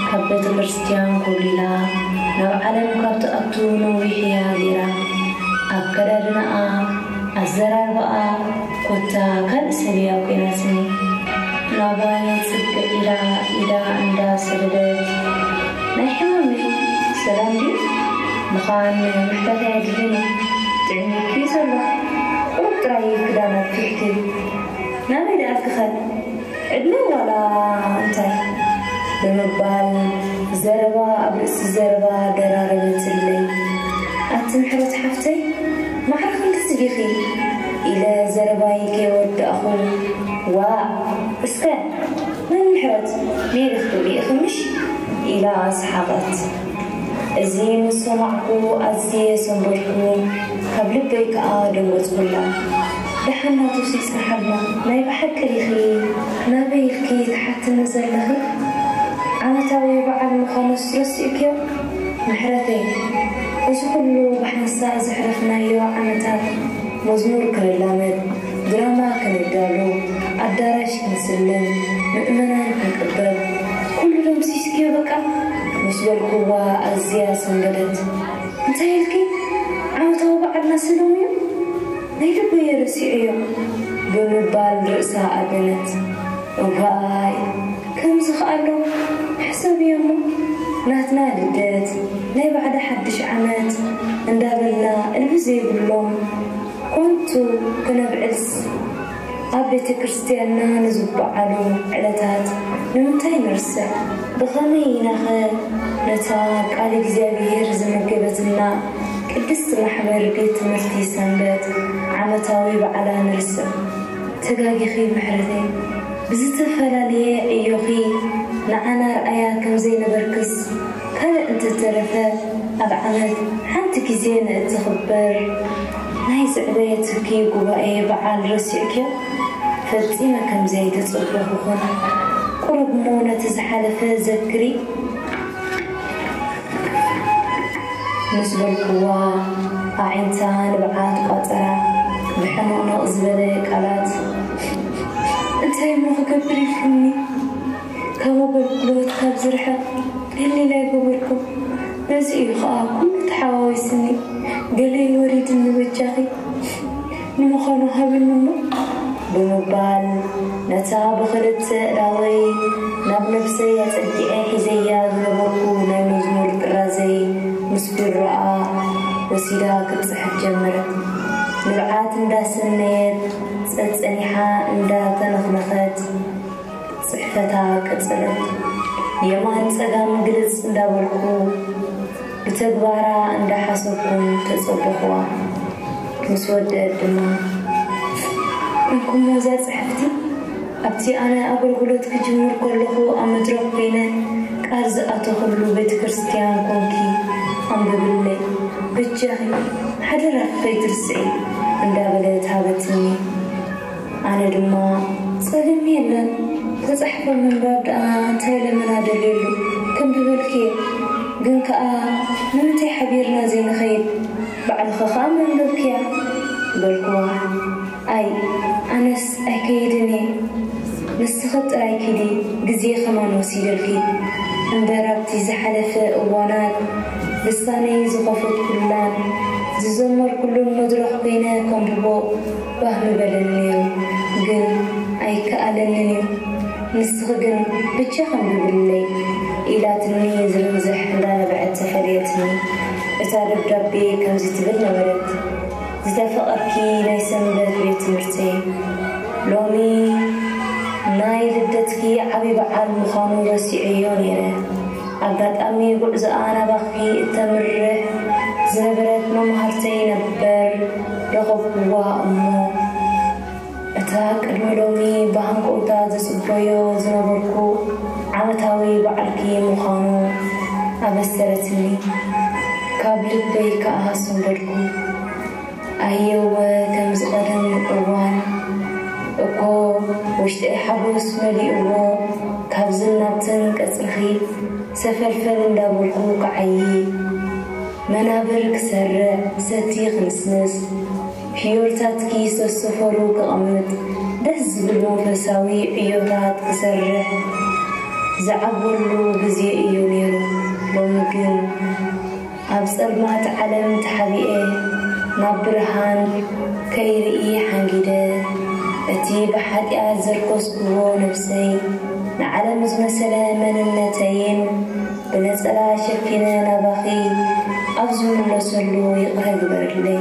ካብ ቤተ ክርስትያን ኮብሊላ፣ ናብ ዓለም ካብ ትኣቱ ነዊሕ እያ ገይራ። ኣከዳድናኣ፣ ኣዘራርባኣ፣ ኮታ ካልእ ሰብ እያ ኮይናትኒ። ናባይ ጽግዕ ኢላ ኢዳ እንዳ ሰደደት፣ ናይ ሕማም እዩ፣ ሰላም ድዩ? ምዃን ምሕረት ኣየድልን እዩ። ጥዕሚኪ ዘሎ ቁሩብ ጥራይ ክዳን ኣርኪብኪ። ናበይ ደኣ ክኸድ? ዕድመ ዋላ እንታይ? ብምባል ዘረባ ኣብ ርእሲ ዘረባ ደራረበትለይ። ኣቲ ምሕረት ሓፍተይ፣ ማዕረ ክንድዚ ዲኺ? ኢለ ዘረባይ ከይወዳእኹ፣ ዋእ እስከ መን ምሕረት ነይርኺ ትብሊ ኢኺ ምሽ? ኢላ ሰሓቐት። እዚ ምስ ሰማዕኩ ኣዝየ ሰንበድኩ፣ ካብ ልበይ ከኣ ደንገጽኩላ። ደሓን ናቱስ ይጽንሓልና፣ ናይ ብሓቂ ዲኺ? ናበይ ኢልኪ ትሓትኒ ዘለኺ? ዓመታዊ በዓል ምዃኑስ ረሲእክዮ? ምሕረተይ፣ እዚ ኩሉ ብሓንሳእ ዘሕለፍናዮ ዓመታት መዝሙር ክንላመድ፣ ድራማ ክንዳሉ፣ ኣዳራሽ ክንስልም፣ ምእመናን ክንቅበል፣ ኩሉ ደምሲስክዮ በቃ? ምስ በልኩዋ ኣዝያ ሰንበደት። እንታይ ኢልኪ? ዓመታዊ በዓልና ሰለሙዮ? ናይ ልበየ ረሲዐዮ ብምባል ርእሳ ኣደነት። እዋይ፣ ከምዚ ከኣሎ ሕሰብዮ እሞ፣ ናትና ልደት፣ ናይ ባዕዳ ሓድሽ ዓመት እንዳበልና እልቢ ዘይብሎም ኮንቱ ክነብዕልስ፣ ኣብ ቤተ ክርስቲያንና ንዝበዓሉ ዕለታት ንምንታይ ንርስዕ? ብኸመይ ኢናኸ ነታ ቃል እግዚኣብሔር ዝመገበትና ቅድስቲ ማሕበር ቤት ትምህርቲ ሰንበት ዓመታዊ በዓላ ንርስዕ? ተጋጊኺ ምሕረተይ፣ ብዝተፈላለየ ዕዮኺ ንዓና ኣርኣያ ከም ዘይነበርክስ፣ ካልእ እንተተረፈ ኣብ ዓመት ሓንቲ ግዜ ንእትኽበር ናይ ዘዕበየትኪ ጉባኤ በዓል ረሲዕክዮ? ፈጺመ ከም ዘይተጸበኹኽን። ቁሩብ እሞ ነቲ ዝሓለፈ ዘክሪ። ምስ በልኩዋ፣ ኣዒንታ ንብዓት ቋጸራ፣ ብሕንቕንቕ ዝበለ ቃላት፣ እንታይ እሞ ክገብር ይፍኒ? ካብ ኣገልግሎት ካብ ዝርሕቕ ቀሊል ኣይገበርኩ። ነዚ እዩ ኸኣ ኩሉ ተሓዋዊስኒ፣ ገለይ ወሪድኒ በጃኺ። ንምዃኑ ሃብኒ እሞ፣ ብምባል ነታ ብኽልተ እዳወይ ናብ ነብሰይ ኣጸጊዐ ሒዘያ ዝነበርኩ ናይ መዝሙር ጥራዘይ ምስ ቢሮኣ ወሲዳ ክትጽሕፍ ጀመረት። ንብዓት እንዳሰነየት፣ ጸጸኒሓ እንዳተነኽነኸት ጽሕፈታ ቀጸለት። የማን ጸጋም ግልጽ እንዳበልኩ ብተግባራ እንዳሓሰብኩን ተጸበኹዋ። ምስ ወደአት ድማ፣ እንኩሞ እዛ ጽሕፍቲ ኣብቲ ኣነ ኣገልግሎት ክጅምር ከለኹ ኣብ መድረኽ ኮይነ ቃል ዝኣተኹሉ ቤተ ክርስቲያን ኮንኪ ኣንብብለይ፣ በጃኺ ሓደራኺ ከይትርስዒ እንዳበለት ሃበትኒ። ኣነ ድማ፣ ጸገም የለን፣ ተጻሕፈ ምንባብ ደኣ እንታይ ለመና ደልየሉ፣ ከንብበልኪ እየ። ግን ከኣ ንምንታይ ሓቢርና ዘይንኸይድ? ባዕልኺ ከኣ መንበብክያ፣ በልኩዋ። ኣይ፣ ኣነስ ኣይከይድን እየ፣ ንስኺ ጥራይ ኪዲ፣ ግዜ ከማን ወሲደልኪ። እምበር ኣብቲ ዝሓለፈ እዋናት ልሳነይ ዝኸፈትኩላን ዝዘመርኩሉን መድረኽ ኮይነ ከንብቦ ባህ ምበለኒ ነይሩ፣ ግን ኣይከኣለንን እዩ። ንስኺ ግን ብቻ ከንብብለይ ኢላትኒ ዝርንዝሕ እንዳነብዐት ተፈለየትኒ። እታ ደብዳቤ ከምዚ ትብል ነበረት። ዝተፈቐርኪ ናይ ሰንበት ቤት ትምህርተይ፣ ሎሚ ናይ ልደትኪ ዓቢ በዓል ምዃኑ ረሲዐዮ ነይረ። ኣጋጣሚ ጉዕዞኣ ናባኺ እተምርሕ ዝነበረት መማህርተይ ነበር ረኸብኩዋ እሞ፣ እታ ቅድሚ ሎሚ ብሃንቀውታ ዝጽበዮ ዝነበርኩ ዓመታዊ በዓልኪ ምዃኑ ኣበሰረትኒ። ካብ ልበይ ከኣ ሰንበድኩ። ኣየወ፣ ከምዚ ቀደም እዋን እኮ ውሽጠይ ሓጎስ መሊእዎ፣ ካብዝን ናብትን ቀጽርኺ ሰፈልፈል እንዳበልኩ ክዓዪ፣ መናብር ክሰርዕ፣ ሰቲ ክንስንስ፣ ፍዮርታትኪ ዝተሰፈሩ ክቐምጥ፣ ደስ ዝብል መንፈሳዊ ዕዮታት ክሰርሕ ዝዓበሉ ግዜ እዩ ነይሩ። ሎሚ ግን ኣብ ጸልማት ዓለም ተሓቢኤ ናብ ብርሃን ከይርኢ ሓንጊደ፣ እቲ ብሓጢኣት ዘርከስክዎ ነብሰይ ንዓለም ዝመሰለ መንነተይን ብነጸላ ሸፊነ ናባኺ ኣብ ዝምለሰሉ ይቕረ ግበርለይ።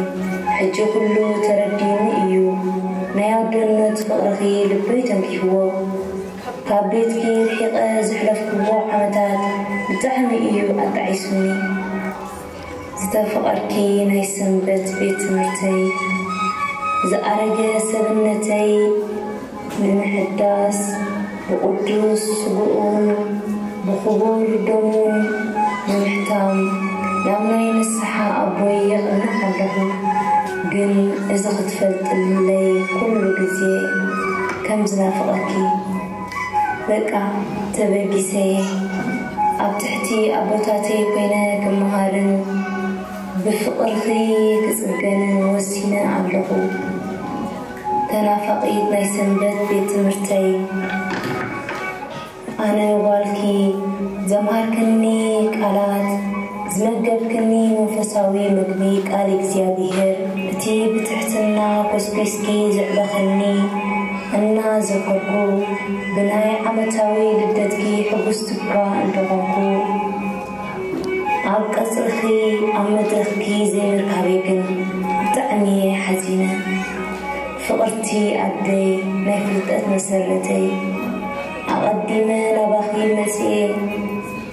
ሕጂ ኩሉ ተረዲኡኒ እዩ። ናይ ኣደነት ፍቕርኺ ልበይ ተንኪፍዎ። ካብ ቤትኪ ርሒቐ ዘሕለፍክዎ ዓመታት ብጣዕሚ እዩ ኣጣዒሱኒ። ዝተፈቐርኪ ናይ ሰንበት ቤት ትምህርተይ፣ ዝኣረገ ሰብነተይ ንምሕዳስ ብቕዱስ ስግኡን ብኽቡር ደሙን ንምሕታም እዚ ክትፈልጥለይ ኩሉ ግዜ ከም ዝናፍቐኪ። በቃ ተበጊሰ እየ። ኣብ ትሕቲ ኣቦታተይ ኮይነ ክመሃርን ብፍቕርኺ ክጽገንን ወሲነ ኣለኹ። ተናፋቒት ናይ ሰንበት ቤት ትምህርተይ፣ ኣነ ጓልኪ፣ ዘምሃርክኒ ቃላት፣ ዝመገብክኒ መንፈሳዊ ምግቢ ቃል እግዚኣብሔር፣ እቲ ብትሕትና ኮስኲስኪ ዘዕበኽኒ እናዘከርኩ፣ ብናይ ዓመታዊ ልደትኪ ሕጉስቲ እኳ እንተኾንኩ፣ ኣብ ቀጽርኺ፣ ኣብ መድረኽኪ ዘይምርካበይ ግን ብጣዕሚ እየ ሓዚነ። ፍቕርቲ ኣደይ፣ ናይ ፍልጠት መሰረተይ፣ ኣቐዲመ ናባኺ መጺኤ፣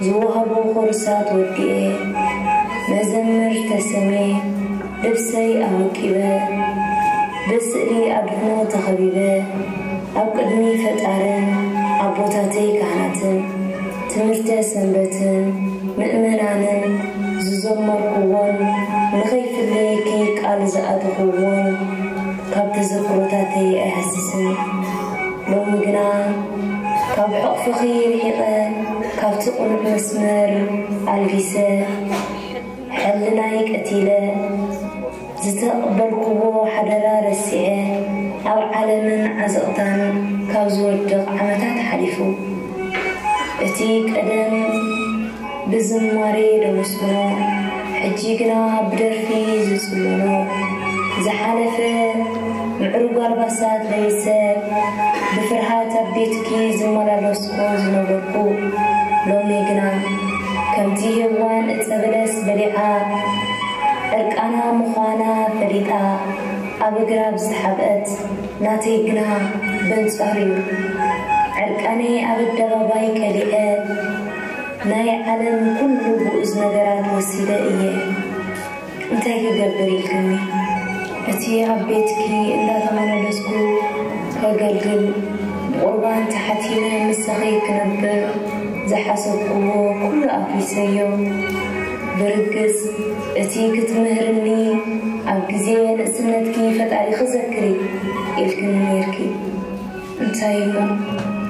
ዝወሃቡ ኮርሳት ወዲኤ፣ መዘምር ተሰምየ፣ ልብሰይ ኣወቂበ፣ ብስእሊ ኣድህኖ ተኸቢበ፣ ኣብ ቅድሚ ፈጣርን ኣቦታተይ ካህናትን ትምህርተ ሰንበትን ምእመናንን ዝዘመርኩዎን ንኸይፍለየኪ ቃል ዝኣተኽዎን ካብ ተዘክሮታተይ ኣይሃስስን። ሎሚ ግና ካብ ሕቕፍኺ ርሒቐ፣ ካብቲ ቅኑዕ መስመር ኣልጊሰ፣ ሕልናይ ቀቲለ፣ ዝተቐበልክዎ ሓደራ ረሲዐ፣ ኣብ ዓለምን ዓዘቕታን ካብ ዝወድቕ ዓመታት ሓሊፉ። እቲ ቀደም ብዝማሬ ደመስግኖ፣ ሕጂ ግና ብደርፊ ዝጽልሎ። ዝሓለፈ ምዕሩግ ኣልባሳት ለቢሰ፣ ብፍርሃት ኣብ ቤትኪ ዝመላለስኩ ዝነበርኩ፣ ሎሚ ግና ከምቲ ሄዋን ዕጸ በለስ በሊዓ ዕርቃና ምዃና ፈሊጣ ኣብ ኣግራብ ዝሓብአት፣ ናተይ ግና በንጻሩ እዩ። ዕርቃነይ ኣብ ኣደባባይ ቀሊዐ፣ ናይ ዓለም ኩሉ ግኡዝ ነገራት ወሲደ እየ። እንታይ ክገብር ኢልክኒ? እቲ ኣብ ቤትኪ እንዳተመላለስኩ ከገልግል፣ ብቑርባን ተሓቲነ ምሳኺ ክነብር ዝሓሰብክዎ ኩሉ ኣፍሪሰዮ። ብርግጽ እቲ ክትምህርኒ ኣብ ግዜ ንእስነትኪ ፈጣሪኺ ዘክሪ ኢልክኒ ነይርኪ። እንታይ እሞ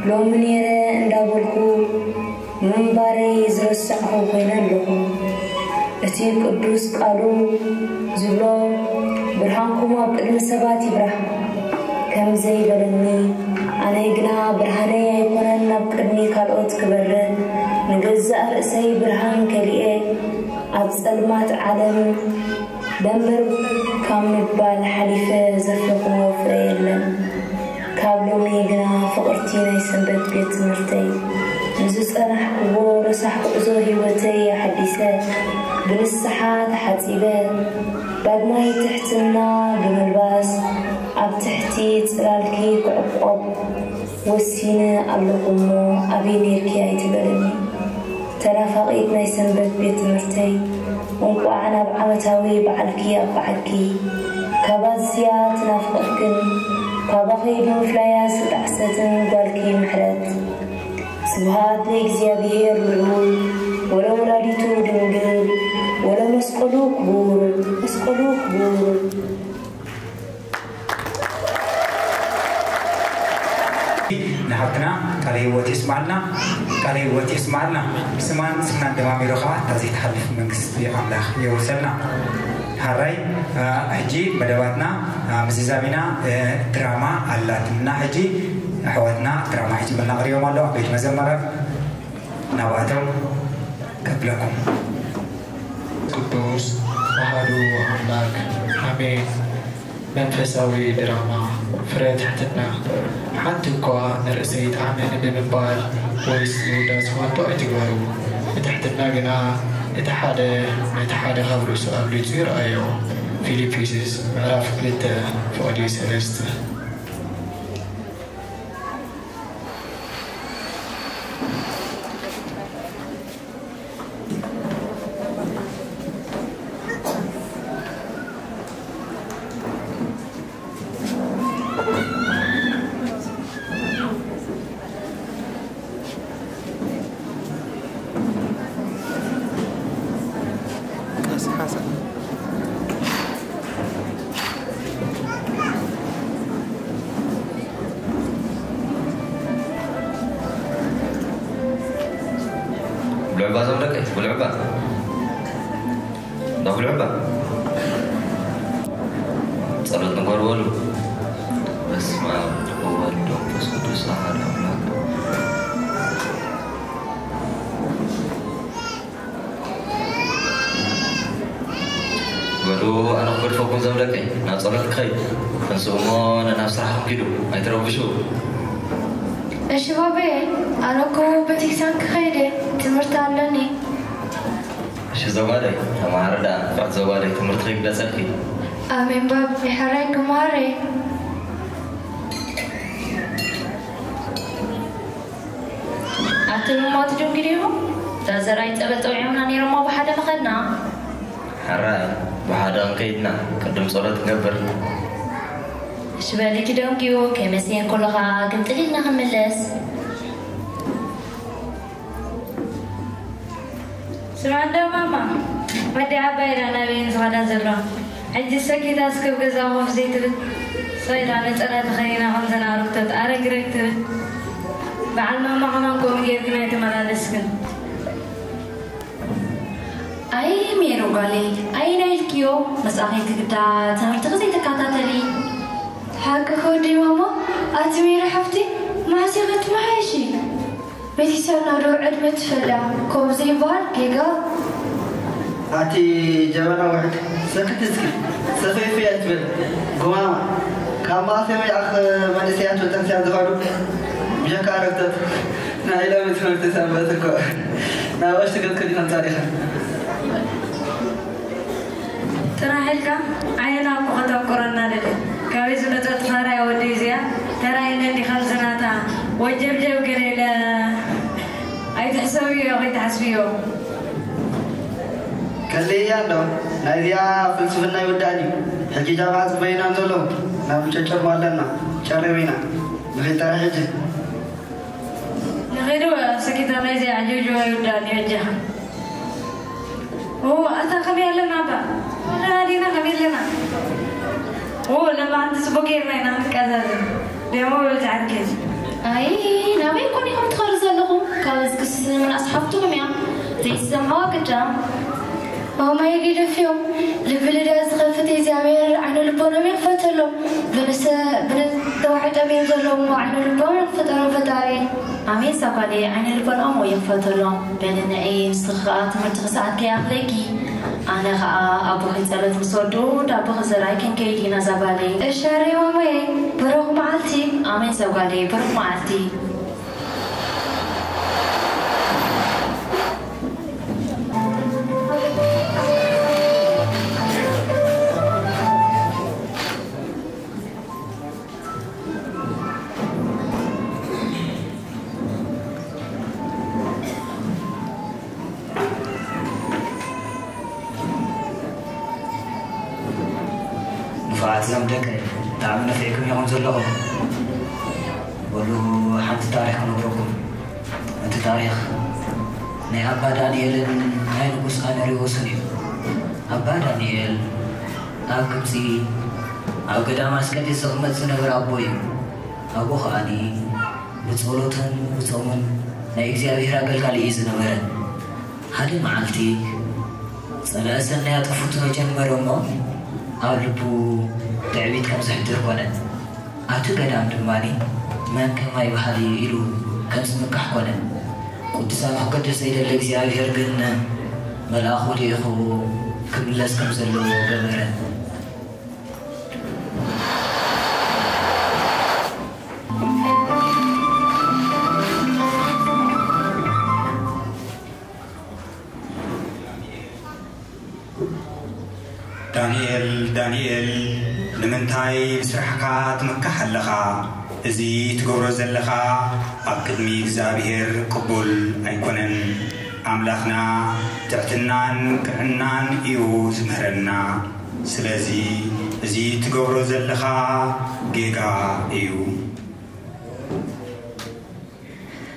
ሎሚ ነይረ እንዳበልኩ ምንባረይ ዝረሳዕኹ ኮይነ ኣለኹ። እቲ ቅዱስ ቃሉ ዝብሎ፣ "ብርሃንኩም ኣብ ቅድሚ ሰባት ይብራህ" ከም ዘይበለኒ፣ ኣነ ግና ብርሃነይ ኣይኮነን ናብ ቅድሚ ካልኦት ክበርህ፣ ንገዛእ ርእሰይ ብርሃን ከሊኤ ኣብ ጸልማት ዓለም ደንበር ካብ ምባል ሓሊፈ ዘፍረኽዎ ፍረ የለን። ካብ ሎሚ ግና ፍቕርቲ ናይ ሰንበት ቤት ትምህርተይ፣ ንዝጸናሕክዎ ረሳሕ ጉዕዞ ህይወተይ ኣሐዲሰ፣ ብንስሓ ተሓጺበ፣ ዳግማይ ትሕትና ብምልባስ፣ ኣብ ትሕቲ ጽላልኪ ክዕቆብ ወሲነ ኣለኹ እሞ፣ ኣበይ ኔርኪ ኣይትበልኒ። ተናፋቒት ናይ ሰንበት ቤት ትምህርተይ፣ እንቋዕ ናብ ዓመታዊ በዓልኪ ኣብቅዓኪ። ካብ ኣዝያ ትናፍቐክን ካባኺ ብምፍላያ ዝተጣዕሰትን ጓልኪ ምሕረት። ስብሃት ለእግዚኣብሔር ልዑል፣ ወለወላዲቱ ድንግል፣ ወለመስቀሉ ክቡር፣ መስቀሉ ክቡር። ንሃብትና ቃለ ህይወት የስማዕልና፣ ቃለ ህይወት የስማዕልና። ስማን ስምናን ደማሚሩ ከዓ እታ ዘይትሓልፍ መንግስቲ ኣምላኽ የውርሰልና። ሃራይ፣ እ፣ ሕጂ መደባትና፣ እ፣ ምዝዛሚና፣ እ፣ ድራማ ኣላትና። ሕጂ ኣሕዋትና ድራማ ሒዞምልና ቀሪቦም ኣለዉ። ቤት መዘመረ ናባቶም ከብለኩም። ቅዱስ ኣሃዱ ኣምላክ ኣሜን። መንፈሳዊ ድራማ ፍረ ትሕትና። ሓንቲ እኳ ንርእሰይ ጣዕመኒ ብምባል ወይስ ዝውዳስ ዋንቶ ኣይትግበሩ። ብትሕትና ግና እቲ ሓደ ነቲ ሓደ ካብ ርእሱ ኣብሊጹ ይርኣዮ። ፊልጵስዩስ ምዕራፍ ክልተ ፍቕዲ ሰለስተ። ብልዑባ ዞም ደቀይ፣ ብልዑባ። እንዳ ብልዑባ። ጸሎት ንግበር በሉ። በስመ ኣብ ወወልድ ወመንፈስ ቅዱስ ኣሐዱ ኣምላክ። በሉ፣ ኣነ ክገድፈኩም ዞም ደቀይ፣ ናብ ጸሎት ክኸይድ። ተንስኡ እሞ ነናብ ስራሕኩም ኪዱ፣ ኣይትረብሹ። እሺ ባባየ፣ ኣነ እኮ ቤተክርስትያን ክኸይድ እየ፣ ትምህርቲ ኣለኒ። እሺ ዞባደይ፣ ተማሃሪ ደኣ፣ ንፍዕቲ ዞባደይ፣ ትምህርቲ ከይግደጸልኪ። ኣሜን ባብ፣ ይሕራይ ክመሃር እየ። ኣቲ እሞ ትድንግዲ ኢኹም? እታ ዘርኣይ ጸበል ጠውዒሙና ነይሮሞ ብሓደ ምኸድና። ሕራይ፣ ብሓደ ክንከይድና፣ ቅድም ጸሎት ክንገብር። እሺ በሊ ኪደንግዩ፣ ከይመሰየን ከሎ ኸኣ ግምጥል ኢልና ክንምለስ። ስማ እንዶ ማማ፣ ወዲ ዓባይ ኢላ ናበየን ዝኸዳ ዘለዋ? ሕጂ ሰኪታ እስክብ ገዛ ኮፍ ዘይትብል? ሶይዳ ነጸላ ተኸዲና ከምዘን ኣረግቶት ኣረግረግ ትብል። በዓል ማማ ከማን ከምኡ ጌርክን ኣይተመላለስክን። ኣይ ሜሮ ጓለይ፣ ኣየናይ ኢልክዮ? መጻእኺ ግዳ ትምህርትኺ ዘይትከታተሊ። ሓቅኺ ወደይ ማማ፣ ኣቲ ሜሮ ሓፍቲ፣ መዓስ ኢኺ ትመሓየሺ? ቤተሰብና ዶ ዕድመ ትፈልያ? ከምኡ ዘይበሃል ጌጋ። ኣቲ ጀበና ውሕድ፣ ሰክት እስኪ፣ ሰፈይፈይ ኣይትበል። ጉማማ፣ ካብ ማእሰ ወይ ኣኽ መንእሰያት ወጠንስያ ዝኸዱ፣ ብጀካ ረፍተት፣ ናይ ሎሚ ትምህርቲ ሰንበት እኮ፣ ናብ ኣሽትገት ከዲኖም ጸኒሖም። ጥራሕ ኢልካ ዓይና እኮ ከተቁረና ደልያ። ካበይ ዝመጸት ፋራ እያ ወደይ እዚኣ? ተራእየኒ እንዲ ከምዚ ናታ ወጀብጀብ ገለ ኢለ ኣይትሕሰብዮ፣ ከይትሓስብዮ። ከለያ እንዶ ናይዚኣ ፍልስፍና ይውዳእ ድዩ? ሕጂ ጃምዓ ጽበዩና እንተሎ ናብ ጨጨሞ ኣለና። ጨሪም ኢና። ንኺድ ጥራሕ ሕጂ። ንኺዱ ሰኪታ ናይዚ ኣጀውጅዋ ይውዳእ ዲዮ ኣጃኻ? ኦ፣ ኣታ ከመይ ኣለና ኣባ? ኣለና ዲና ከመይ ኣለና? ኦ፣ ለማ ሓንቲ ጽቡቅ ጌርና ኢና ክንቀዛዘም። ደሞ በልቲ ዓርከይ። ኣይ፣ ናበይ ኮን ኢኹም ትኸዱ ዘለኹም? ካብ እዚ ክስስ ንምንኣስ ሓፍትኹም እያ። ዘይትሰምዕዋ ግዳ። ማማየ ግደፍዮም። ልቢ ልዳ ዝኸፍት እግዚኣብሔር ዓይነ ልቦኖም ይኽፈተሎም። ብንሰ-፣ ብንተዋሕጦም እዮም ዘለዉ እሞ ዓይነ ልቦም ይኽፈተሎም ፈጣሪ። ኣሜን ሳጓለይ ዓይነ ልቦኖም ወይ ይኽፈተሎም። በሊ ንዒ ንስኺ ኸኣ ትምህርትኺ ሰዓት ከይኣኽለኪ። ኣነ ኸኣ ኣቦኺ ጸሎት ምስ ወድኡ ዳቦኺ ዘርኣይ ክንከይድ ኢና ዛጓለይ። እሺ ኣረይ ማማየ ብሩኽ መዓልቲ። ኣሜን ዛጓለይ ብሩኽ መዓልቲ። ንፉዓት እዞም ደቀይ፣ ብጣዕሚ ነፊዕኩም ኢኹም ዘለኹም። በሉ ሓንቲ ታሪኽ ክነግረኩም። እቲ ታሪኽ ናይ ኣባ ዳንኤልን ናይ ንጉስ ኣኖሪዎስን እዩ። ኣባ ዳንኤል ኣብ ግብጺ ኣብ ገዳም ኣስቀጢስ ዝቕመጥ ዝነበረ ኣቦ እዩ። ኣብኡ ኸኣኒ ብጸሎትን ብጾምን ናይ እግዚኣብሔር ኣገልጋሊ እዩ ዝነበረ። ሓደ መዓልቲ ጸላኢ ሰናይ ኣጠፉቱ ጀመረ እሞ ኣብ ልቡ ትዕቢት ከም ዘሕድር ኮነ። ኣብቲ ገዳም ድማ መን ከማይ በሃሊ ኢሉ ከም ዝምካሕ ኮነ። ቅዱሳን ክገድፍ ዘይደሊ እግዚኣብሔር ግን መልኣኹ ልኢኹ ክምለስ ከም ዘለዎ ገበረ። ዳንኤል፣ ዳንኤል፣ ንምንታይ ብስራሕካ ትምካሕ ኣለኻ? እዚ ትገብሮ ዘለኻ ኣብ ቅድሚ እግዚኣብሔር ቅቡል ኣይኮነን። ኣምላኽና ትሕትናን ቅንዕናን እዩ ዝምህረና። ስለዚ እዚ ትገብሮ ዘለኻ ጌጋ እዩ።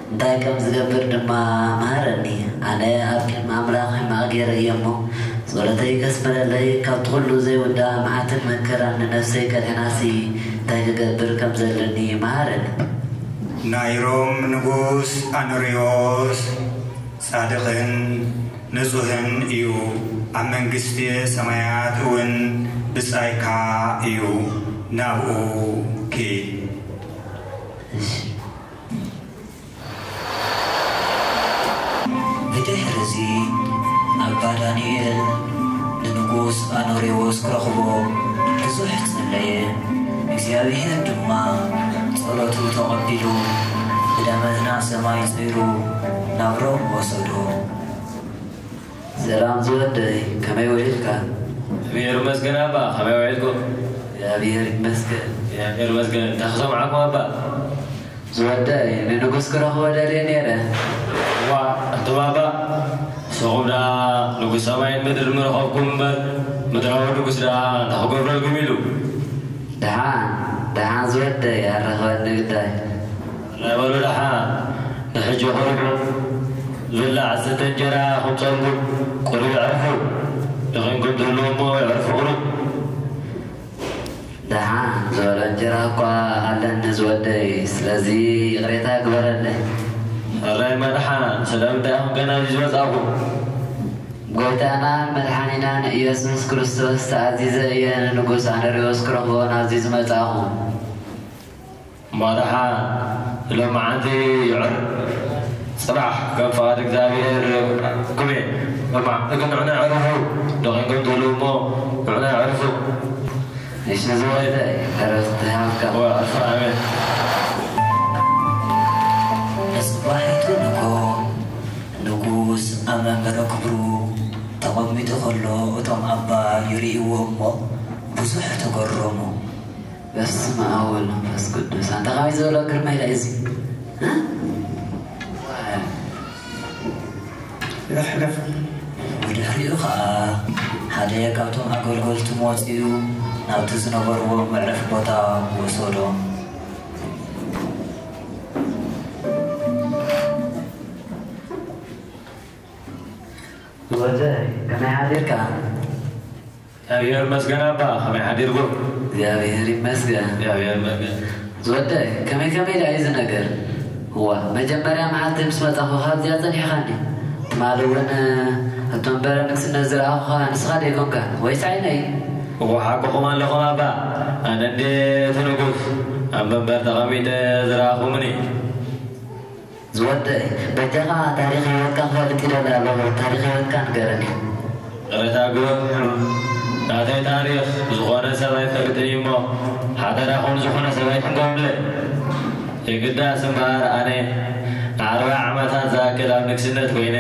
እንታይ ከም ዝገብር ድማ መሃረኒ። ኣነ ኣብ ቅድሚ ኣምላኽ ሕማቕ ገይረ እየ እሞ፣ ጸሎተይ ከስምረለይ፣ ካብቲ ኩሉ ዘይውዳእ መዓትን መከራን ንነፍሰይ ከድሕናሲ እንታይ ክገብር ከም ዘለኒ መሃረኒ። ናይ ሮም ንጉስ ኣኖሪዎስ ጻድቕን ንጹህን እዩ፣ ኣብ መንግስቲ ሰማያት እውን ብጻይካ እዩ። ናብኡ ኪድ። ብድሕርዚ ኣባ ዳንኤል ንንጉስ ኣኖሬዎስ ክረኽቦ ብዙሕ ጸለየ። እግዚኣብሔር ድማ ጸሎቱ ተቐቢሉ ብደመና ሰማይ ጸይሩ ናብ ሮም ወሰዶ። ሰላም ዝወደይ፣ ከመይ ውዒልካ? እግዚኣብሔር ይመስገን ኣባ፣ ከመይ ውዒልኩም? እግዚኣብሔር ይመስገን። እግዚኣብሔር ይመስገን። እንታይ ክሰምዓኩም ኣባ? ዝወደይ፣ ንንጉስ ክረኽቦ ደልየ ነይረ። ዋ፣ ኣንቱም ኣባ፣ ንስኹም ደኣ ንጉስ ሰማይን ምድርን ምረኸብኩም እምበር፣ ምድራዊ ንጉስ ደኣ እንታይ ክገብረልኩም ኢሉ? ደሓን፣ ደሓን ዝወደይ፣ ኣረኽበኒ ግዳይ። ናይ በሉ ደሓን፣ ንሕጂ ቁሩብ ዝብላዕ ዝስተ እንጀራ ከምፀልኩም፣ ቁሩብ ይዕርፉ። ደኺምኩም ትህልዉ እሞ ይዕርፉ ቁሩብ። ደሓን ዝበለ እንጀራ እኳ ኣለኒ ዝወደይ፣ ስለዚ ይቕሬታ ግበረለይ። ሕራይ መድሓን፣ ስለምንታይ ኢኹም ገና ኣብዚ ዝመጻኹም? ጎይታናን መድሓኒናን ኢየሱስ ክርስቶስ ተኣዚዘ እየ ንንጉስ ኣንድሪዎስ ክረኽቦ ናብዚ ዝመጻኹ። እሞ ደሓን፣ ሎማዓንቲ ይዕር፣ ጽባሕ ከም ፍቓድ እግዚኣብሔር ኩሜ። ሎማዓንቲ ግን ንዑና ኣዕርፉ፣ ደኺምኩም ትህልዉ እሞ ንዑና ኣዕርፉ። እሺ ዝወደይ፣ ዕረፍቲ ይሃብካ። ወዕርፉ፣ ኣሜን። ንጽባሒቱ ንግሆ ንጉስ ኣብ መንበረ ክብሩ ተቐሚጡ ከሎ፣ እቶም ኣባ ይርእይዎ እሞ ብዙሕ ተገረሙ። በስመ ኣብ ወወልድ ወመንፈስ ቅዱስ። ኣንታ ከመይ ዝበለ ግርማ ኢለ እዚ? እ? ግደፍ፣ ግደፍ። ብድሕሪኡ ኸኣ ሓደ ካብቶም ኣገልገልቱ መጺኡ ናብቲ ዝነበርዎ መዕረፊ ቦታ ወሰዶም። ወደይ፣ ከመይ ሓዲርካ? እግዚኣብሔር ይመስገን ኣባ፣ ከመይ ሓዲርኩም? እግዚኣብሔር ይመስገን። እግዚኣብሔር ይመስገን። ዝወደይ፣ ከመይ ከመይ ደኣ እዩ እዚ ነገር? እዋ፣ መጀመርያ መዓልቲ ምስ መጻኹ ካብዚኣ ጸኒሕካኒ። ትማሊ እውን እቲ መንበረ ንግስነት ዝረኣኹኻ ንስኻ ዶ ኣይኮንካን? ወይስ ዓይነይ? እዋ፣ ሓቅኹም ኣለኹም ኣባ። ኣነ እንዴ እቲ ንጉስ ኣብ መንበር ተቐሚጠ ዝረኣኹምኒ። ዝወደይ፣ በጃኻ ታሪኽ ህይወትካ ክፈልጥ ይደሊ ኣለኹ። ታሪኽ ህይወትካ ንገረኒ። ይቕሬታ ግበሩ። ናተይ ታሪኽ ዝኾነ ሰብ ኣይፈልጥን እዩ እሞ፣ ሓደራኹም ዝኾነ ሰብ ኣይትንገሩለይ። የግዳስ እምበኣር ኣነ ንኣርብዓ ዓመታት ዝኣክል ኣብ ንግስነት ኮይነ፣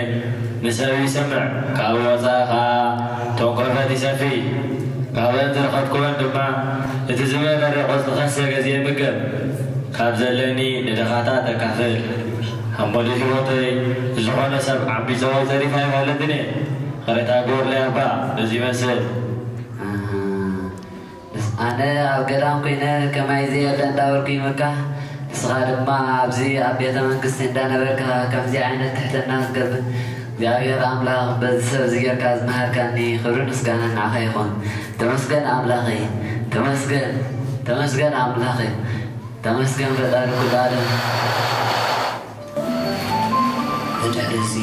ንሰብ ይሰምዕ፣ ካብ ወፃኢ ኸኣ ተንኮፈት ይሰፊ። ካብአን ዝረኸብኩወን ድማ እቲ ዝመረረ ቆጽሊ ከሰ ገዜ ይምገብ። ካብ ዘለኒ ንድኻታት ኣካፍል። ኣብ ሞደ ህይወተይ ዝኾነ ሰብ ዓቢጸ ወይ ዘሪፋ ኣይፈልጥን እየ። ይቕሬታ ግበርለይ ኣባ፣ በዚ ይመስል። ኣሃ። ኣነ ኣብ ገዳም ኮይነ ከማይ ዘየለ እንዳበልኩ ይምካሕ፣ ንስኻ ድማ ኣብዚ ኣብ ቤተ መንግስቲ እንዳነበርካ ከምዚ ዓይነት ትሕትና ክትገብር እግዚኣብሔር ኣምላኽ በዚ ሰብ እዚ ጌርካ ዝመሃርካኒ ክብርን ምስጋናን ንዓኻ ይኹን። ተመስገን ኣምላኸይ፣ ተመስገን፣ ተመስገን ኣምላኸይ፣ ተመስገን ፈጣሪ ኩሉ ዓለም። ብድሕሪ እዚ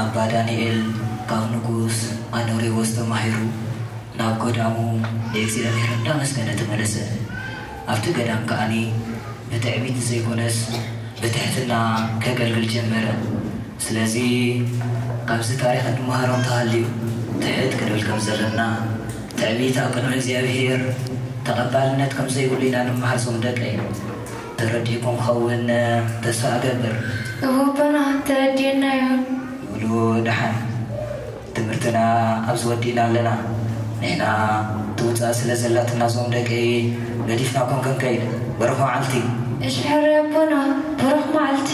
ኣባ ዳንኤል ካብ ንጉስ ኣኖሬዎስ ተማሂሩ ናብ ገዳሙ ንእግዚኣብሔር እንዳመስገነ ተመለሰ። ኣብቲ ገዳም ከኣኒ ብትዕቢት ዘይኮነስ ብትሕትና ከገልግል ጀመረ። ስለዚ ካብዚ ታሪኽ እንመሃሮ እንተሃልዩ ትሕት ክንብል ከም ዘለና፣ ትዕቢት ኣብ ቅድሚ እግዚኣብሔር ተቐባልነት ከም ዘይብሉ ኢና እንመሃር ዞም ደቀይ። ተረዲእኩም ክኸውን ተስፋ እገብር። እወ ኣቦና፣ ተረዲእና እዩ። ይብሉ ደሓን። ትምህርትና ኣብዚ ወዲእና ኣለና። ንሕና ትውፃእ ስለ ዘላትና ዞም ደቀይ ገዲፍናኩም ክንከይድ። በረኽ መዓልቲ። እሺ ሕራይ ኣቦና፣ በረኽ መዓልቲ።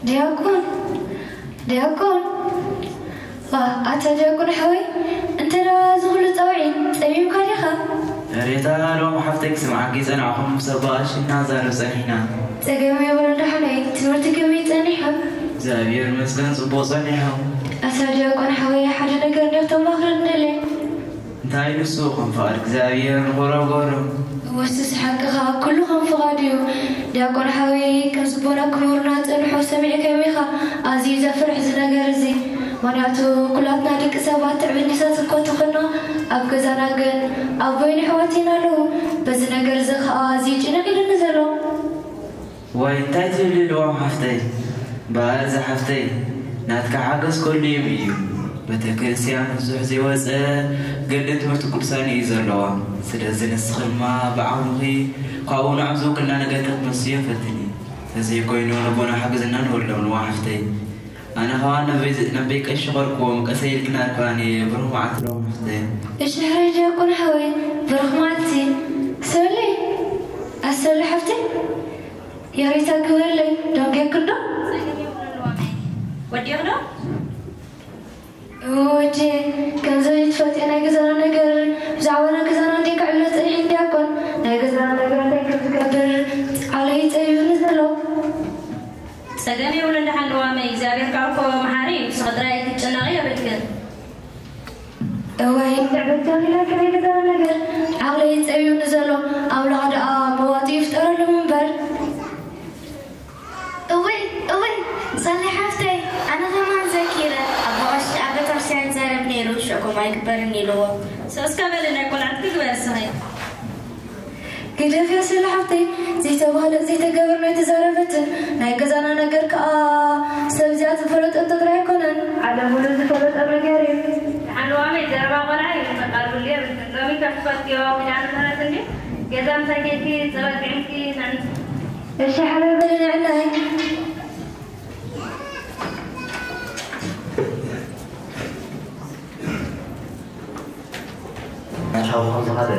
ዲያቆን፣ ዲያቆን። ዋ፣ ኣታ ዲያቆን ሓወይ፣ እንተ ደኣ እዚ ኹሉ ጻውዒት ጸሚምካ ዲኻ? እሬታ ሎም ሓፍተይ ክስምዓኪ ጸናዕኹ፣ ምስ ኣባ ቀሺ እናዛረብ ጸኒሕና። ጸገም የብሉን ደሓነይ፣ ትምህርቲ ከመይ ጸኒሑ? እግዚኣብሔር ይመስገን ጽቡቕ ጸኒሑ። ኣታ ዲያቆን ሓወይ፣ ሓደ ነገር እንድየ ክተማኽረኒ ደልየ። እንታይ ንሱ ከም ፍቓድ እግዚኣብሔር ንኾረጎሮ። እወ፣ እሱስ ሓቅኻ፣ ኩሉ ከም ፍቓዱ እዩ። ዲያቆን ሓወይ፣ ከም ዝቦና ክቡርና ጸንሖ ሰሚዕካዮም ኢኻ። ኣዝዩ ዘፍርሕ እዚ ነገር እዚ። ምኽንያቱ ኩላትና ደቂ ሰባት ትዕብልታት እኳ ተኾና፣ ኣብ ገዛና ግን ኣቦይን ኣሕዋትን ኣለዉ። በዚ ነገር እዚ ኸኣ ኣዝዩ ጭንቕ ኢሉኒ ዘሎ። ዋይ እንታይ ትብሊ ልዋም ሓፍተይ? በኣር ዝሓፍተይ ናትካ ሓገዝ ከድልዮም እዩ። ቤተ ክርስቲያን ብዙሕ ዘይወፀ ገድልን ትምህርቲ ቅዱሳን እዩ ዘለዋ። ስለዚ ንስኺ ድማ ብዓቕምኺ ካብኡ ንዕኡ ዝውክልና ነገር ክትመስዮ ፈትኒ። ተዘይኮይኑ ንቦና ሓግዝና ንበሎም ልዋም ሓፍተይ። ኣነ ኸዓ ናብ ቤት ቀሺ ኸድክዎም ቀሰይ ኢልክና ኣርክባኒ። ብሩኽ መዓልቲ ልዋም ሓፍተይ። እሺ ሕራይ ዲያቆን ሓወይ፣ ብሩኽ መዓልቲ። ሰሊ፣ ኣሰሊ ሓፍተይ። ያሬታ ግበረለይ፣ ደንጌክዶ? ወዲኽዶ? ወዲ፣ ከምዚ ትፈልጥዮ ናይ ገዛና ነገር፣ ብዛዕባ ናይ ገዛና እንዴ ክዕሎ ጸኒሑ እንዲያኮን፣ ናይ ገዛና ነገር እንታይ ከም ዝገብር ዓለይ ጸቢብኒ ዘሎ። ጸገም የብሉን ደሓን ልዋመይ፣ እግዚኣብሔር ከኣ እኮ መሓሪ እዩ፣ ንስኺ ጥራይ ክትጭነቒ የብልክን። እዋይ፣ ትዕብልቲ ኣኺላ ከመይ ገዛና ነገር ዓቕለይ ጸቢብኒ ዘሎ። ኣምላኽ ደኣ መዋጽኢ ይፍጠረሎም እምበር። እውይ፣ እውይ፣ ሰሌ ሓፍተይ፣ ኣነ ከማን ዘኪረ፣ ኣቦ ቀሺ ኣብ ቤተክርስትያን ይዛረብ ነይሩ፣ ሽዕኩም ኣይግበርን ኢልዎ። ሰው እስከ በል ናይ ቆልዓት ክግበር እስኺ። ግደፍያ ሰለ ሓፍተይ፣ ዘይተባህለ ዘይተገበረ ኣይተዛረበትን። ናይ ገዛና ነገር ከኣ ሰብ እዚኣ ዝፈለጠቶ ጥራይ ኣይኮነን፣ ዓለም ሙሉ ዝፈለጦ ነገር እዩ። ንሓለዋመይ ዘረባ ቆልዓ እዩ፣ መቃልብሉ የብልክን። ሎሚ ካብ ትፈልጥዮ ኪዳነ ምህረት እንድዩ። ገዛ ምሳይ ከይድኪ ጸበል ጥዒምኪ ንዕን። እሺ ሓለበ ንዕናይ። ሓውኹም ዝኸደ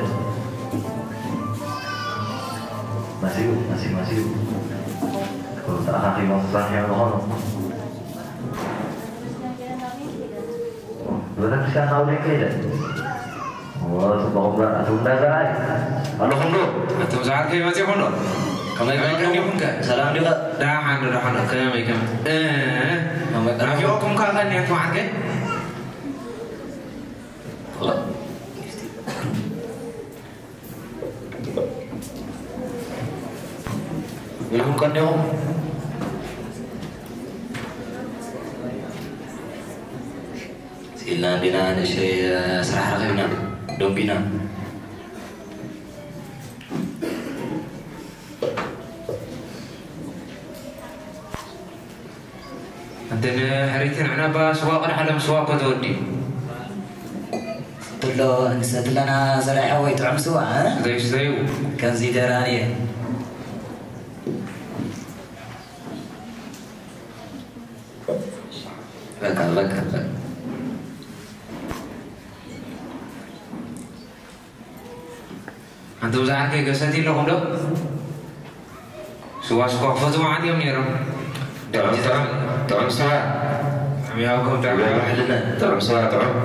መሲሉ፣ መሲሉ፣ መሲሉ። ተኣኻኺቦም ክጸንሑ እዮም ዝኾኑ። ቤተክርስትያን ናብኡ ከይደ። እዎ፣ ጽቡቕ እምበር፣ ኣቱም እንዳ ዘርኣይ ኣለኹም ዶ? ኣቱም ዝዓርከይ መጺኹም ዶ? ከመይ ከመይ ቀኒኹም? ቀኒኹም ከ? ሰላም ዲኻ? ደሓን ዶ፣ ደሓን ዶ? ከመይ፣ ከመይ? እ፣ ከመይ ቀኒኹም? ናፊቖኩም ከኣ ቀኒኹም ዓርከይ? ኢልኩም ቀኒኹም? ስኢልና እንዲና፣ ንእሽተይ ስራሕ ረኺብና፣ ደንጒና። እንትን ሕሪትን ዕነባ ስዋ ቅድሓሎም ስዋ እኮ ተወዲኡ። ትሎ እንሰትለና ዘርኣይ ሓወይ ጥዑም ስዋ፣ እ? ስተዩ፣ ስተዩ። ከምዚ ደራን እየ። በቃ፣ በቃ፣ በቃ። ኣንቱም ዝዓርከይ ገሰቲ ኣለኹም ዶ? ስዋ ስኳ ክፈትዉ መዓት እዮም ነይሮም። ጥዑም፣ ጥዑም፣ ጥዑም ስዋ። ዓሚያውኩም ጥዑም። ጥዑም ስዋ፣ ጥዑም።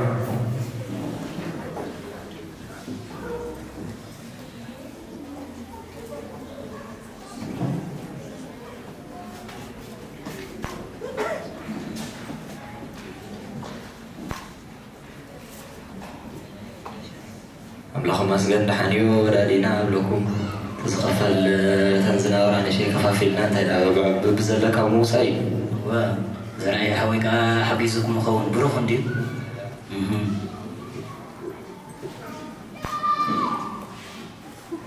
ኣምላኽ ይመስገን፣ ደሓን እዩ ወላዲና እብለኩም። ዝኸፈል እተን ዝነበራ ንእሽተይ ከፋፊልና፣ እንታይ ደኣ፣ ብ-፣ ብዘለካ ምውሳእ እዩ። እወ፣ ዘርኣይ ሓወይ ከኣ ሓጊዙኩም ይኸውን፣ ብሩኽ እንድዩ። እህ።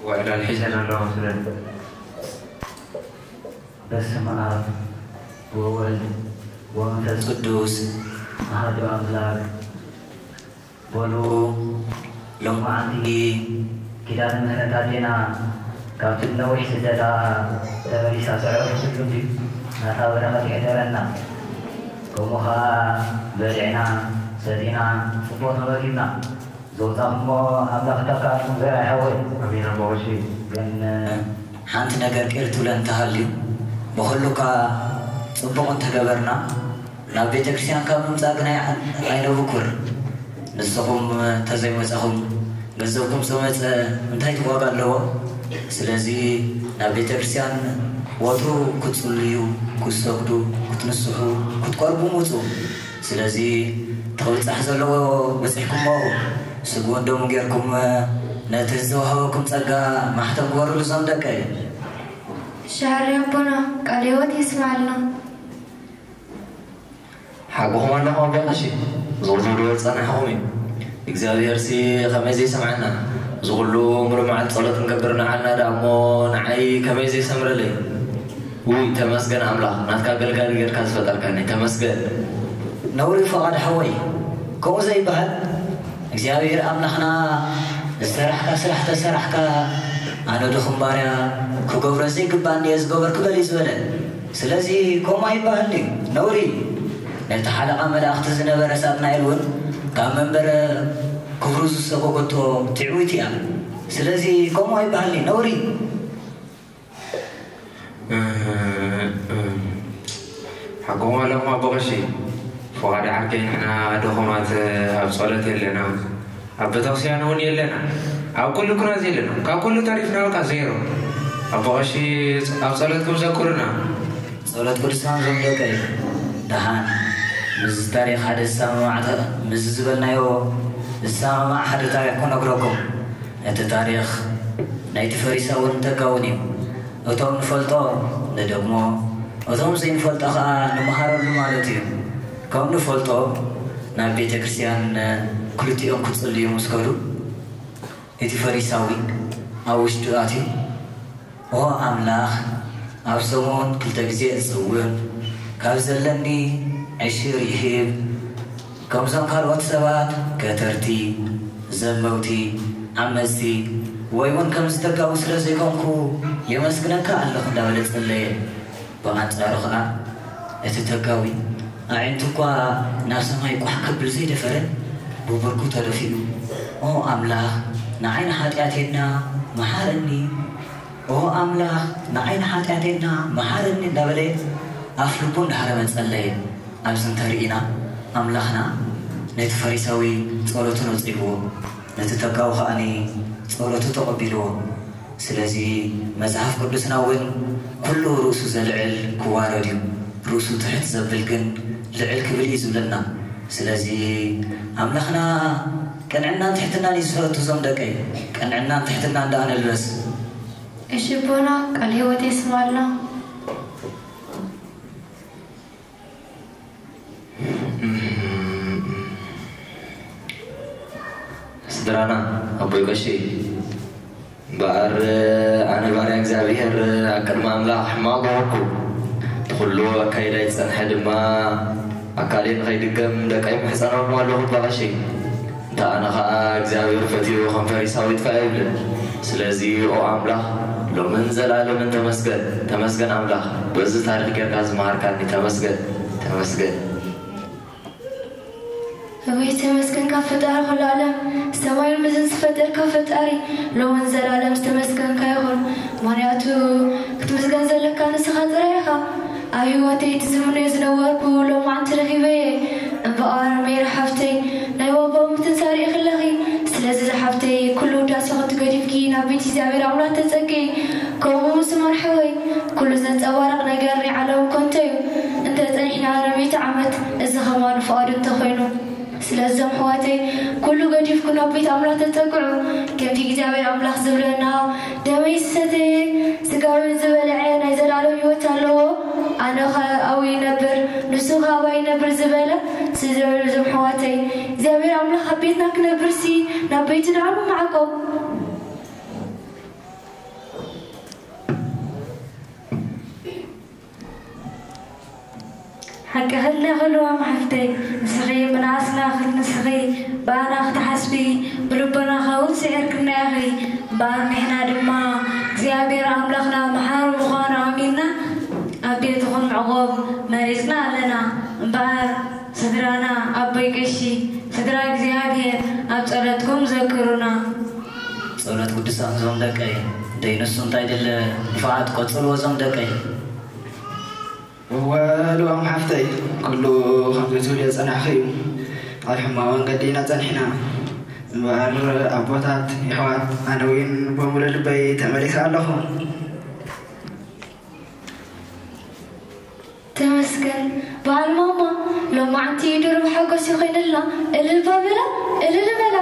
ወዕላል ሒዘን ኣለዋ ስለ በስመ ኣብ ወወልድ ወመንፈስ ቅዱስ ኣሐዱ ኣምላክ። በሉ ሎማዓንቲ ኪዳነ ምህረት ኣዴና ካብቲ ነዊሕ ስደታ ተመሊሳ ትዕረፍ ትብሉ እንድዩ። ናታ በረኸት ይሕደረና። ከምኡ ኸዓ በሊዕና ሰቲና ጽቡቕ ተመጊብና። ዘውጻኹሞ ኣምላኽ ይተክኣልኩም ዘርኣይ ሓወይ። ኣሜን ኣቦ ቀሺ። ግን ሓንቲ ነገር ቅር ትብለን እንተሃልዩ፣ ብኹሉ እኳ ጽቡቕ እንተገበርና፣ ናብ ቤተ ክርስቲያን ካብ ምምጻእ ግን ኣይ-፣ ኣይነብኩር። ንስኹም እንተዘይመጻኹም፣ ገንዘብኩም ዝመጸ እንታይ ዋጋ ኣለዎ? ስለዚ ናብ ቤተ ክርስቲያን ወትሩ ክትጽልዩ፣ ክትሰግዱ፣ ክትንስሑ፣ ክትቆርቡ ምጹ። ስለዚ እቲ ክብጻሕ ዘለዎ በጺሕኩሞ። ስግኡን ደሙን ጌርኩም ነቲ ዝተዋህበኩም ጸጋ ማሕተም ግበሩሉ እዞም ደቀይ። ሻሪ ኣቦና ቃለ ህይወት የስማዕልና። ሓቁኹም ኣለኹም ኣቦ ቀሺ፣ እዚ ኩሉ ዝጸናሕኹም እዩ። እግዚኣብሄርሲ ከመይ ዘይሰምዓና? እዚ ኩሉ ሙሉእ መዓልቲ ጸሎት ክንገብር ንዓልና ደኣ እሞ ንዓይ ከመይ ዘይሰምረለይ? ውይ ተመስገን ኣምላኽ፣ ናትካ ኣገልጋሊ ጌርካ ዝፈጠርካኒ ተመስገን። ነውሪ ፍቓድ ሓወይ፣ ከምኡ ዘይበሃል። እግዚኣብሔር ኣምላኽና፣ ዝሰራሕካ ስራሕ ተሰራሕካ፣ ኣነ ድኹም ባርያ ክገብሮ ዘይግባኒ እየ ዝገበርኩ በል እዩ ዝበለ። ስለዚ ከምኡ ኣይበሃልን እዩ፣ ነውሪ እዩ። ነቲ ሓለቓ መላእኽቲ ዝነበረ ሳጥናኤል እውን ካብ መንበረ ክብሩ ዝሰጎገቶ ትዕቢት እያ። ስለዚ ከምኡ ኣይበሃልን እዩ፣ ነውሪ እዩ። ሓቆም ኣለኹም ኣቦ ቀሺ፣ ፍቓድ ዓርከይ ንሕና ድኹማት ኣብ ጸሎት የለና፣ ኣብ ቤተክርስትያን እውን የለና፣ ኣብ ኩሉ ኩራዝ የለና፣ ካብ ኩሉ ተሪፍና በቃ ዜሮ። ኣቦ ቀሺ ኣብ ጸሎትኩም ዘክሩና። ጸሎት ቅዱሳን ዞም ደቀይ ደሓን ምስዚ ታሪኽ ሓደ ዝሰማማዕ ተ- ምስዚ ዝበልናዮ ዝሰማማዕ ሓደ ታሪኽ ክነግረኩም። እቲ ታሪኽ ናይቲ ፈሪሳውን ተጋውን እዩ። እቶም ንፈልጦ ንደግሞ፣ እቶም ዘይንፈልጦ ኸኣ ንመሃረሉ ማለት እዩ። ከም ንፈልጦ ናብ ቤተ ክርስቲያን ክልቲኦም ክጽልዩ ምስ ከዱ እቲ ፈሪሳዊ ኣብ ውሽጡ ኣትዩ ኦ ኣምላኽ፣ ኣብ ሰሙን ክልተ ግዜ እጽውም፣ ካብ ዘለኒ ዕሽር ይህብ፣ ከምዞም ካልኦት ሰባት ከተርቲ፣ ዘመውቲ፣ ዓመጽቲ፣ ወይ እውን ከምዚ ተጋዊ ስለ ዘይኮንኩ የመስግነካ ኣለኹ እንዳበለ ጸለየ። ብኣንጻሩ ኸኣ እቲ ተጋዊ ኣዒንቱ እኳ ናብ ሰማይ ቋሕ ከብል ዘይደፈረ ብብርኩ ተደፊኡ ኦ ኣምላኽ ንዓይ ንሓጢኣቴና መሓረኒ ኦ ኣምላኽ ንዓይ ንሓጢኣቴና መሓረኒ እንዳበለ ኣፍ ልቡ እንዳሃረመ ጸለየ። ኣብዚ እንተርኢና ኣምላኽና ነቲ ፈሪሳዊ ጸሎቱ ነጺግዎ፣ ነቲ ተጋዊ ከኣኒ ጸሎቱ ተቐቢልዎ። ስለዚ መጽሓፍ ቅዱስና እውን ኩሉ ርእሱ ዘልዕል ክዋረድ እዩ፣ ርእሱ ትሕት ዘብል ግን ልዕል ክብል እዩ ዝብለና። ስለዚ ኣምላኽና ቅንዕናን ትሕትናን እዩ ዝፈቱ ዞም ደቀይ፣ ቅንዕናን ትሕትናን ደኣ ንልበስ። እሺ ኣቦና ቃል ህይወት የስማልና። ስድራና ኣቦይ ቀሺ እምበኣር ኣነ ባርያ እግዚኣብሔር ኣብ ቅድሚ ኣምላኽ ሕማቕ ገበርኩ። እቲ ኩሉ ኣካይዳይ ዝጸንሐ ድማ ኣካለይ ንኸይድገም ደቀይ ምሕጸኖም ኣለኹ ኣባ ቀሺ። እንተ ኣነ ኸኣ እግዚኣብሔር ፈትዩ ከም ፈሪሳዊ ይጥፋእ ኣይብልን። ስለዚ ኦ ኣምላኽ ሎምን ዘለኣለምን ተመስገን፣ ተመስገን ኣምላኽ በዚ ታሪኽ ጌርካ ዝመሃርካኒ ተመስገን፣ ተመስገን። ኣቤት ተመስገን ካብ ፈጣሪ ኩሉ ዓለም ሰማይን ምድርን ዝፈጠርካ ፈጣሪ ሎምን ዘላለም ዝተመስገንካ ይኹን። ምኽንያቱ ክትምስገን ዘለካ ንስኻ ጥራይ ኢኻ። ኣብ ህይወተይ እቲ ዝምነዮ ዝነበርኩ ሎማዓንቲ ረኺበ እየ። እምበኣር ሜሪ ሓፍተይ ናይ ዋባኡ ምትንሳእ ርኢኺ ኣለኺ። ስለዚ ዝሓፍተይ ኩሉ ውዳሴ ከንቱ ገዲፍኪ ናብ ቤት እግዚኣብሔር ኣምላኽ ተጸግዒ። ከምኡ እውን ስምኦን ሓወይ ኩሉ ዘንጸባርቕ ነገር ናይ ዓለም ከንቱ እዩ። እንተ ጸኒሕና ንሚእቲ ዓመት እዚ ኸማን ፍቓዱ እንተኾይኑ። ስለዞም ኣሕዋተይ ኩሉ ገዲፍኩም ናብ ቤት ኣምላኽ ተጸግዑ። ከምቲ እግዚኣብሔር ኣምላኽ ዝብለና ደመይ ዝሰተየ ስጋዊ ዝበልዐ ናይ ዘለኣለም ህይወት ኣለዎ። ኣነ ኸኣ ኣብኡ ይነብር ንሱ ኸኣ ኣባይ ይነብር ዝበለ ስለ እዞም ኣሕዋተይ እግዚኣብሔር ኣምላኽ ኣብ ቤትና ክነብርሲ ናብ ቤቱ ደኣ ንመዓቆብ። ሓቂ ክለኺ ልዋም ሓፍተይ ንስኺ ምንኣስና ንስኺ ብኣና ክትሓስቢ ብልቦናኺ እውን ስዒርክና ኢኺ እምበኣር ንሕና ድማ እግዚኣብሔር ኣምላኽና መሓሪ ምዃኑ ኣሚንና ኣብ ቤትኹም ምዕቖብ መሪጽና ኣለና እምበኣር ስድራና ኣቦይ ቀሺ ስድራ እግዚኣብሔር ኣብ ጸሎትኩም ዘክሩና። ጸሎት ቅዱሳን ዞም ደቀይ ደይንሱ እንታይ ድለ ንፍዓት ቀጽልዎ ዞም ደቀይ። እወ ልዋም ሓፍተይ ኩሉ ከምዚ ትብልዮ ጸናሕኺ እዩ ኣብ ሕማቕ መንገዲ ኢና ጸኒሕና እምበኣር ኣቦታት የሕዋት ኣነ እውን ብሙሉእ ልበይ ተመሊሰ ኣለኹ። ተመስገን በዓል ማማ ሎማዓንቲ ድሩብ ሓጎስ ይኾይንልና እልል በላ እልል በላ።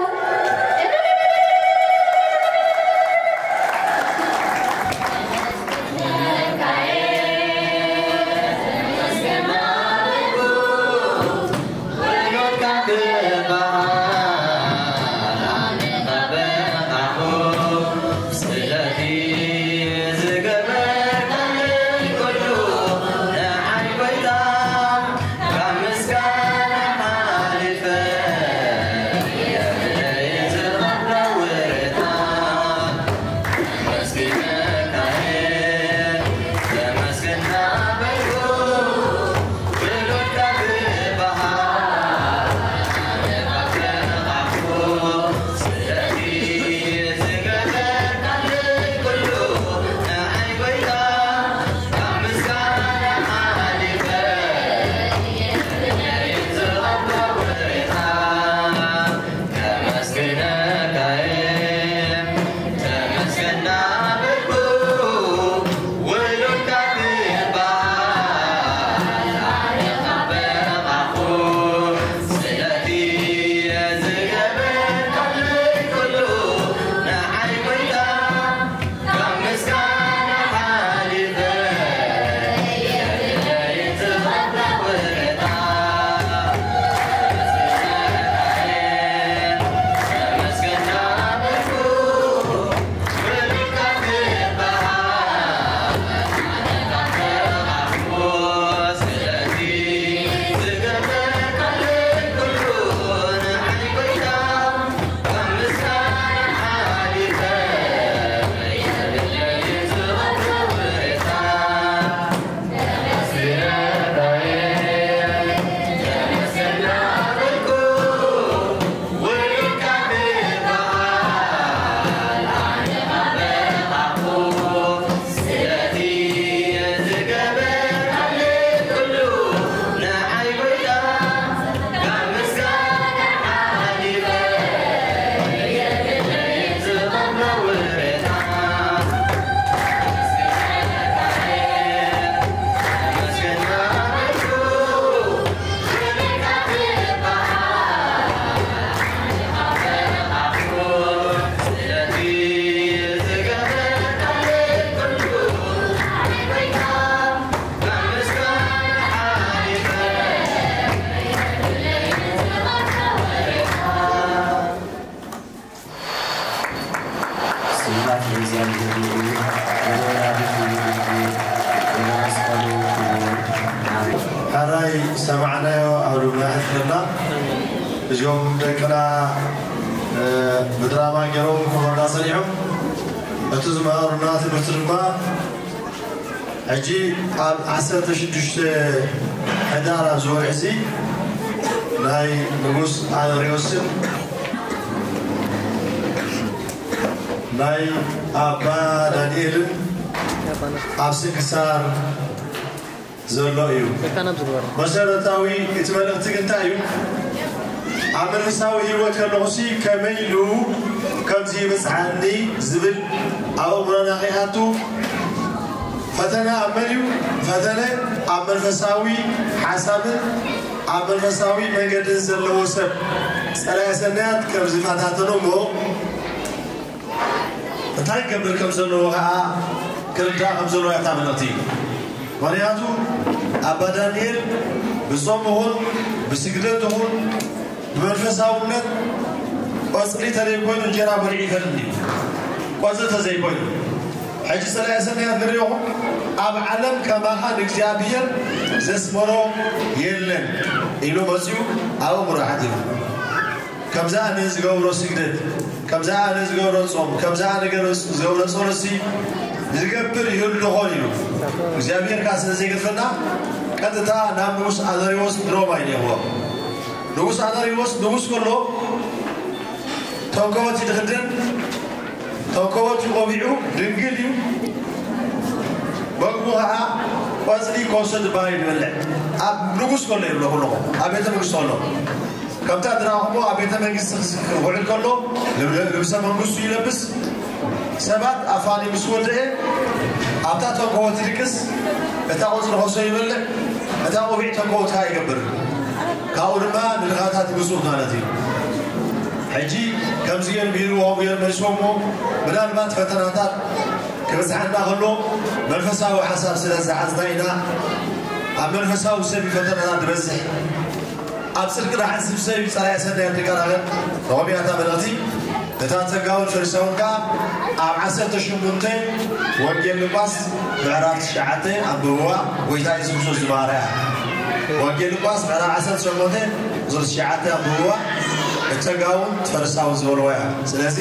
ዝሰማዕናዮ ኣብ ልብና ሕድርና። እዚኦም ደቅና፣ እ፣ ብድራማ ገይሮም ክምህሩና ጸኒሖም። እቲ ዝመሃሩና ትምህርቲ ድማ ሕጂ ኣብ ዓሰርተ ሽዱሽተ ሕዳር ኣብዚ ወርሒ እዚ ናይ ንጉስ ኣኖሪዎስን ናይ ኣባ ዳንኤልን ኣብ ስንክሳር ዘሎ እዩ። መሰረታዊ እቲ መልእኽቲ ግን እንታይ እዩ? ኣብ መንፈሳዊ ህይወት ከለኹሲ ከመይ ኢሉ ከምዚ ይበጽሓኒ ዝብል ኣብ ኣእምሮና ከይኣቱ ፈተነ ኣብ መን እዩ? ፈተነ ኣብ መንፈሳዊ ሓሳብን ኣብ መንፈሳዊ መንገድን ዘለዎ ሰብ ጸላኢ ሰናያት ከም ዝፈታተኖ እሞ እንታይ ክገብር ከም ዘለዎ ከዓ ክርዳእ ከም ዘለዎ እያ እታ መልእኽቲ። ምኽንያቱ ኣባ ዳንኤል ብጾም ይኹን ብስግደት ይኹን ብመንፈሳውነት ቆጽሊ ተዘይኮይኑ እንጀራ በሊዑ ይፈልጥ እዩ። ቆጽሊ ተዘይኮይኑ ሕጂ ጸላኢ ሰናያት ንሪኦ ኣብ ዓለም ከማኻ ንእግዚኣብሔር ዘስመሮ የለን ኢሉ መጺኡ ኣብ ኣእምሮ ሓዲሩ። ከምዛ ኣነ ዝገብሮ ስግደት፣ ከምዛ ኣነ ዝገብሮ ጾም፣ ከምዛ ኣነ ገር-፣ ዝገብሮ ጸሎትሲ ዝገብር ይህሉ ዶ ኾን ኢሉ እግዚኣብሔር ከኣ ስለ ዘይገድፈና ቀጥታ ናብ ንጉስ ኣኖሪዎስ ድሮማ እዩ ነይርዎ። ንጉስ ኣኖሪዎስ ንጉስ ከሎ ተንኮበት እዩ ዝኽደን፣ ተንኮበት እዩ ቆቢዑ፣ ድንግል እዩ። መግቡ ኸዓ ቆጽሊ ኮሶ ዝበሃል እዩ ዝበልዕ። ኣብ ንጉስ ከሎ ይብሎ ኩልኹም፣ ኣብ ቤተ መንግስቲ ከሎ። ከምታ ዝረኣኹሞ ኣብ ቤተ መንግስቲ ክውዕል ከሎ ልብ-፣ ልብሰ መንግስቱ ይለብስ። ሰባት ኣፋኒ ምስ ወደአ ኣብታ ተንኮበት ይድቅስ፣ እታ ቆጽሊ ኮሶ ይበልዕ፣ እታ ቆቢዕ ተንኮበት ከዓ ይገብር። ካብኡ ድማ ንድኻታት ይምጽኡ ማለት እዩ። ሕጂ ከምዚ ገይሩ ምሂርዎ፣ ከምኡ ገይሩ መሊስዎ እሞ ምናልባት ፈተናታት ክበጽሓና ከሎ መንፈሳዊ ሓሳብ ስለ ዝሓዝና ኢና። ኣብ መንፈሳዊ ሰብ እዩ ፈተናታት ዝበዝሕ። ኣብ ጽድቂ ዝሓስብ ሰብ እዩ ጸላኢ ሰናይ ዝቀራረብ። ተቐቢኣታ መልእኽቲ እታ ጸጋውን ፈሪሳውን ከኣ ኣብ ዓሰርተ ሸሞንተ ወንጌል ሉቃስ ምዕራፍ ትሽዓተ ኣንብብዋ። ጎይታ የሱስ ክርስቶስ ዝመሃራ እያ። ወንጌል ሉቃስ ምዕራፍ ዓሰርተ ሸሞንተ ቁጽሪ ትሽዓተ ኣንብብዋ። እቲ ጸጋውን ፈሪሳውን ዝበልዎ እያ። ስለዚ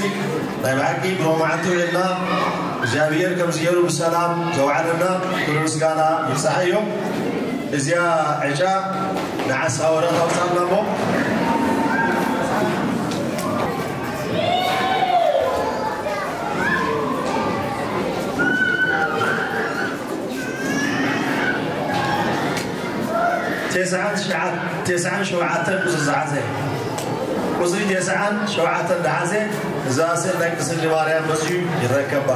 ናይ ብሓቂ ብሎማዓንቲ ውዒልና እግዚኣብሔር ከምዚ ገይሩ ብሰላም ዘውዓለና ክብሪ ምስጋና ይብጽሓዮ። እዚኣ ዕጫ ንዓሳ ወረቐት ኣውጻእና እሞ ተስዓን ትሽዓን፣ ተስዓን ሸውዓተን ቁጽሪ ዝሓዘ፣ ቁጽሪ ተስዓን ሸውዓተን ዝሓዘ እዛ ስእሊ ናይ ቅድስቲ ማርያም መጽዩ ይረከባ።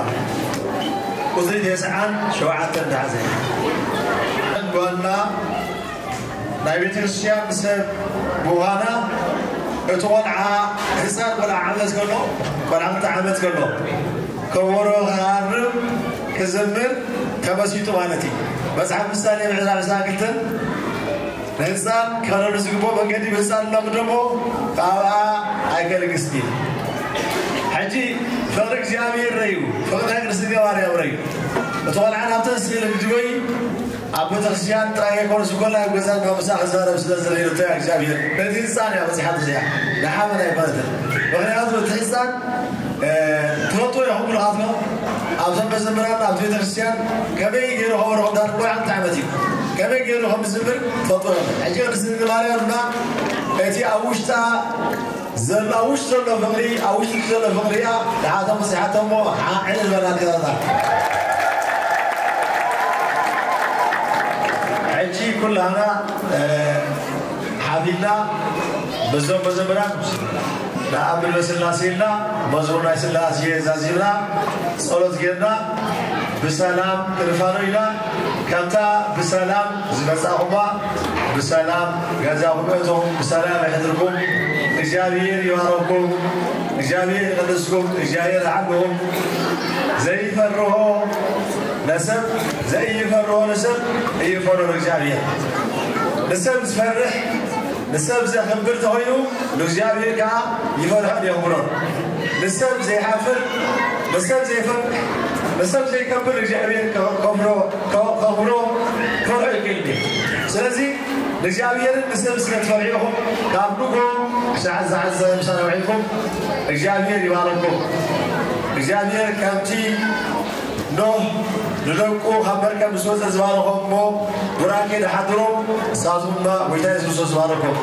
ቁጽሪ ተስዓን ሸውዓተን ዝሓዘ ጓልና ናይ ቤተ ክርስቲያን ሰብ ምዃና እቲ ቆልዓ ህፃን ቆልዓ ዓመት ከሎ ቆልዓ ክልተ ዓመት ከሎ ከበሮ ክሃርም ክዝምር ተመሲጡ ማለት እዩ። መጽሓፍ ምሳሌ ምዕራፍ ዕስራን ክልተን ንህፃን ክኸደሉ ዝግብኦ መንገዲ ብህፃን እናምደሞ ካብኣ ኣይከልግስን እዩ። ሕጂ ፍቕሪ እግዚኣብሔር ረዩ፣ ፍቕሪ ናይ ቅድስቲ ድንግል ማርያም ረዩ። እቲ ቆልዓ ናብተን ስእሊ ክድበይ ኣብ ቤተክርስትያን ጥራይ ኣይኮነስ፣ ብኮላ ኣብ ገዛ ድማ ምሳኻ ክዛረብ ስለ ዝረኣየቶ እያ እግዚኣብሔር ነቲ ህፃን እያ በፂሓቶ እዚኣ። ንሓመድ ኣይኮነትን። ምኽንያቱ እቲ ህፃን፣ እ፣ ትፈልጥዎ ኢኹም ብልኻትኩም ኣብዞም መዘምራን ኣብቲ ቤተክርስትያን ከመይ ገይሩ ከበሮ ከም ዳር ቆልዓ እንታይ ዓመት እዩ? ከመይ ገይሩ ከም ዝዝምር ትፈልጥዎ ኢኹም። ሕጂ ቅድስቲ ድንግል ማርያም ድማ እቲ ኣብ ውሽጣ ዘሎ፣ ኣብ ውሽጢ ዘሎ ፍቕሪ፣ ኣብ ውሽጢ ዘሎ ፍቕሪ እያ። ንዓቶም በፂሓቶ እሞ ሓ-፣ ዕልል በላ ገዛታ። ሕጂ ኩላና፣ እ፣ ሓፊልና በዞም መዘምራን ንኣብል በስላሴ ኢልና መዝሙር ናይ ስላሴ ዛዚምና ጸሎት ጌርና ብሰላም ክንፋኖ ኢና። ከምታ ብሰላም ዝመጻኹማ ብሰላም ገዛኹም እቶም ብሰላም የሕድርኩም። እግዚኣብሔር ይባረኩም። እግዚኣብሔር ይቐድስኩም። እግዚኣብሔር ይዓግኹም። ዘይፈርሆ ነሰብ፣ ዘይፈርሆ ነሰብ እይፈርሆ እግዚኣብሔር። ንሰብ ዝፈርሕ፣ ንሰብ ዘኽብር ተኾይኑ ንእግዚኣብሔር ከዓ ይፈርሖን የኽብሮን። ንሰብ ዘይሓፍር፣ ንሰብ ዘይፈርሕ፣ ንሰብ ዘይከብር እግዚኣብሔር ከኽብሮ፣ ከኽብሮ፣ ክፈርሖ ይክእል እዩ። ስለዚ እግዚኣብሔር ንስም ስለ ትፈርሑ ኢኹም ናብ ንጎ ሰዓት ዝዓዘ ምሳና ውዒልኩም እግዚኣብሔር ይባረኩም። እግዚኣብሔር ከምቲ ኖህ ንደቁ ካብ መርከብ ምስ ወፀ ዝባረኾም እሞ ቡራኬ ድሓድሮም ንሳቶም ድማ ጎይታ የሱስ ክርስቶስ ዝባረኮም።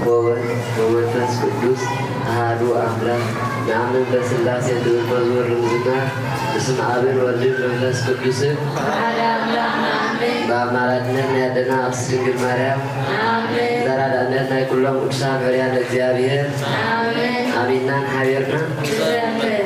ወወልድ ወመንፈስ ቅዱስ ኣሃዱ ኣምላክ። ንኣምን በስላሴ ትብል መዝሙር ንምዝማር ብስም ኣብን ወልድን መንፈስ ቅዱስን ሓደ ኣምላኽ ንኣምን። በኣማላድነት ናይ ኣደና ቅድስት ድንግል ማርያም ኣሜን። ተራዳእነት ናይ ኩሎም ቅዱሳን ሕርያን እግዚኣብሔር ኣሜን። ኣሚንናን ሓቢርና ንዘምር።